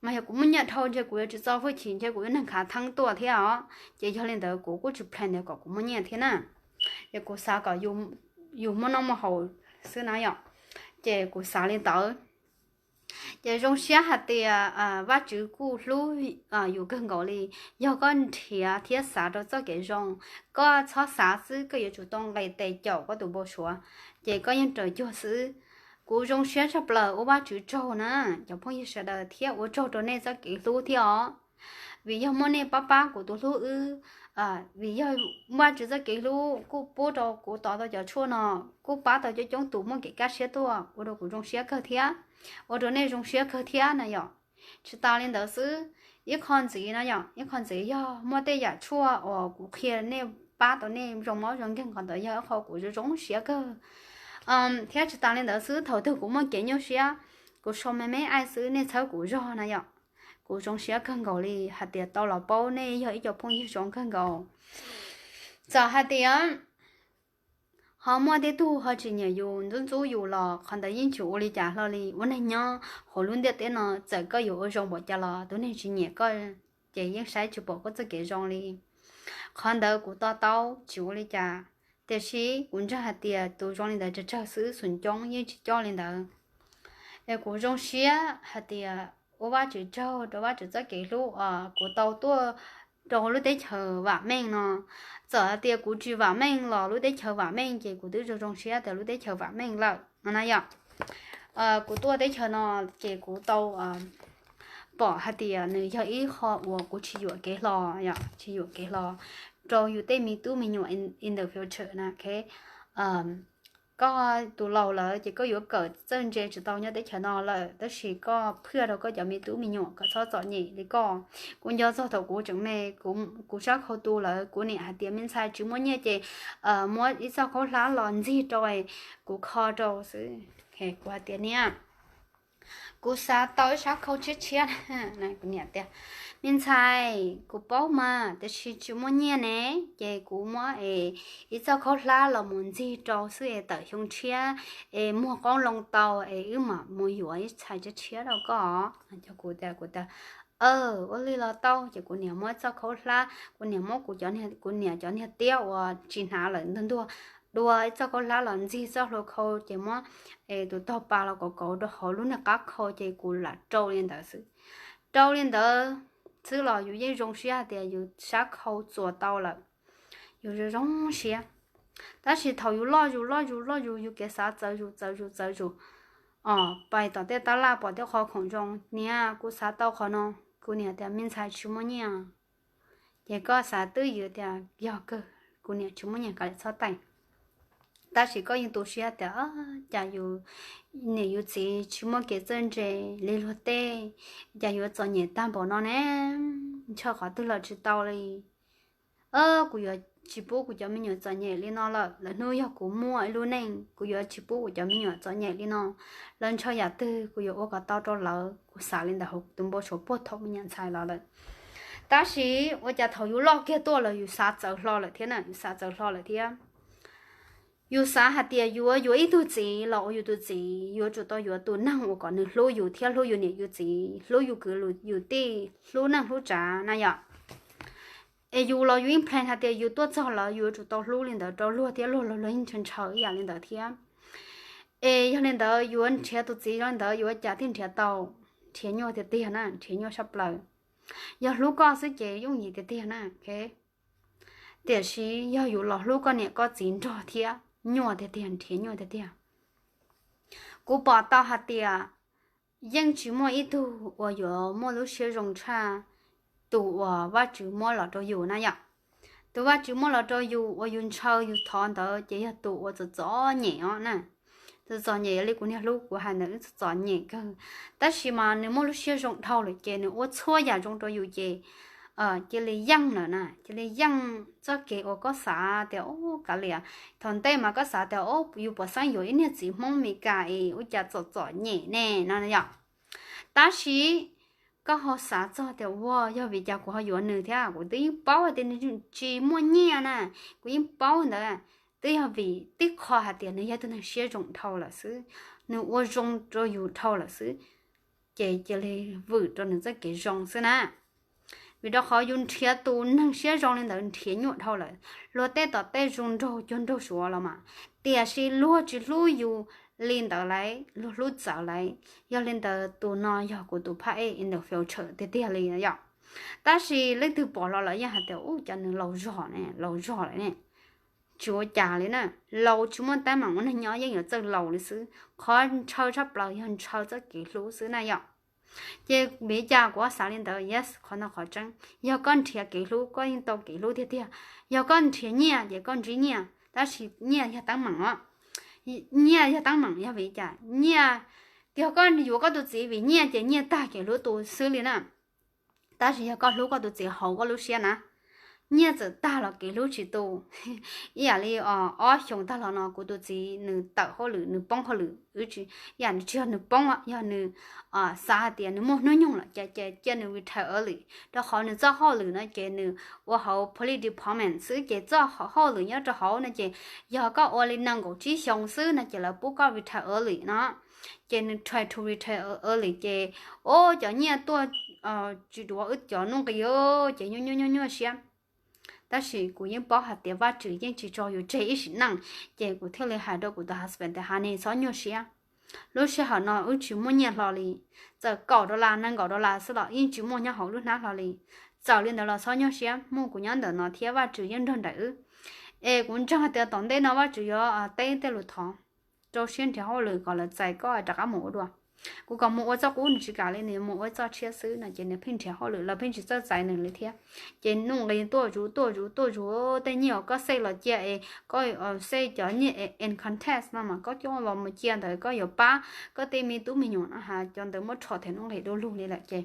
Mas yog kuv muaj nyiaj dhau ntshe kuv yuav tsis txo hwj chim, ntshe kuv yuav neeg khav theeb tuaj thiab os. Ces yog li ntawd kuv kuj tsis plan tias kom kuv muaj nyiaj thiab na. Ces kuv xav kom yus muaj noj muaj haus xwb na yom. Ces kuv xav li ntawd. Ces zoo siab hais tias Vajtswv kuj hlub yus kawg nkaus li. Yog koj nrhiav thiab xav rau txoj kev zoo, koj txhob xav xwb, koj yuav tsum tau nqis tes caum koj tus npau suav, ces koj yeej raws cuag xwb. Kuv zoo siab tshaj plaws ua Vajtswv tsaug na, cov phooj ywg sawv daws, thiab ua tsaug rau nej txoj kev hlub thiab os. Vim yog muaj nej pab pab kuv tus hlub wb, vim yog Vajtswv txoj kev hlub kuj pub rau kuv tos tau cov tshuaj no, kuj pab tau coob coob tus muaj kev kaj siab tuaj, ua rau kuv zoo siab kawg thiab, ua rau nej zoo siab kawg thiab na yom. Tsis tas li ntawd xwb, ib qho ntxiv na yom, ib qho ntxiv yog muaj tej yam tshuaj uas kuv qhia nej pab tau nej zoo mob zoo nkeeg, qhov ntawd yog ib qho kuv zoo zoo siab kawg. Thiab tsis tas li ntawd xwb, thaum twg kuv muaj kev nyuaj siab, kuv sau me me aib xwb nej txhawb kuv zog na yom. Kuv zoo siab kawg nkaus li hais tias tau los paub nej yog ib co phooj ywg zoo kawg nkaus. Txawm hais tias ho muaj tej tug ho tsis nyiam yus, ntxub ntxub yus los qhov ntawd yeej tsis ua li cas hlo li. Ua neeg nyob hauv lub ntiaj teb no, txawm koj yuav ua zoo npaum cas los tus neeg tsis nyiam koj ces yeej saib tsis pom koj txoj kev zoo li. Qhov ntawd kuv to taub tsis ua li cas, tiam sis kuv ntseeg hais tias tus zoo li ntawd tsawg tsawg xwb, xum coob yeej tsis coj li ntawd. Es kuv zoo siab hais tias ua Vajtswv tsaug rau Vajtswv txoj kev hlub uas kuv tau tuaj rau lub teb chaws vam meej no. Txawm hais tias kuv tsis vam meej los lub teb chaws vam meej ces kuv twb zoo zoo siab tias lub teb chaws vam meej lawm no na yom. Kuv tuaj teb chaws no ces kuv tau pom hais tias nws yog ib qho uas kuv tsis yuam kev hlo, tsis yuam kev hlo rau yus tej me tub me nyuam in the future na. Koj tus laus lawm ces koj yuav kawm txawj ntse tsis tau nyob teb chaws no lawm, tab sis koj phaj rau koj cov me tub me nyuam kom txhob txom nyem li koj. Kuv nco txog thaum kuv tseem me, kuv sab khau tu lawm, kuv niam hais tias me ntxhais tsis muaj nyiaj ces muab ib txoj khaub hlab los ntxig rau, kuv kho rau xwb. Kuv hais tias niam, kuv xav tau ib sab khau tshiab tshiab. Kuv niam tias me ntxhais, kuv paub mas, tiam sis tsis muaj nyiaj ne, ces kuv muab ib txoj khaub hlab los mus ntxig rau xwb es tawm xyoo tshiab es muag qoob loo tau es wb mam mus yuav ib txhais tshiab tshiab rau koj. Kuv tias, kuv tias ua li los tau. Ces kuv niam muab txoj khaub hlab, kuv niam muab kuv, kuv niam cov niag tiab uas tsis hnav lawm ntuag ntuag, dua ib txoj khaub hlab los ntxig txoj hlua khau ces muab tus tog pas los kauv kauv rau hauv lub niag qab khau ces kuv lam rau li ntawd xwb. Rau li ntawd xwb los yus yeej zoo siab hais tias yus sab khau txuas tau lawm, yus zoo zoo siab. Tab sis thaum yus loj zus loj zus loj zus, yus kev xav txawv zus txawv zus txawv zus, pais tom tej tab laj pom tej qhov khoom zoo, niam, kuv xav tau qhov no. Kuv niam tias me ntxhais tsis muaj nyiaj. Ces koj xav twb ywm tias yog kawg, kuv niam tsis muaj nyiaj kav liam txhob taij. Tab sis koj yeej tu siab tias cas yus niam yus txiv tsis muaj kev txawj ntse li luag tej, cas yuav txom nyem tag npaum no ne, ntshaw qhov twg los tsis tau li. Kuv yuav tsis pub kuv cov me nyuam txom nyem li no lawm. Lwm hnub yog kuv muaj ib lub neej, kuv yuav tsis pub kuv cov me nyuam txom nyem li no. Lawv ntshaw yam twg kuv yuav ua kom tau rau lawv. Kuv xav li ntawd hauv tus npau suav puag thaum me nyuam ntxhais los lawm. Tab sis ua cas thaum yus loj kiag tuaj los yus xav txawv hlo lawm thiab na, yus xav txawv hlo lawm thiab. Yus xav hais tias yuav yuav ib tug txiv los ua yus tus txiv, yuav tsum tau yuav tus neeg uas kom nws hlub yus thiab hlub yus niam yus txiv, hlub yus kwv yus tij, hlub neej hlub tsav na yom. Es yus los yus yeej plan hais tias yus tuaj txog lawm yus yuav tsum tau hlub li ntawd rau luag thiab, luag los luag yeej ntshaw ntshaw ib yam li ntawd thiab. Es yog li ntawd yuav nrhiav tus txiv zoo li ntawd yuav ua cas thiaj nrhiav tau? Nrhiav nyuaj tiag tiag na, nrhiav nyuaj tshaj plaws. Yog hlub koj xwb ces yooj yim tiag tiag na. Tiam sis yog yus los hlub koj niam koj txiv nrog thiab, nyuaj tiag tiag, nrhiav nyuaj tiag tiag. Kuv pom tau hais tias yeej tsis muaj ib tug uas yuav muaj lub siab zoo tshaj tus uas Vajtswv muab los rau yus na yom. Tus Vajtswv muab los rau yus uas yus ntshaw yus thov ntawd ces yog tus uas txom txom nyem os na. Txom txom nyem li kuv niag hlub kuv hais ntawd, txom txom nyem kawg. Tab sis mas nws muaj lub siab zoo dhau lawm ces nws ua txhua yam zoo rau yus ces cia li yeej lawm na, cia li yeej txoj kev uas koj xav tias, o, kav liam, thaum ntej mas koj xav tias, o, yus puas xeeb yuav ib niag txiv Hmoob Meskas es ua cas txom txom nyem ne no yom. Tab sis koj ho xav txog tias, ua, yog vim cas kuv ho yuav nws thiab? Kuv twb yeej paub hais tias nws tsis muaj nyiaj na, kuv yeej paub ntawd. Twb yog vim tib qho hais tias nws yog tus neeg siab zoo dhau lawm xwb, nws ua zoo rau yus dhau lawm xwb, ces cia li vwm rau nws txoj kev zoo xwb na. Vim rau qhov yus nrhiav tus neeg siab zoo li ntawd nrhiav nyuaj dhau lawm. Luag tej tom tej zoo nraug cuag nraug Suav los mas, tiam sis luag tsis hlub yus li ntawd lauj, luag hlub txawv lauj. Yog li ntawd tus no yog kuv tus phab ej in the future tiag tiag li yom. Tab sis leej twg pom los lawv yeej hais tias, u, cas nws laus zog ne, laus zog lawm ne. Tsis ua cas li na, laus tsis muaj teeb meem ua neeg nyob yeej yuav txawj laus li xwb. Qhov ntshaw tshaj plaws yog ntshaw txoj kev hlub xwb na yom. Ces vim li cas kuv xav li ntawd? Yes, qhov no qhov tseeb. Yog koj nrhiav kev hlub koj yeej tau kev hlub tiag tiag. Yog koj nrhiav nyiaj ces koj ntsib nyiaj, tab sis nyiaj yog teeb meem os. Nyiaj yog teeb meem yog vim li cas? Nyiaj, yog koj yuav koj tus txiv vim nyiaj ces nyiaj tag kev hlub tus xwb li na. Tab sis yog koj hlub koj tus txiv hauv koj lub siab na, nyiaj txawm tag los kev hlub tsis tu. Ib yam li ob xyoos tag los no kuv tus txiv nws tawm hauj lwm, nws poob hauj lwm, ib yam tsis yog nws poob, yog nws xav hais tias nws muaj hnub nyoog lawm ces cia nws retire early, rau qhov nws txoj hauj lwm no ces nws ua hauv police department xwb ces txoj hauj lwm nyob rau hauv no ces yog koj ua li nees nkaum tsib xyoos xwb no ces lawv pub koj retire early no. Ces nws try to retire early ces, o, cov nyiaj tuaj tsis dua wb cov nuj nqis ces nyuaj nyuaj nyuaj nyuaj siab. Tab sis kuv yeej paub hais tias Vajtswv yeej tsis tso yus tseg ib sim neej, ces kuv thiaj li hais rau kuv tus husband tias, Honey, txhob nyuaj siab. Lub sij hawm no wb tsis muaj nyiaj hlo li, txawm kaum dollar nees nkaum dollar xwb los yeej tsis muaj nyob hauv lub hnab hlo li. Txawm li ntawd los txhob nyuaj siab, muaj kuv nyob ntawm no thiab Vajtswv yeej nrog nraim wb. Es kuv ntseeg hais tias tom ntej no Vajtswv yuav teb tej lus thov, rau siab nrhiav hauj lwm kom lawv txais koj rov qab mus ua dua. Kuv kom mus ua txoj qub nws tsis kam li, nws mus ua txoj tshiab xwb no ces nws pheej nrhiav hauj lwm, lawv pheej tsis txawj txais nws li thiab. Ces nuj nqis tuaj zuv tuaj zuv tuaj zuv, tej nyiaj uas koj save los cia es koj save cov nyiaj income tax no mas koj coj los mus cia ntawd koj yuav pab koj tej me tub me nyuam no, cov ntawd muab rho them nuj nqis du lug li lawm ces,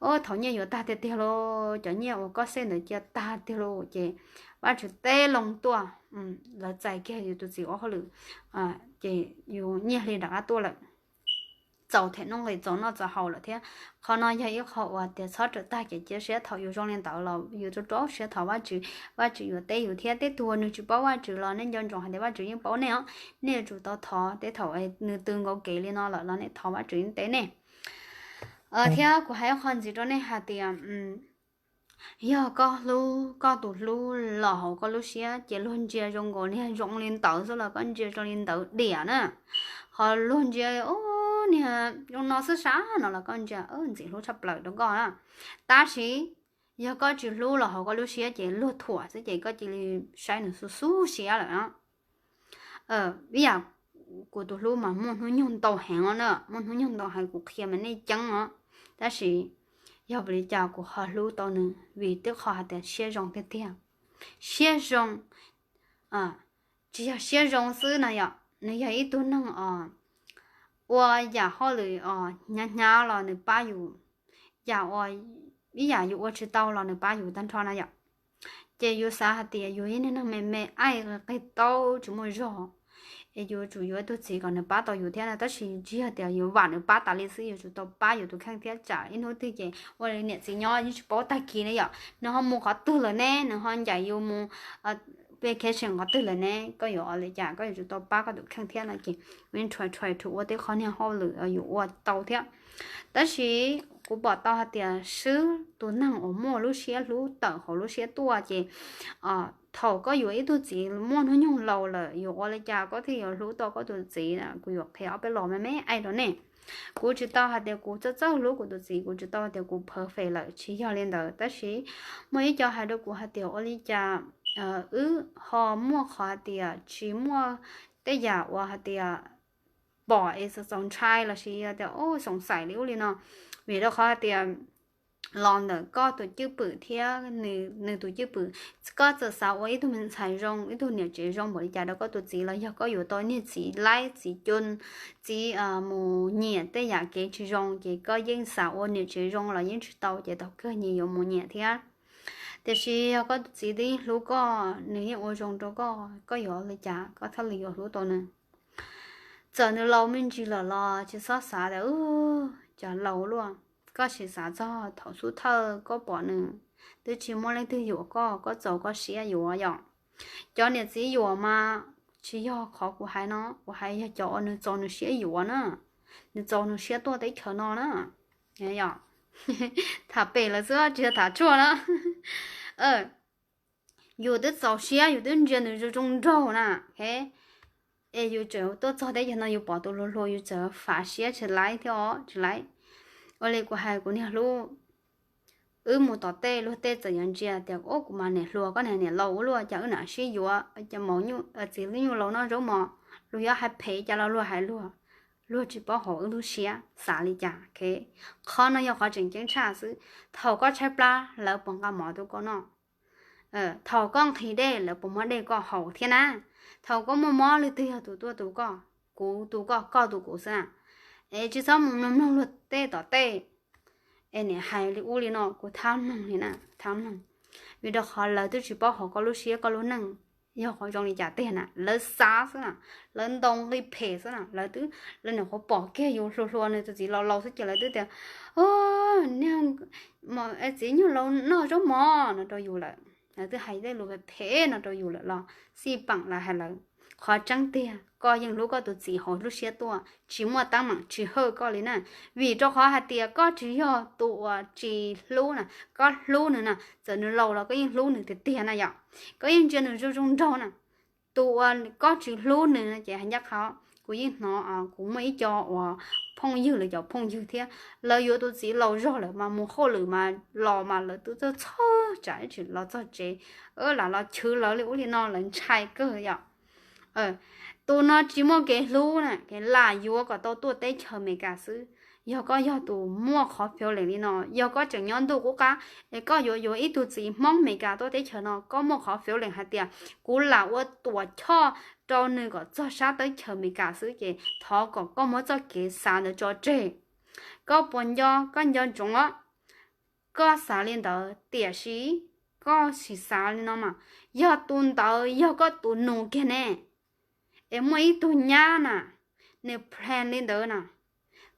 o, thaum nyiaj yuav tag tiag tiag lauj, cov nyiaj uas koj save ntawd cia tag tiag lauj ces Vajtswv teb loo tuaj, lawv txais kiag yus tus txiv ua hauj lwm, ces yus nyiaj hli rov qab tuaj lawm, txaus them nuj nqis txaus noj txaus haus lawm thiab. Qhov no yog ib qho uas tias txhob rawm tag kev cia siab, thaum yus zoo li ntawd los yus rau rau siab thov Vajtswv, Vajtswv yuav teb yus thiab. Tej tug uas nws tsis paub Vajtswv los nej nco ntsoov hais tias Vajtswv yeej paub nej os, nej yuav tsum tau thov. Tej thaum nws tw nkaus kev li no lawm los nej thov Vajtswv yeej teb nej. Thiab kuv hais ib qho ntxiv rau nej hais tias yog koj hlub koj tus hlub los hauv koj lub siab ces luag ntsia zoo nkaus niag zoo li ntawd xwb los koj ntsia zoo li ntawd diam na. Ho luag ntsia, u, niag zoo no xwb sab no los koj ntsia ntxim hlub tshaj plaws rau koj na. Tab sis yog koj tsis hlub los hauv koj lub siab ces luag thuam xwb ces koj cia li saib nws xub xub siab lawm na. Ib yam kuv tus hlub mas muaj hnub nyoog ntau heev os na, muaj hnub nyoog ntau heev kuv qhia mas nej ceeb os. Tab sis yog vim li cas kuv ho hlub tau nws? Vim twb qhov hais tias siab zoo tiag tiag. Siab zoo, tsis yog siab zoo xwb no yom, nws yog ib tug neeg os ua yam hauj lwm os hnyav hnyav los nws pab yus, yam uas ib yam yus ua tsis tau los nws pab yus tag nrho na yom. Ces yus xav hais tias yus ib niag neeg me me aib qig tau tsis muaj zog, es yus tsum yuav ib tug txiv kom nws pab tau yus thiab na, tab sis tsis yog tias yus vam nws pab tas li xwb, yus tsum tau pab yus tus kheej thiab tsam ib hnub twg ces ua li niam txiv nyob yeej tsis paub tag kis ne yom, nws ho mus qhov twg lawm ne, nws ho ncaim yus mus vacation qhov twg lawm ne, koj yuav ua li cas, koj yuav tsum tau pab koj tus kheej thiab no ces kuv yeej try try try ua tej qhov niag hauj lwm yus ua tau thiab. Tab sis kuv pom tau hais tias swb tus neeg uas muaj lub siab hlub tawm hauv lub siab tuaj ces thaum koj yuav ib tug txiv muaj hnub nyoog laus lawm yuav ua li cas koj thiaj yuav hlub tau koj tus txiv na, kuv yuav qhia ob peb los me me aim rau nej. Kuv tsis tau hais tias kuv txawj txawj hlub kuv tus txiv, kuv tsis tau hais tias kuv perfect lawm, tsis yog li ntawd, tab sis muaj ib co hais rau kuv hais tias ua li cas wb ho muaj qhov hais tias tsis muaj tej yam uas hais tias pom es txaus ntshai lossis tias xoom xaim li ub li no, vim rau qhov hais tias los ntawm koj tus cwj pwm thiab nws tus cwj pwm. Koj txawm xav ua ib tug me ntxhais zoo, ib tug niam tsev zoo npaum li cas rau koj tus txiv los yog koj yuav tau niag txiv laib, txiv cun, txiv mus nyiam tej yam kev tsis zoo ces koj yeej xav ua niam tsev zoo los yeej tsis tau ces thaum kawg nyias yuav mus nyiam thiab. Tiam sis yog koj tus txiv twb yeej hlub koj, nws yeej ua zoo rau koj, koj yuav li cas koj thiaj li yuav hlub tau nws? Txawm nws laus me ntsis lawm los tsis txhob xav tias cov laus luaj. Koj sim xav txog thaum xub thawj koj pom nws twb tsis muaj leej twg yuam koj, koj txaus koj siab yuav yom. Cov niam txiv yuam mas tsis yog qhov kuv hais no, kuv hais yog cov uas nws txaus nws siab yuav na, nws txaus nws siab tuaj teb chaws no na. Tham pem lawm xwb tsis yog tham tshuaj na. Yus twb txaus siab, yus twb ntsia nws zoo zoo nraug na, es yus tseem tuaj txog teb chaws no yus pom tus hluas hluas yus txawm fav siab tsis laib thiab os, tsis laib. Ua li kuv hais kuv niag hlub, wb mus tom tej luag tej txawm yuav ntsia tias ub kuv mas niam hluas koj niam laus ua luaj cas wb nam sib yuav, cas maum nyuj txiv nyuj laus noj zaub mov, luag yuav hais phem cas los luag hais luag, luag tsis paub hauv wb lub siab xav li cas. Qhov no yog qhov tseem ceeb tshaj xwb. Thaum koj tshaib plab lawv puas nqa mov tuaj koj noj? Thaum koj nqhis dej lawv puas muab dej koj haus thiab na? Thaum koj muaj mob leej twg yog tus tuaj tu koj? Kuv tu koj, koj tu kuv xwb na. Es tsis txhob mus mloog mloog luag tej tom tej es niam hais li ub li no, kuv thab mloog li na, thab mloog. Vim rau qhov lawv twb tsis paub hauv koj lub siab koj lub neej yog qhov zoo li cas tiag na, lawv xav xwb na, lawv ntaus nqi phem xwb na, lawv twb, lawv nyuam qhuav pom kiag yus hluas hluas nws tus txiv laus laus xwb ces lawv twb tias, niag txiv nyuj laus noj zaub mov no rau yus lawm, lawv twb hais tej lus phem phem no rau yus lawm los xij peem lawv hais lawv. Qhov tseeb tiag koj yeej hlub koj tus txiv hauv lub siab tuaj, tsis muaj teeb meem tsis hawj koj li na. Vim rau qhov hais tias koj tsis yog tus uas tsis hlub na, koj hlub nws na, txawm nws laus los koj yeej hlub nws tiag tiag na yom. Koj yeej ntsia nws zoo zoo nraug na. Tus uas koj tsis hlub nws no ces hais ncaj qha, kuv yeej hnov, kuv muaj ib co uas phooj ywg, lawv cov phooj ywg thiab, lawv yuav tus txiv laus zog lawm mas mus hauj lwm mas los mas lawv twb txog txog tsam ib tsis los txog tsev, lam los chwv lawv li ub li no lawv ntshai kawg yom. Tus no tsis muaj kev hlub na, kev lam yuav kom tau tuaj teb chaws Amelikas xwb. Yog koj yog tus muaj qhov feeling li no, yog koj tseem nyob ntuj qub qab es koj yuav yuav ib tug txiv Hmoob Amelikas tuaj teb chaws no, koj muaj qhov feeling hais tias kuv lam ua tuam choj rau nws kom txog sab teb chaws Amelikas xwb ces thov kom koj muab txoj kev xav ntawd tso tseg. Koj puas nco, koj nco ntsoov os, koj xav li ntawd tiam sis koj sim xav li no mas, yog tus ntawd yog koj tus nus kiag ne, es muaj ib tug nyab na, nws plan li ntawd na,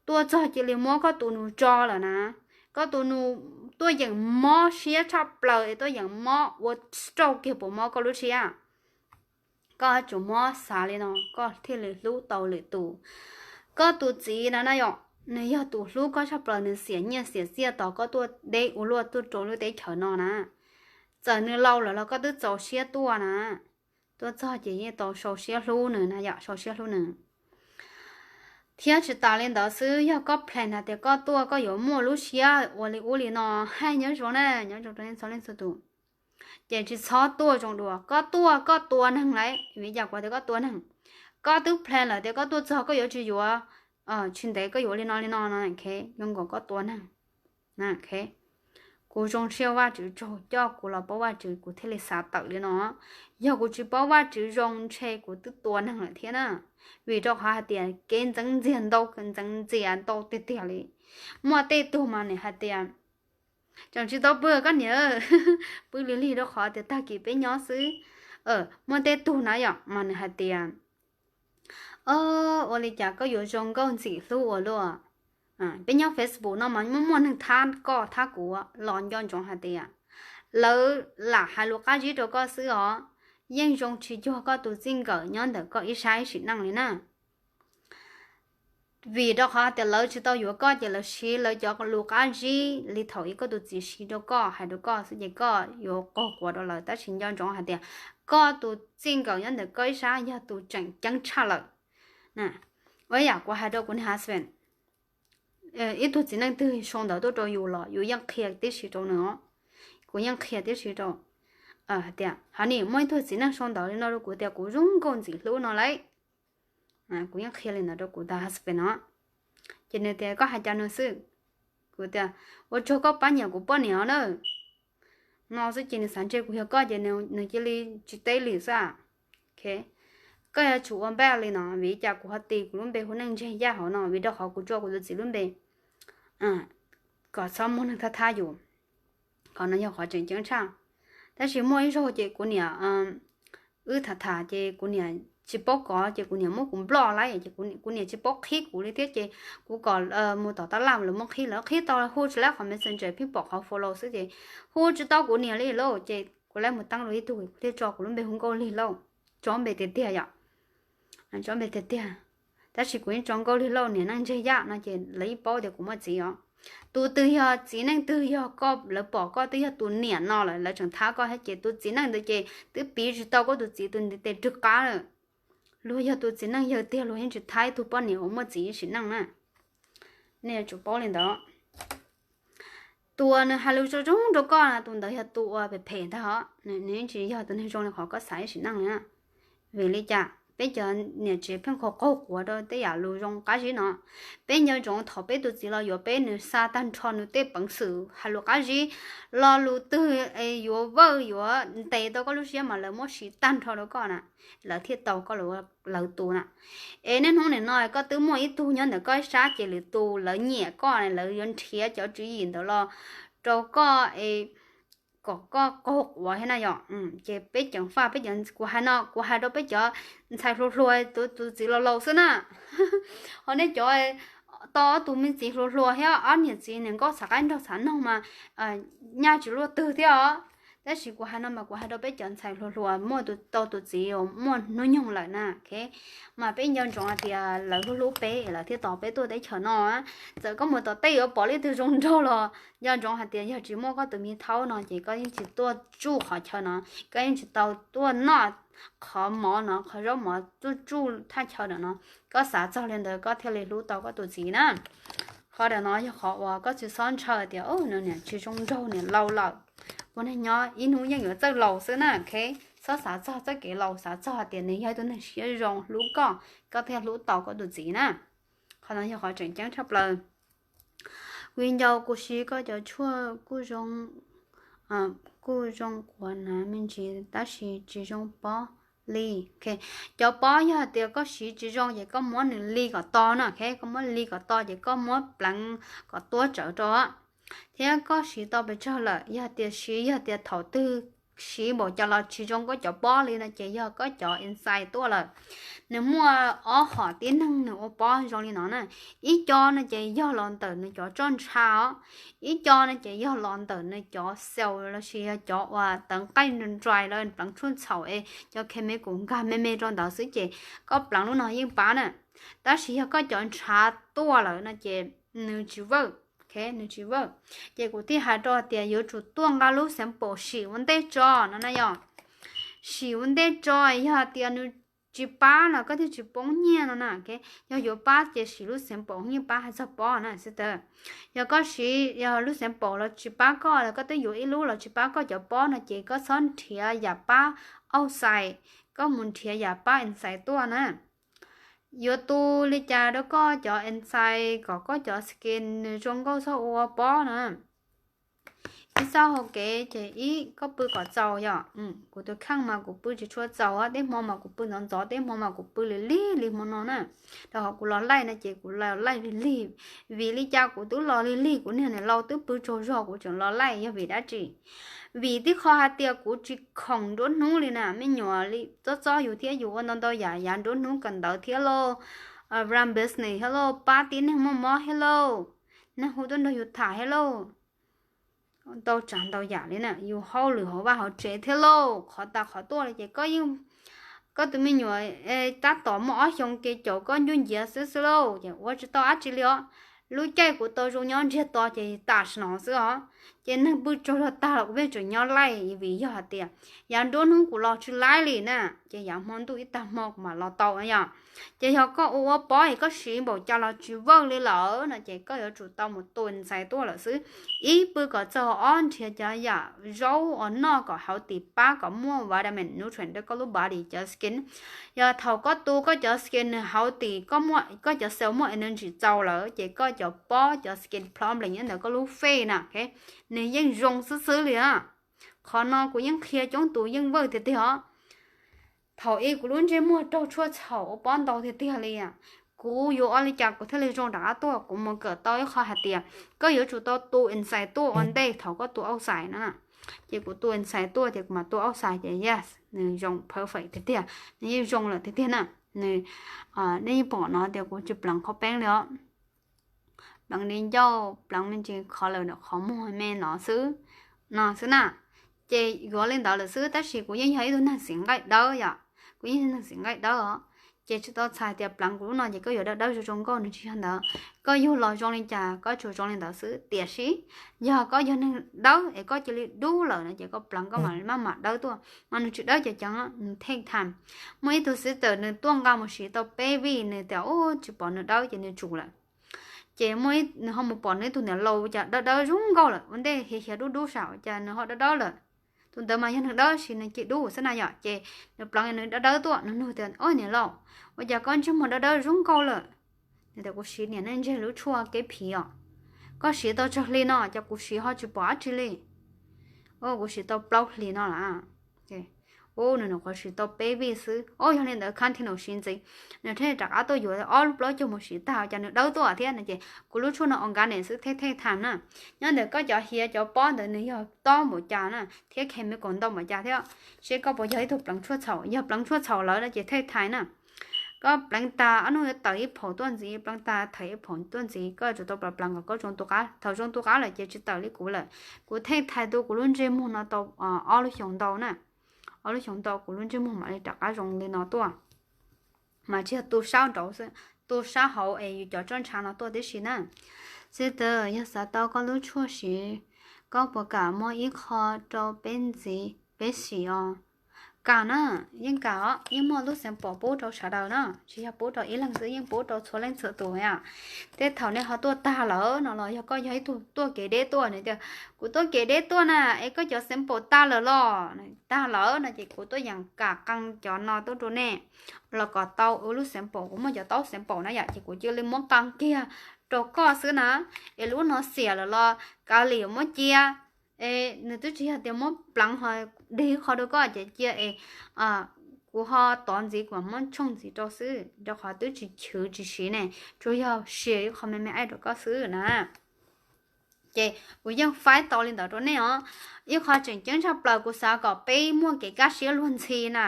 tuaj txog cia li muab koj tus nus tso lawm na, koj tus nus tuaj yeem mob siab tshaj plaws es tuaj yeem mob ua stroke kiag puas mob koj lub siab? Koj yuav tsum muab xav li no koj thiaj li hlub tau lwm tus. Koj tus txiv na na yom, nws yog tus hlub koj tshaj plaws, nws xiam nyiaj xiam txiaj tos koj tuaj deb ua luaj tuaj rau lub teb chaws no na. Txawm nws laus lawm los koj twb txaus siab tuaj na. Tuaj txog ces yeej tau sau siab hlub nws na yom, sau siab hlub nws. Thiab tsis tas li ntawd xwb, yog koj plan hais tias koj tuaj koj yuav muaj lub siab ua li ub li no, hais nyob zoo na, nyob zoo rau nej txhua leej txhua tus, ces tsis txhob tuaj zoo dua. Koj tuaj koj tua neeg lauj, vim cas kuv tias koj tua neeg? Koj twb plan lawm tias koj tuaj txog koj yuav tsis yuav, tsis ntev koj yuav li no li no no, zoo nkaus koj tua neeg. Kuv zoo siab Vajtswv tsaug coj kuv los paub Vajtswv kuv thiaj li xav tawm li no. Yog kuv tsis paub Vajtswv zoo ntshe kuv twb tua neeg lawm thiab na. Vim rau qhov hais tias kev ntxeev ntxiag ntau, kev ntxeev ntxias ntau tiag tiag li. Muaj tej tug mas nws hais tias, tseem tsis tau pw koj niam, pw lig lig rau qhov tias tag kis peb nyob xwb. Muaj tej tug na yom mas nws hais tias, ua li cas koj yuav zoo nkauj ntxim hlub ua luaj? Peb nyob Facebook no mas muaj muaj neeg thab koj thab kuv los nco ntsoov hais tias lawv lam hais lus qab zib rau koj xwb os. yeej zoo tsis cuag koj tus txij nkawm nyob ntawm koj ib sab ib sim neej li na. Vim rau qhov tias lawv tsis tau yuav koj ces lawv siv lawv cov lus qab zib li thaum ub koj tus txiv siv rau koj hais rau koj xwb ces koj yuav qaug quav rau lawv, tab sis nco ntsoov hais tias koj tus txij nkawm nyob ntawm koj ib sab yog tus tseem ceeb tshaj lawm. Ua yam kuv hais rau kuv niag husband, ib tug txiv neej twg sau ntawv tuaj rau yus los yus yeej qhia tib si rau nws os. Kuv yeej qhia tib si rau hais tias, honey, muaj ib tug txiv neej sau ntawv li no rau kuv tias kuv zoo nkauj ntxim hlub no lauj. Kuv yeej qhia li ntawd rau kuv tus husband no. Ces nws tias koj hais cas nws xwb. Kuv tias ua tsaug koj pab nyiam kuv poj niam na. No xwb ces nws xav ntse kuv yog koj ces nws cia li tsis teb li xwb. Koj yuav tsum ua npaj li no, vim li cas kuv ho tis kuv lub npe hu Neej Ntseg Yaj hauv no? Vim rau qhov kuv tso kuv tus txiv lub npe kom txhob muaj neeg thab thab yus. Qhov no yog qhov tseem ceeb tshaj. Tab sis muaj ib zaug ces kuv niam, wb tham tham ces kuv niam tsis paub kov ces kuv niam muab kuv nploj lawm ces kuv niam tsis paub qhib kuv li thiab ces kuv kom mus tom tab laj lawv muab qhib, lawv qhib tau hu tsis lab qhov Messenger pheej pom qhov follow xwb ces hu tsis tau kuv niam li lauj. Ces kuv lawv mus teeb rau ib tug kuv thiaj tso kuv lub npe hu Nkauj Lig lauj. Tso npe tiag tiag yom. Tso npe tiag tiag. Tab sis kuv yeej tso Nkauj Lig lauj, niam Neej Ntseg Yaj no ces lawv yeej paub tias kuv muaj txiv os. Tus twg yog txiv neej twg yog koj, lawv pom koj twb yog tus niam no lawm lawv tseem thab koj thiab ces tus txiv neej ntawd ces twb piv tsis tau koj tus txiv tus ntiv tes rwg qab lawm. Luag yog tus txiv neej yawg tiag luag yeej tsis thab ib tug poj niam uas muaj txiv ib sim neej na. Nej yuav tsum paub li ntawd. Tus uas nws hais lus zoo zoo rau koj no tus ntawd yog tus uas phem phem ntag os, nws yeej tsis yog tus neeg zoo li qhov koj xav ib sim neej li na. Vim li cas peb cov niam tsev pheej qaug qaug quav rau tej yam lus zoo qab zib no? Peb nco ntsoov thaum peb tus txiv los yuav peb nws xa tag nrho nws tej peev xwm hais lus qab zib, lo lus twg yuav vawj yuav ntes tau koj lub siab mas lawv muab siv tag nrho rau koj na, lawv thiaj tau koj lawv tus na. Es niaj hnub nim no koj twb muaj ib tug nyob ntawm koj ib sab ces lwm tus lawv nyiam koj, lawv yuav nrhiav cov tswv yim ntawd los rau koj es kom koj qaug quav thiab na yom. Ces peb ceev faj, peb cov, kuv hais no kuv hais rau peb cov ntxhais hluas hluas, tus txiv laus laus xwb na. Ho nej cov tau ob tug me txiv hluas hluas thiab ob niam txiv niam nkauj txhav qaib nraug txhav noog mas nyaj tsis luaj twg thiab os. Tab sis kuv hais no mas kuv hais rau peb cov ntxhais hluas hluas muaj tau tus txiv muaj hnub nyoog lawm na, mas peb nco ntsoov hais tias lawv hlub hlub peb lawv thiaj tos peb tuaj teb chaws no. Txawm koj mus tom tej yuav pom leej twg zoo nraug los nco ntsoov hais tias yog tsis muaj koj tus me thaub no ces koj yeej tsis tuaj tsuj qhov chaw no, koj yeej tsis tau tuaj noj qhov mov no, qhov zaub mov tuaj tsuj thaj chaw ntawm no. Koj xav txog li ntawd koj thiaj li hlub tau koj tus txiv na. Qhov ntawm no yog qhov uas koj tsis txhob ntshaw tias nws niam tsis zoo nraug, niam laus lawm, ua neeg nyob ib hnub yeej yuav txawj laus xwb na. Txhob xav txog txoj kev laus, xav txog tias nws yog ib tug neeg siab zoo hlub koj, koj thiaj hlub tau koj tus txiv na. Qhov no yog qhov tseem ceeb tshaj plaws. Viv ncaus, kuv siv koj cov tshuaj kuj zoo, kuj zoo quav nav me ntsis tab sis tsis zoo pob li. Cov pob yog tias koj siv tsis zoo ces koj muab nws li kom to na, koj muab li kom to ces koj muab pleev kom tuab tsawv rau. Thiab koj siv tau pes tsawg lawm, yog tias siv, yog tias thaum twg siv npaum cas los tsis zoo koj cov pob li no ces yog koj cov enzyme tuaj lawm. Nws muaj ob hom tib neeg nws ua pob zoo li no na. Ib co no ces yog los ntawm nws cov tsoj ntsha os, ib co no ces yog los ntawm nws cov cell los sis yog cov uas teev nqaij nrai los pleev tshuaj txhaum es cov chemical nkag me me rau ntawd xwb ces koj pleev lub no yeej pab na. Tab sis yog koj cov ntshav tuaj lawm no ces nws tsis work, nws tsis work. Ces kuv thiaj hais rau tias yuav tsum tuaj nqa lub sample sim ua ntej tso no na yom. Sim ua ntej tso, yog tias nws tsis pab los koj thiaj tsis poob nyiaj no na. Yog yuav pab ces sim lub sample yeej pab hais txog pob na xwb tawd. Yog koj siv, yog lub sample los tsis pab koj los koj twb yuav ib lub los tsis pab koj cov pob no ces koj txhob nrhiav yam pab outside, koj mus nrhiav yam pab inside tuaj na. Yuav tu li cas rau koj cov enzyme kom koj cov skin nws zoo nkauj txhob ua pob na. Ib txoj hau kev ces ib, koj pw kom txaus yom. Kuv tus kheej mas kuv pw tsis tshua txaus, tej hmo mas kuv pw ntxov ntxov, tej hmo mas kuv pw lig lig li hmo no na. Rau qhov kuv los laij no ces kuv los laij lig lig. Vim li cas kuv twb los lig lig, kuv niag niam laus twb pw tsaug zog kuv tseem los laij yog vim dab tsi? Vim tib qho hais tias kuv tsis khoom nruab hnub li na, me nyuam li txob txob yus thiab yus ua ntau ntau yam, yav nruab hnub kawm ntawv thiab lauj, run business thiab lauj, pab tib neeg muaj mob thiab lauj, neeg hu tuaj nrog yus tham thiab lauj. ntau tsav ntau yam li na, yus hauj lwm hauv vaj hauv tsev thiab lauj, qhov tas qhov tuaj li ces koj yeej, koj tus me nyuam tab tom muaj ob xyoos kev caum koj ncuj nciav xwb xwb lauj, ces ua tsis tau dab tsi li os. Lub caij kuv tau zoo nyob ntsiag to ces tam sim no xwb os, ces neeg pw tsaug zog tag los kuv pheej tseem nyob laij, vim yog hais tias yav nruab hnub kuv los tsis laij li na, ces yav hmo ntuj ib tag hmo kuv mam los tau yom. Ces yog koj ua ua pob es koj siv npaum cas los tsis work li lawm no ces koj yuav tsum tau mus tua enzyme tuaj lawm xwb. Ib pw kom txog ob nrhiav cov yam zaub uas noj kom healthy pab kom muaj vitamin nutrient rau koj lub body cov skin. Yog thaum koj tu koj cov skin nws healthy, koj muaj, koj cov cell muaj energy txaus lawm ces koj cov pob cov skin problem nyob ntawm koj lub face na, nws yeej zoo xwb xwb li na. Qhov no kuv yeej qhia coob tus yeej work tiag tiag os. Thaum ub kuv lub ntsej muag raug tshuaj txhaum ua pob ntau tiag tiag li, kuv yuav ua li cas kuv thiaj li zoo rov qab tuaj? Kuv mus kawm tau ib qho hais tias koj yuav tsum tau tu enzyme tuaj ua ntej thaum koj tu outside na. Ces kuv tu enzyme tuaj ces kuv mam tu outside ces yes, nws zoo perfect tiag tiag, nws yeej zoo lawm tiag tiag na. Nws, nej yeej pom no tias kuv tsis pleev qhov peeb li os. Pleev li ncauj, pleev me ntsis qhov lawm qhov muag me no xwb, no xwb na. Ces yuav li ntawd lawm xwb, tab sis kuv yeej yog ib tug neeg xeem nqaij dawb yom, kuv yeej yog neeg xeem nqaij dawb os. Ces tsis tau txhais tias pleev kuv lub no ces koj yuav dawb dawb zoo zoo nkauj, nws tsis yog ntawd. Koj yug los zoo li cas koj tsuas zoo li ntawd xwb, tiam sis yog koj yog neeg dawb es koj cia li dub lawm no ces koj pleev koj mam maj mam dawb tuaj, mas nws tsis dawb ceev ceev, nws take time. Muaj ib tug sister nws tuaj nqa mus siv tau peb vij nws tias ub tsis pom nws dawb ces nws tsum lawm. Ces muaj ib, nws ho mus pom nws ib tug niam laus cas dawb dawb zoo nkauj lawm, ua ntej hiav hiav dub dub saum cas nws ho dawb dawb lawm. Tus ntawd mas yog neeg dawb sis nws cia dub xwb na yom, ces nws pleev nws dawb dawb tuaj, nws nug tias ub niam laus, ua cas koj ntsej muag dawb dawb zoo nkauj lawm? Nws tias kuv siv niam neej ntseg lub tshuaj kev phiv os. Koj siv tau tsawg hli no? Ces kuv siv ho tsis pom dab tsi li. Kuv siv tau plaub hlis no lawm. Ub, nws nyuam qhuav siv tau peb vij xwb. Ub, yog li ntawd continue siv ntxiv. Nws thiaj rov qab tuaj yuav ob lub plaub caug mus siv tag cas nws dawb tuaj thiab no ces kuv lub tshuaj no organic xwb, take take time na. Nyob ntawm koj cov hiav cov pob ntawd nws yog tob npaum cas na thiab chemical ntau npaum cas thiab, seb koj puas yog ib tug pleev tshuaj txhaum. Yog pleev tshuaj txhaum lawm no ces take time na. Koj pleev tag ob hnub yuav tawm ib phaum tuaj ntxiv, pleev tag tawm ib phaum tuaj ntxiv, koj yuav tsum tau pleev pleev kom koj zoo tu qab. Thaum zoo tu qab lawm ces tsis tawm li kuv lawm. Kuv take time tu kuv lub ntsej muag no tau ob lub xyoos ntau na. Ob lub xyoos ntau kuv lub ntsej muag mam li rov qab zoo li no tuaj. Mas tsis yog tu sab nraud xwb, tu sab hauv es yus cov tsob ntshav no tuaj tib si na. Sister, yog xav tau koj lub tshuaj siv, koj puas kam muab ib qho rau peb ntxiv peb sim os? Kam na, yeej kam os, yeej muaj lub sample pub rau sawv daws na, tsis yog pub rau ib leeg xwb, yeej pub rau txhua leej txhua tus na. Tej thaum nej ho tuaj tag lawm no los yog koj yog ib tug tuaj kev deb tuaj, nws tias kuv tuaj kev deb tuaj na, es koj cov sample tag lawm los? Tag lawm no ces kuv tuaj yeem kam qee cov no tuaj rau nej los kom tau ua lub sample. Kuv muaj cov taub sample na yom, ces kuv cia li muab qee kiag rau koj xwb na. Es lub no xiam lawm los kav liam muab cia. Es nws twb tsis yog tias muab pleev ho dig qho rau koj ces cia es kuv ho tov ntxiv kuv muab tshooj ntxiv rau xwb, rau qhov twb tsis chwv tsis siv ne, tsuas yog share ib qho me me aib rau koj xwb na. Ces kuv yeej faib tau li ntawd rau nej os. Ib qho tseem ceeb tshaj plaws kuv xav kom peb muaj kev kaj siab luag ntxhi na,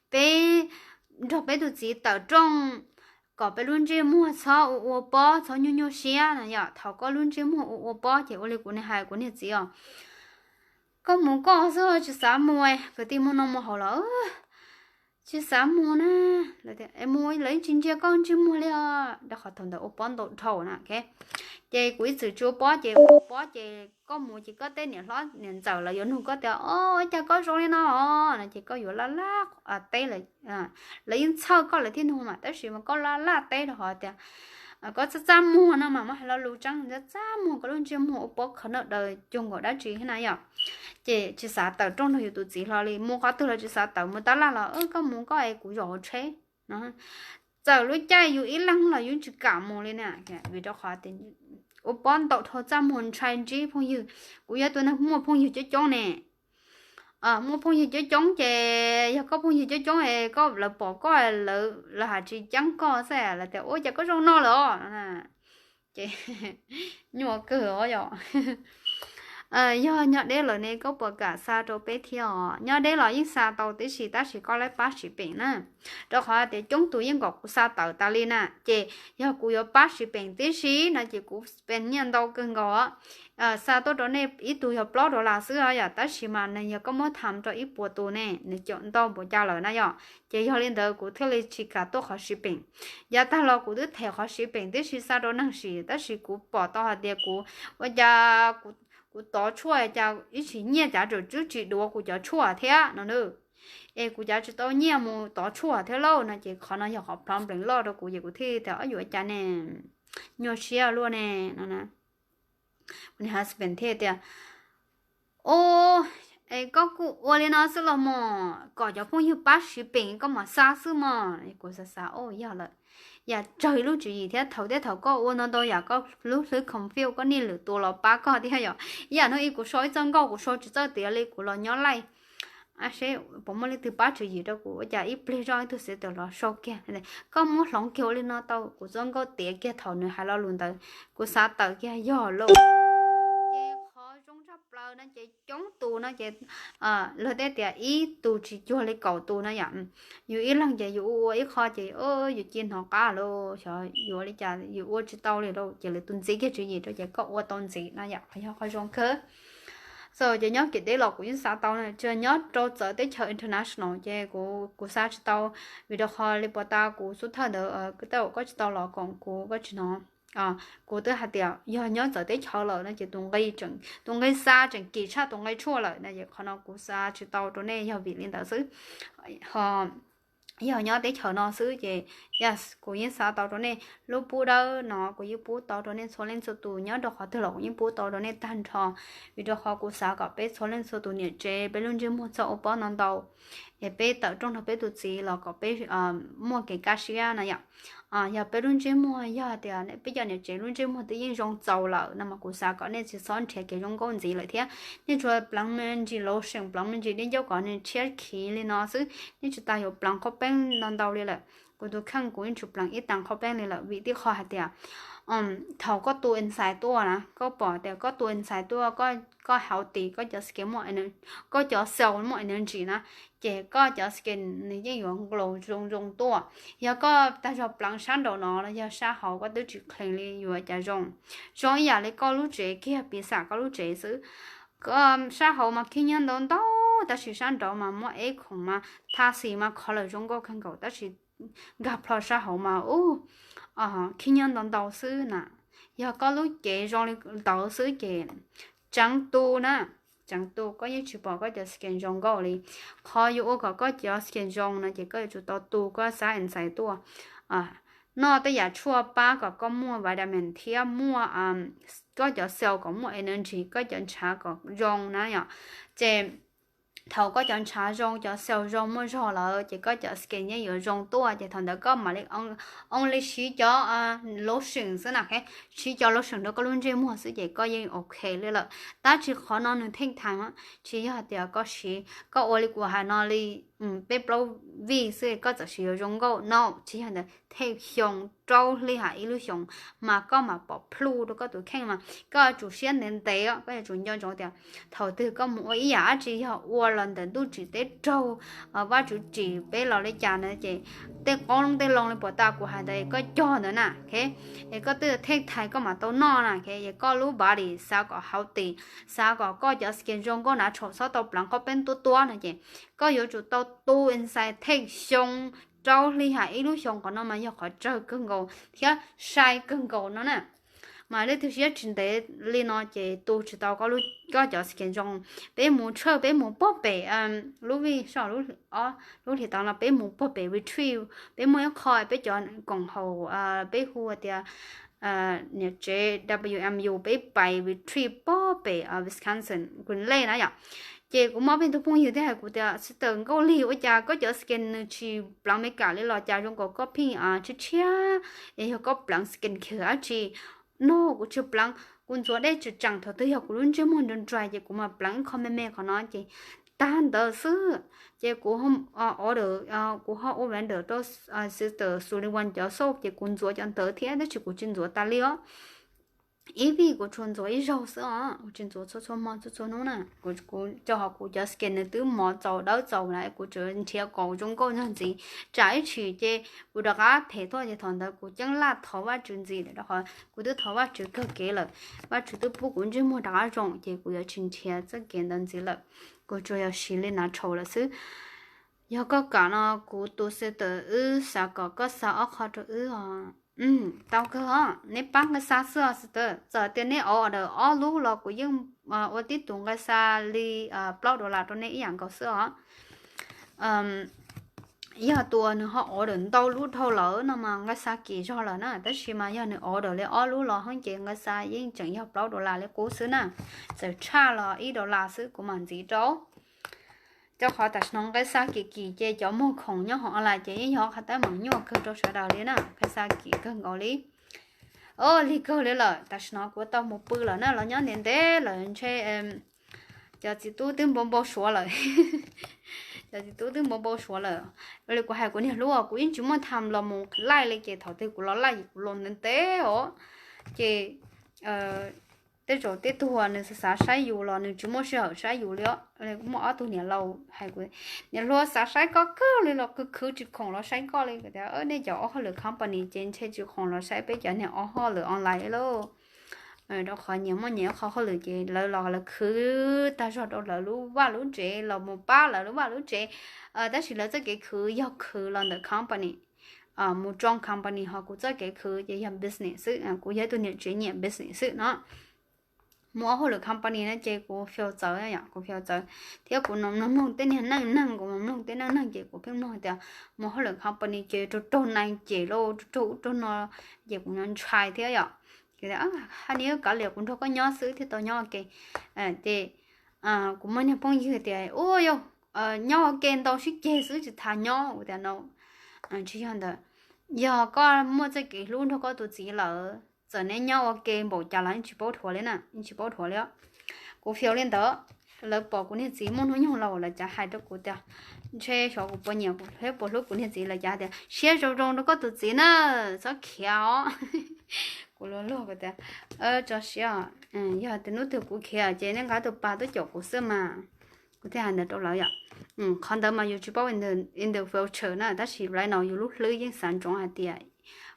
peb nrog peb tus txiv tawm rooj kom peb lub ntsej muag txhob ua ua pob, txhob nyuaj nyuaj siab na yom. Thaum koj lub ntsej muag ua ua pob ces ua li kuv niag hais kuv niag txiv os, koj mus koj xwb tsis xav mus, kwv tij muaj noj muaj haus los tsis xav mus na. Mus lawv yeej tsis ntsia koj ntsej muag li os, rau qhov thaum ntawd ua pob ntau dhau na. Ces kuv ib txwm tsis ua pob ces ua pob ces koj mus ces koj tej niam hlob niam ntxawm lawv yuav nug koj tias o, cas koj zoo li no os no ces koj yuav laj laj teb lawv, lawv yeej txhawj koj lawv thiaj nug mas, tab sis mas koj laj laj teb rau qhov tias koj txaj txaj muag no mas muab hais lo lus tseeb, txaj txaj muag, koj lub ntsej muag ua pob khaws noj daws cuag nkaus dab tsi thiab na yom. Ces tsis xav tawm rooj nrog yus tus txiv hlo li, mus qhov twg los tsis xav tawm, mus tab laj los koj mus koj es kuv zaum hauv tsheb no. Txawm lub caij yus ib leeg los yus tsis kam mus li na, vim rau qhov tias ua pob ntau dhau txaj muag ntshai ntsib phooj ywg. Kuv yog tus neeg muaj phooj ywg coob coob ne. Muaj phooj ywg coob coob ces yog koj phooj ywg coob coob es koj, lawv pom koj, lawv hais tsis ceeb koj xwb, lawv tias ua cas koj zoo no lawm os. Ces nyuaj kawg os yom. Yog nyob deb lawm ne koj puas kam xa rau peb thiab os? Nyob deb los yeej xa tau tib si, tab sis koj lab pab shipping na. Rau qhov tias coob tus yeej kom kuv xa tawm tas li na, ces yog kuv yuav pab shipping tib si no ces kuv spend nyiaj ntau kawg nkaus os. xa tuaj rau nej ib tug yog plaub dollar xwb yom, tab sis mas nws yog koj muab tham rau ib puas tus ne nws caum ntau npaum cas lawm na yom. Ces yog li ntawd kuv thiaj li tsis kam tuaj qhov shipping. Yav tag los kuv twb them qhov shipping tib si xa rau neeg sim, tab sis kuv pom tau hais tias kuv ua cas kuv tov tshuaj cas ib sim nyiaj cav tseem tsis duav kuv cov tshuaj thiab no. Es kuv cav tsis tau nyiaj mus tov tshuaj thiab lauj no, ces qhov no yog qhov problem loj rau kuv, ces kuv thiaj tias ob yuav cas ne, nyuaj siab luaj ne no. Husband thiaj tias, o, es koj kuj ua li no xwb los mas, kom cov phooj ywg pab shipping koj mam xa xwb mas. Kuv xav xav, o, yog lawm, yam tsawg lub tswv yim thiab, thaum teb thaum koj ua ntau ntau yam koj lub hlwb confuse, koj niaj lwm tus los pab koj thiab yom. Ib yam no ib kuv sau ib txoj nkauj kuv sau tsis txawj tiav li, kuv los nyob laij seb puas muaj leej twg pab tswv yim rau kuv, ua cas ib pliag zoj ib tug xwb tawm los sau kiag, koj muab hloov kiag ua li no tau, kuv txoj nkauj tiav kiag thaum nws hais lo lus ntawd, kuv xav tawm kiag yog lauj. Ces qhov zoo tshaj plaws no ces coob tus no ces luag tej tias ib tus tsis cuag li kaum tus no yom. Yus ib leeg ces yus ua ua ib qho ces yus cia hnov qab lauj, xyov yuav li cas yus ua tsis tau li lauj, ces lwm tus ntxiv kiag tswv yim rau ces koj ua tau ntxiv no yom, qhov yog qhov zoo kawg. So ces nyob kev deb los kuv yeej xav tau, tsis nyob rau txawv teb chaws international ces kuv xav tsis tau, vim rau qhov li puas tas kuv xub thawj ntawd tej zaum koj tsis tau los koom kuv, koj tsis hnov. Kuv twb hais tias yog nyob txawv teb chaws lawm no ces tus nqi, tus nqi xa tseem kim tshaj tus nqi tshuaj lawm no, ces qhov no kuv xav tsis tau rau nej yog vim li ntawd xwb. Ho yog nyob teb chaws no xwb ces yes, kuv yeej xav tau rau nej. Lub pub dawb no kuv yeej pub tau rau nej txhua leej txhua tus, nyob rau qhov twg los kuv yeej pub tau rau nej tag nrho, vim rau qhov kuv xav kom peb txhua leej txhua tus niam tsev, peb lub ntsej muag txhob ua pob ntau ntau, es peb tawm rooj nrog peb tus txiv los kom peb muaj kev kaj siab no yom. Yog peb lub ntsej muag, yog tias peb cov niam tsev lub ntsej muag twb yeej zoo txaus lawm no mas kuv xav kom nej tsis txhob nrhiav kev zoo nkauj ntxiv lawm thiab. Nej tsuas pleev me ntsis lotion, pleev me ntsis dib ncauj kom nws tshiab khiv li no xwb, nej tsis tas yuav pleev qhaub peeb ntau ntau li lawm. Kuv tus kheej kuv yeej tsis pleev ib tag qhaub peeb li lawm, vim tib qho hais tias thaum koj tu enzyme tuaj na, koj pom tias koj tu enzyme tuaj, koj hauv tis koj cov skin muaj, koj cov cell muaj energy na, ces koj cov skin nws yeej yuav glow zoo zoo tuaj. Yog koj tag zog pleev sab nraum no los yog sab hauv koj twb tsis clean li yuav cas zoo. Zoo ib yam li koj lub tsev kiag, piv xam koj lub tsev xwb, sab hauv mas khib nyiab ntau ntau, tab sis sab nraud mas muaj eb khoom mas tha xis mas color zoo nkauj kawg nkaus, tab sis nkag plho sab hauv mas u, khib nyiab ntau ntau xwb na. Yog koj lub cev zoo li ntawd xwb ces tseev tu na, tseev tu, koj yeej tsis pom koj cov skin zoo nkauj li. Qhov yuav ua kom koj cov skin zoo no ces koj yuav tsum tau tu koj xab enzyme tuaj, noj tej yam tshuaj pab kom koj muaj vitamin thiab muaj koj cov cell kom muaj energy, koj cov ntshav kom zoo na yom. Ces thaum koj cov ntshav zoo, cov cell zoo, muaj zog lawm ces koj cov skin yeej yuav zoo tuaj, ces thaum ntawd koj mam li only siv cov lotion xwb na, siv cov lotion rau koj lub ntsej muag xwb ces koj yeej ok li lawm. Tab sis qhov no nws take time, tsis yog tias koj siv, koj ua li kuv hais no li peb plaub vij xwb koj txawm siv yuav zoo nkauj no, tsis yog ntawd, take xyoo, rau hli hais ib lub xyoos mas koj mam pom plhu rau koj tus kheej mas koj tsum siab ntev ntev, koj yuav tsum nco ntsoov tias thaum twg koj mus ua ib yam dab tsi, yog ua los ntawm ntuj tsim teb raug, Vajtswv tsim peb los li cas na, ces tej qoob tej loo li puas tas kuv hais ntawd koj cog ntawd na, es koj twb take time koj mam tau noj na, es koj lub body xav kom hauv tis, xav kom koj cov skin zoo nkauj na, thaum txhob tau pleev qhaub peeb tuab tuab no ces koj yuav tsum tau tu enzyme take xyoo, rau hli hais ib lub xyoos, qhov no mas yog qhov tsawg kawg nkaus thiab sai kawg nkaus no na. Mas leej twg siab tsis ntev li no ces tu tsis tau koj cov skin zoo. Peb mus tshawj, peb mus puag pem lub vij, lub hlis tod no peb mus puag pem retreat, peb muaj ib qho peb cov koom haum peb hu tias niam tsev W M U, peb pais retreat puag pem Wisconsin, Green Lake na yom. Ces kuv muaj peb tug phooj ywg thiaj hais kuv tias sister Nkauj Lig, ua cas koj cov skin nws tsis pleev Meskas li los cas zoo nkaus koj pheej tshiab tshiab, es yog koj pleev skin care dab tsi? No kuv tsis pleev, kuv ntxuav dej tseem tseem, thaum twg yog kuv lub ntsej muag nrov nrov ces kuv mam pleev ib qho me me qhov no ces tag ntawd xwb. Ces kuv order, kuv ho order rau sister Sullivan cov soap ces kuv ntxuav cov ntawd thiab, tab sis kuv tsis ntxuav tas li os. ib vij kuv tsuas ntxuav ib zaug xwb os, kuv tsis ntxuav txhua txhua hmo txhua txhua hnub na. Kuv, kuv cov hov kuv cov skin nws twb mov txaus dawb txaus lawm, kuv tsuas nrhiav kom zoo nkauj nyob ntxiv. Tsam ib chim ces kuv rov qab phem tuaj ces thaum ntawd kuv ceeb laj thov Vajtswv ntxiv lawm, rau qhov kuv twb thov Vajtswv kawg kev lawm. Vajtswv twb pub kuv ntsej muag rov qab zoo ces kuv yuav tsis nrhiav txoj kev ntawd ntxiv lawm. Kuv tsuas yog siv li natural lawm xwb. Yog koj kam no kuv tus sister, wb xav kom koj xa ob qho rau wb os. Tau kawg os, neb pab nkawd xa xwb os sister. Txawm tias neb order ob lub los kuv yeej ua tib tug nkawd xa li plaub dollar rau neb ib yam nkaus xwb os. Yog tus uas nws ho order ntau lub dhau lawm no mas nkawd xa kim zog lawm na, tab sis mas yog nws order li ob lub los heev ces nkawd xa yeej tseem yog plaub dollar li qub xwb na. Txawm tshaj los ib dollar xwb kuv mam ntxiv rau. Rau qhov tam sim no nkawd xa kim kim ces cov muag khoom nyob hauv online ces yeej yog qhov teeb meem nyuaj kawg rau sawv daws li na, nkawd xa kim kawg nkaus li. O, lig kawg li lawm, tam sim no kuv tau mus pw lawm na, los nyob ntev ntev lawm ntshe cov txiv tub twb npau npau suav lawm. Cov txiv tub twb npau npau suav lawm. Li kuv hais kuv niag hlub, kuv yeej tsis muaj time los mus laij li ces thaum twg kuv los laij kuv los ntev ntev os. Ces tej zaum tej tug nws xav xav saib yus los nws tsis muaj sij hawm saib yus li os. Muaj ob tug niam laus hais kuv, niam hluas xav saib koj kawg li los khwv khwv tsis khoom los saib koj li. Kuv tias nej cov ob hauj lwm company ces ntshe tsis khoom los saib peb cov niag ob hauj lwm online lauj. Rau qhov nyias muaj nyias qhov hauj lwm ces lawv los lawv khwv tag zog rau lawv lub vaj lub tsev los mus pab lawv lub vaj lub tsev. Tab sis lawv txoj kev khwv yog khwv los ntawm company, mus tsoo company, ho kuv txoj kev khwv ces yog business xwb, kuv yog ib tug niam tsev nyiam business xwb no. Mus ua hauj lwm company na ces kuv feel txawv yom, kuv feel txawv thiab kuv mloog mloog tej niag neej neeg, kuv mloog tej neej neeg ces kuv pheej mloog tias mus hauj lwm company ces raug raug nais cem lauj, raug raug ub raug no, ces kuv ntshai thiab yom. Ces hais li kav liam kuv nrog koj nyob xwb thiaj tau nyob ua ke. Ces kuv muaj niag phooj ywg tias ua yog nyob ua ke ntau sib ceg xwb tsis tas nyob, kuv tias no tsis yog ntawd. Yog koj muaj txoj kev hlub nrog koj tus txiv lawm, txawm neb nyob ua ke npaum cas los yeej tsis paub dhuav li na, yeej tsis paub dhuav li os. Kuv feel li ntawd, lawv pom kuv niag txiv muaj hnub nyoog laus lawv cav hais rau kuv tias ntshe xyov kuv puas nyiam thiab puas hlub kuv niag txiv, lawv cav tias siab zoo zoo rau koj tus txiv na, txhob khiav os. Kuv luag luag kuv tias tso siab, yog tias hnub twg kuv khiav ces nej nqa tus pas tuaj caum kuv xwb mas. Kuv thiaj hais ntawd rau lawv yom. Qhov ntawd mas yus tsis paub in the future na, tab sis right now yus lub hlwb yeej xav ntsoov hais tias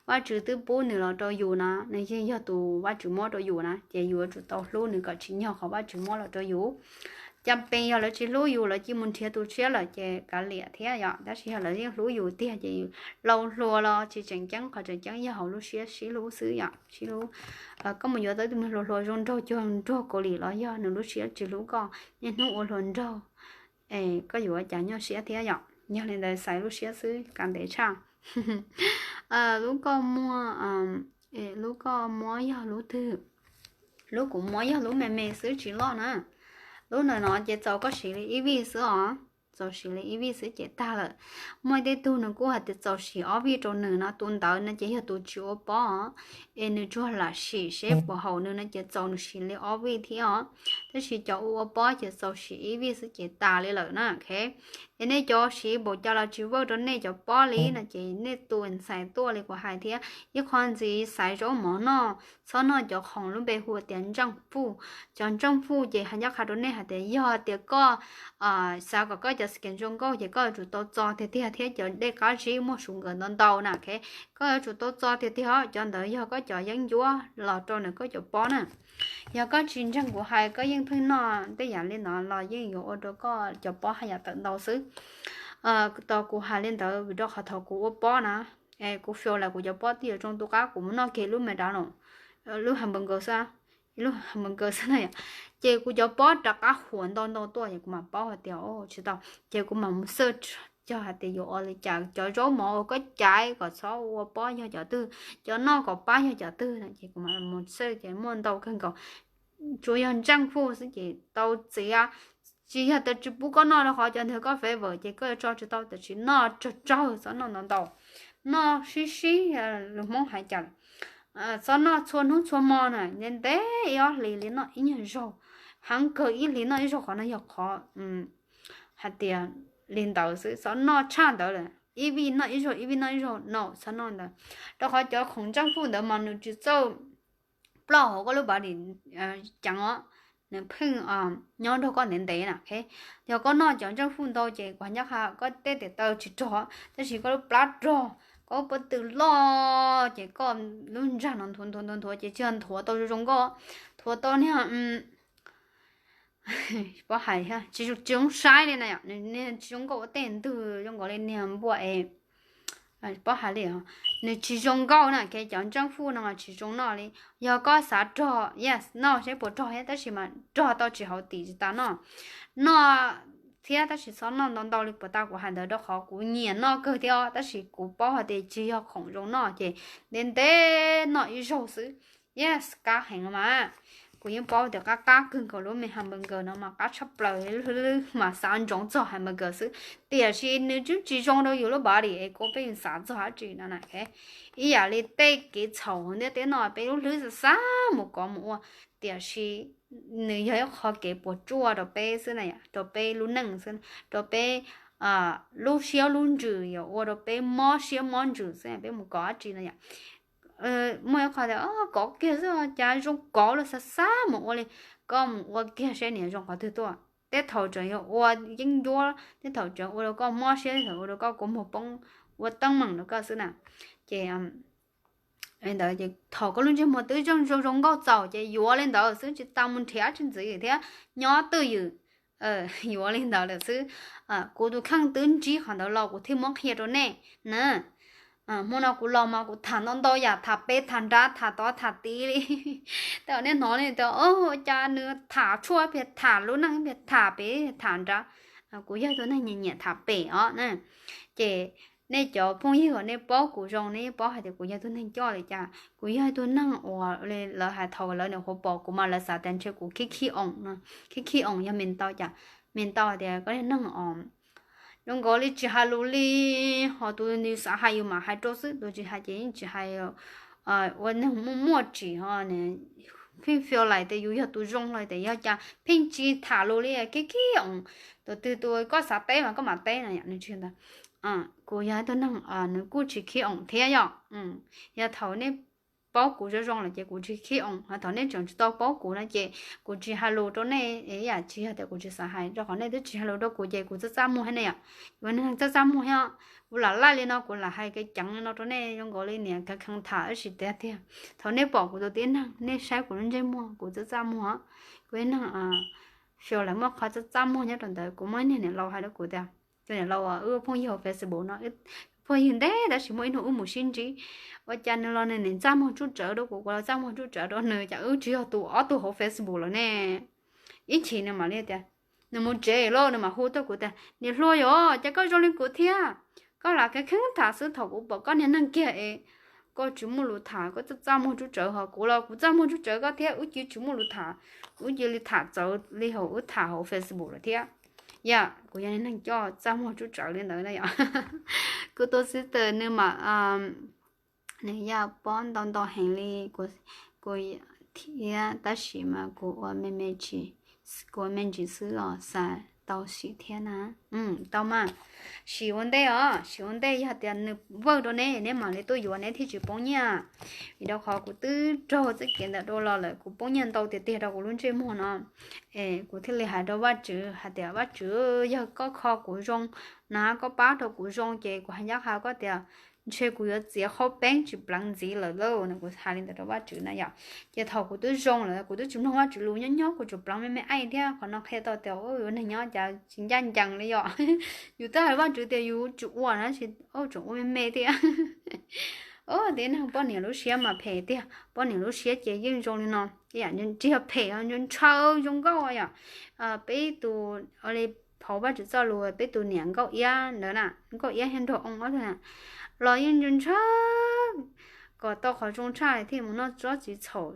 Vajtswv twb pub nws los rau yus na, nws yeej yog tus Vajtswv muab rau yus na, ces yus yuav tsum tau hlub nws kom tsim nyog qhov Vajtswv muab los rau yus. Cas pes yog lawv tsis hlub yus, lawv cia mus nrhiav tus tshiab lawm ces kav liam thiab yom, tab sis yog lawv yeej hlub yus tiag ces yus laus hluas los tsis tseem ceeb, qhov tseem ceeb yog hauv lub siab sib hlub xwb yom, sib hlub. Koj mus yuav tau tus me hluas hluas zoo nraug cuag nraug Kaus Lim los yog nws lub siab tsis hlub koj, niaj hnub ua hluas nraug, es koj yuav ua cas nyuaj siab thiab yom. Yog li ntawd xaiv lub siab xwb kav ntev tshaj. Lub koj muab, lub koj muab yog lub twg? Lub kuv muab yog lub me me xwb tsis loj na. Lub ntawm no ces txaus koj siv li ib vij xwb os, txaus siv li ib vij xwb ces tag lawm. Muaj tej tug nws kuj hais tias txaus siv ob vij rau nws no, tus ntawd no ces yog tus tsis ua pob os, es nws tsuas lam sim seb puas haum nws no ces txaus nws siv li ob vij thiab os. Tab sis cov ua ua pob ces txaus siv ib vij xwb ces tas li lawm na. Es nej cov siv npaum cas los tsis work rau nej cov pob li no ces nej tus ntxhais tuaj li kuv hais thiab, ib qho ntxiv xaiv zaub mov noj, txhob noj cov khoom lub npe hu tias ntseej fuj. Cov ntseej fuj ces hais ncaj qha rau nej hais tias yog tias koj xav kom koj cov skin zoo nkauj ces koj yuav tsum tau txo tiag tiag thiab cov dej qab zib muaj sugar ntau ntau na. Koj yuav tsum tau txo tiag tiag os, cov ntawd yog koj cov yeeb ncuab los rau ntawm koj cov pob na. Yog koj tsis ntseeg kuv hais, koj yeej pheej noj tej yam li no los yeej yuav ua rau koj cov pob haj yam tawm ntau xwb. Tos kuv hais li ntawd vim rau qhov thaum kuv ua pob na, kuv feel lawm kuv cov pob twb yuav tsoo tu qab kuv mus noj kiag lub McDonald's, lub hamburger xwb, lub hamburger xwb na yom, ces kuv cov pob rov qab huam ntau ntau tuaj ces kuv mam paub hais tias tsis tau. Ces kuv mam mus search cog hais tias yuav ua li cas, cov zaub mov uas koj caiv kom txhob ua pob yog cov twg, cov noj kom pab yog cov twg na, ces kuv mam mus search ces muaj ntau kawg nkaus. Tsuas yog ntseej fuj xwb ces tau txiav. Tsis yog tias tsis pub koj noj rau qhov cov ntawd koj favor ces koj yuav tso tsis tau, tiam sis noj tsawg tsawg, txhob noj ntau ntau. Noj sib sib, lus Hmoob hais cas, txhob noj txhua hnub txhua hmo na, ntev ntev ib ob hlis li noj ib nyuag zaug, heev kawg ib hlis noj ib zaug, qhov no yog qhov hais tias li ntawd xwb, txhob noj tshaj ntawd lawm, ib vij noj ib zaug ib vij noj ib zaug no, txhob noj ntawd. Rau qhov cov khoom ntseej fuj ntawd mas nws tsis txawj ploj hauv koj lub body ceev os, nws pheej nyob nrog koj ntev ntev na. Yog koj noj cov junk food ntau ces kuv hais ncaj qha koj tej tes taw tsis rog, tab sis koj lub plab rog, koj lub pob tw loj ces koj lub ntsag no nthuav nthuav nthuav nthuav ces tsis yog nthuav tau zoo zoo nkauj, nthuav tau niag, paub hais, tsis zoo saib li na, tsis zoo nkauj ua tej ntwg zoo nkaus li niag npua es, paub hais li, nws tsis zoo nkauj na. Ces cov junk food no mas tsis zoo noj li. Yog koj xav rog, yes, noj seb puas rog thiab, tab sis mas rog tau tsis hauv tim tsis tas noj. Noj thiab tab sis txhob noj ntau ntau li puas tas kuv hais ntawd, rau qhov kuv nyiam noj kawg thiab os, tab sis kuv paub hais tias tsis yog khoom zoo noj ces ntev ntev noj ib zaug xwb. Yes, qab heev mas. Kuv yeej paub tias qab qab kawg nkaus, lub me hamburger no mas qab tshaj plaws, lub hlwb mas xav ntsoov txog hamburger xwb. Tiam sis nws twb tsis zoo rau yus lub body es koj pheej xav txog dab tsi no na. Ib yam li tej kev txhaum ntiaj teb no, peb lub hlwb xav xav mus kov mus ua, tiam sis nws yog ib qho kev puas tsuaj rau peb xwb na yom, rau peb lub neej xwb, rau peb lub siab lub ntsws, yuav ua rau peb mob siab mob ntsws xwb, peb mus kov dab tsi no yom. Muaj ib qho tias kov kiag xwb, cas zoo kov los xav xav mus ua li. Koj mus ua kiag seb nws zoo qhov twg tuaj. Tej thaum tseem yog ua yeeb ncuab, tej thaum tseem ua rau koj mob siab, tej thaum ua rau koj kua muag poob, ua teeb meem rau koj xwb na. Ces li ntawd ces thaum koj lub ntsej muag twb zoo zoo nkauj txaus ces yuav li ntawd xwb, tsis tas mus nrhiav dab tsi ntxiv thiab, nyob twj ywm, yuav li ntawd lawm xwb. Kuv tus kheej twb ntsib qhov ntawd los kuv thiaj muab qhia rau nej na. Hmo no kuv los mas kuv tham ntau ntau yam, tham pem tham nrad, tham tod tham tid li. Tej zaum nej hnov nej tias, ua cas nws tham tshuaj ib pliag, tham lub neej ib pliag, tham pem tham nrad. Kuv yog tus neeg nyiam nyiam tham pem os na. Ces nej cov phooj ywg uas nej paub kuv zoo, nej yeej paub hais tias kuv yog tus neeg coj li cas. Kuv yog tus neeg uas lawv hais thaum lawv nyuam qhuav pom kuv mas lawv xav tias ntshe kuv khib khib oos no. Khib khib oos yog me ntau cas, me ntau tias koj niag neeg os zoo nkaus li tsis hais lus li, ho tus nws xav hais yus mam hais rau xwb, tus tsis hais ces yeej tsis hais. Ua neeg muaj muaj tsim ho, pheej feel like tias yus yog tus zoo los tias yog cas pheej tsis tham lus li, khib khib oos. Tus twg tus koj xav teb mas koj mam teb no, nws tsis ntawd. Kuv yog ib tug neeg nws kuj tsis khib oos thiab yom. Yog thaum nej paub kuv zoo zoo lawm ces kuv tsis khib oos, ho thaum nej tseem tsis tau paub kuv no ces kuv tsis hais lus rau nej, ib yam tsis yog tias kuv tsis xav hais, rau qhov nej twb tsis hais lus rau kuv ces kuv txaj txaj muag thiab ne yom. Kuv neeg txaj txaj muag thiab, kuv lam laij li no, kuv lam hais kev ceev li no rau nej zoo nkaus li niam kheev kheev tham, tab sis tiag tiag thaum nej pom kuv tus tib neeg, nej saib kuv lub ntsej muag, kuv txaj txaj muag. Kuv ib neeg feel like muaj qhov txaj txaj muag nyob rau ntawd. Kuv muaj ib niag niam laus hais rau kuv tias, tus niam laus uas wb phooj ywg hauv Facebook no, phooj ywg ntev tab sis muaj ib hnub wb mus sib ntsib, ua cas nws los nws niam txaj muag tsuj tsawv rau kuv, kuv los txaj muag tsuj tsawv rau nws, cas wb tsis yog tus ob tug hauv Facebook lawm ne. Ib chim nws mam li tias, nws mus tsev lawm nws mam hu tuaj kuv tias, niam hluas yom, cas koj zoo li kuv thiab. Koj lam kheev kheev tham xwb, thaum kuv pom koj niag neeg kiag es koj tsis muaj lus tham, koj txaj txaj muag tsuj tsawv, ho kuv los kuv txaj muag tsuj tsawv koj thiab, wb cia tsis muaj lus tham, wb cia li tham txawv li hauv wb tham hauv Facebook lawm thiab. Yam kuv yog niag neeg coj txaj muag tsuj tsawv li ntawd na yom. Kuv tus sister nws mam, nws yam pob ntau ntau heev li kuv thiab, tab sis mas kuv ua me me tsis, kuv ua me ntsis xwb los xav tau sim thiab na. Tau mas, sim ua ntej os, sim ua ntej, yog tias nws work rau neb, neb mam li tuaj yuav neb thiaj tsis poob nyiaj. Vim rau qhov kuv twb raug txoj kev ntawd dua los lawm, kuv poob nyiaj ntau tiag tiag rau kuv lub ntsej muag no. Es kuv thiaj li hais rau Vajtswv hais tias, Vajtswv, yog koj kho kuv zoo na, koj pab rau kuv zoo ces kuv hais ncaj qha koj tias ntshe kuv yuav txiav qhaub peeb tsis pleev ntxiv lawm lauj no. Kuv hais li ntawd rau Vajtswv na yom. Ces thaum kuv twb zoo lawm, kuv twb tsis mloog Vajtswv lus, nyob nyob kuv tsuas pleev me me aim thiab. Qhov no qhia tau tias yus neeg nyob cas tsis ncaj ncees li yom. Yus twb hais Vajtswv tias yus tsis ua na, tsis tseem ua me me thiab. Tiam neeg poj niam lub siab mas phem tiag, poj niam lub siab ces yeej zoo li no, tsis yog phem, ntshaw zoo nkauj yom. Peb tus ua li phau Vajtswv txoj lus, peb tus niam nkauj iab ntawd na, nkauj iab thiab nraug oo ob tug na, los yeej ntshaw ntshaw kom tau qhov zoo tshaj thiaj mus noj tsob txiv txhaum,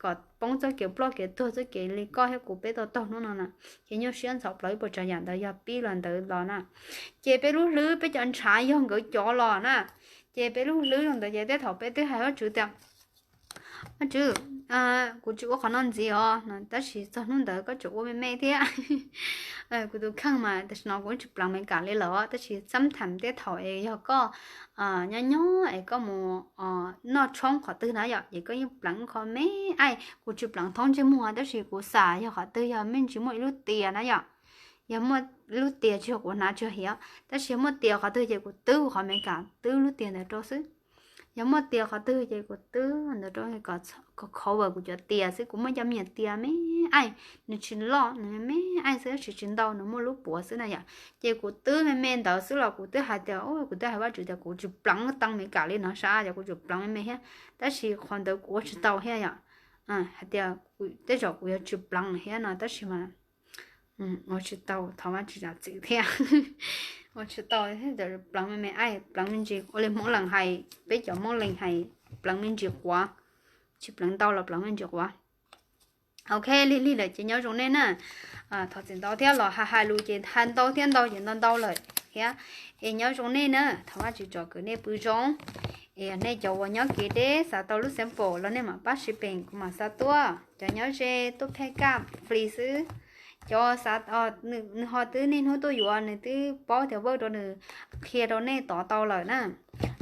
kom poob txoj kev ploj kev tuag txoj kev li koj thiab kuv peb tau taug hnub no na. Ces nyuaj siab ntxhov plaws ib puas tsav yam ntawd yog pib los ntawd los na. Ces peb lub hlwb peb cov ntshav yog nkawd cov los na. Ces peb lub hlwb zoo ntawd ces tej thaum peb twb hais Vajtswv tias, Ua tsis, kuv tsis ua qhov no ntxiv os no, tab sis txog hnub ntawd koj tseem ua me me thiab. Kuv tus kheej mas tam sim no kuv tsis pleev Amelikas li lawm, tab sis xab tham tej thaum es yog koj nyob nyob es koj mus noj tshoob qhov twg na yom, ces koj yeej pleev qhov me aim. Kuv tsis pleev thoob ntsej muag, tab sis kuv xav yog qhov twg yog me ntsis muaj ib lub tias na yom. Yog muaj lub tias tsis yog kuv hnav tsis yog hiav, tab sis yog muaj tias qhov twg ces kuv twb qhov Amelikas twb lub tias ntawd rau xwb. Yog muaj tias qhov twg ces kuv twb ntawd rau kom cover kuv cov tias xwb. Kuv muaj cov me nyuam tias me aim, nws tsis loj, nws me aim xwb, tsis tsis ntau, nws muaj lub puav xwb na yom. Ces kuv twb me me ntawd xwb los kuv twb hais tias, kuv twb hais Vajtswv tias kuv tsis pleev teeb Amelikas li no sab, yog kuv tsis pleev me me thiab. Tab sis qhov ntawd kuv ua tsis tau thiab yom. Hais tias tej zaum kuv yuav tsis pleev thiab no, tab sis mas ua tsis tau, thov Vajtswv zam txim thiab. Ua tsis tau, pleev me me aim, pleev me ntsis, ua li Hmoob lees hais, peb cov Hmoob lees hais, pleev me ntsis quav, tsis pleev ntau los pleev me ntsis quav. Ok, lig lig lawm ces nyob zoo nej na. Thov txim ntau thiab los hais hais lus ces hais ntau thiab ntau ces ntau ntau lawm thiab. Es nyob zoo nej na, thov Vajtswv tsom kwm nej pw zoo. Es nej cov uas nyob kev deb xav tau lub sample los nej mam pab sib peem, kuv mam xa tuaj. Cov nyob ze tuaj phej kaj fli xwb. Cov xav, nws ho twb niaj hnub tuaj yuav, nws twb paub tias Vawj rau nws qhia rau nej tov tau lawm na.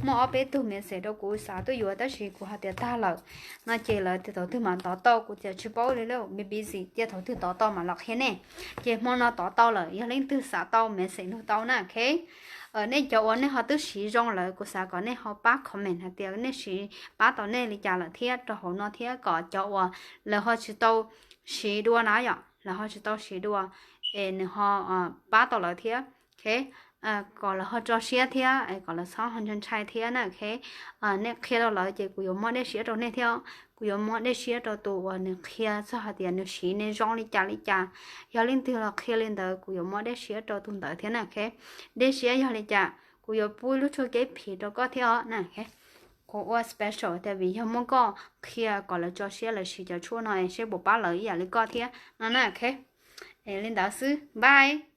Muaj ob peb tug message rau kuv xav tuaj yuav tab sis kuv hais tias tag lawm no ces lawv tias thaum twg mam tov tau, kuv tias tsis paub li lauj, me busy, cia thaum twg tov tau mam los qhia nej. Ces hmo no tov tau lawm, yog leej twg xav tau message nug tau na, ok. Nej cov uas nej ho twb siv zoo lawm, kuv xav kom nej ho pab comment hais tias nej siv pab tau nej li cas lawm thiab rau hauv no thiab, kom cov uas lawv ho tsis tau siv dua na yom, lawv ho tsis tau siv dua es nws ho pab tau lawv thiab, ok. Kom lawv ho tso siab thiab, kom lawv txhob ho ntshai ntshai thiab na, ok. Nej qhia rau lawv ces kuv yuav muab dej siab rau nej thiab. Kuv yuav muab dej siab rau tus uas nws qhia txog hais tias nws siv nej zoo li cas li cas. Yog leej twg los qhia li ntawd kuv yuav muab dej siab rau tus ntawd thiab na, ok. Dej siab yog li cas kuv yuav pub ib lub tshuaj kev phim rau koj thiab os na, ok. Kuv ua special tias vim yog muab koj qhia kom lawv tso siab lawv siv cov tshuaj no es seb puas pab lawv ib yam li koj thiab no na, ok. Li ntawd xwb, bye.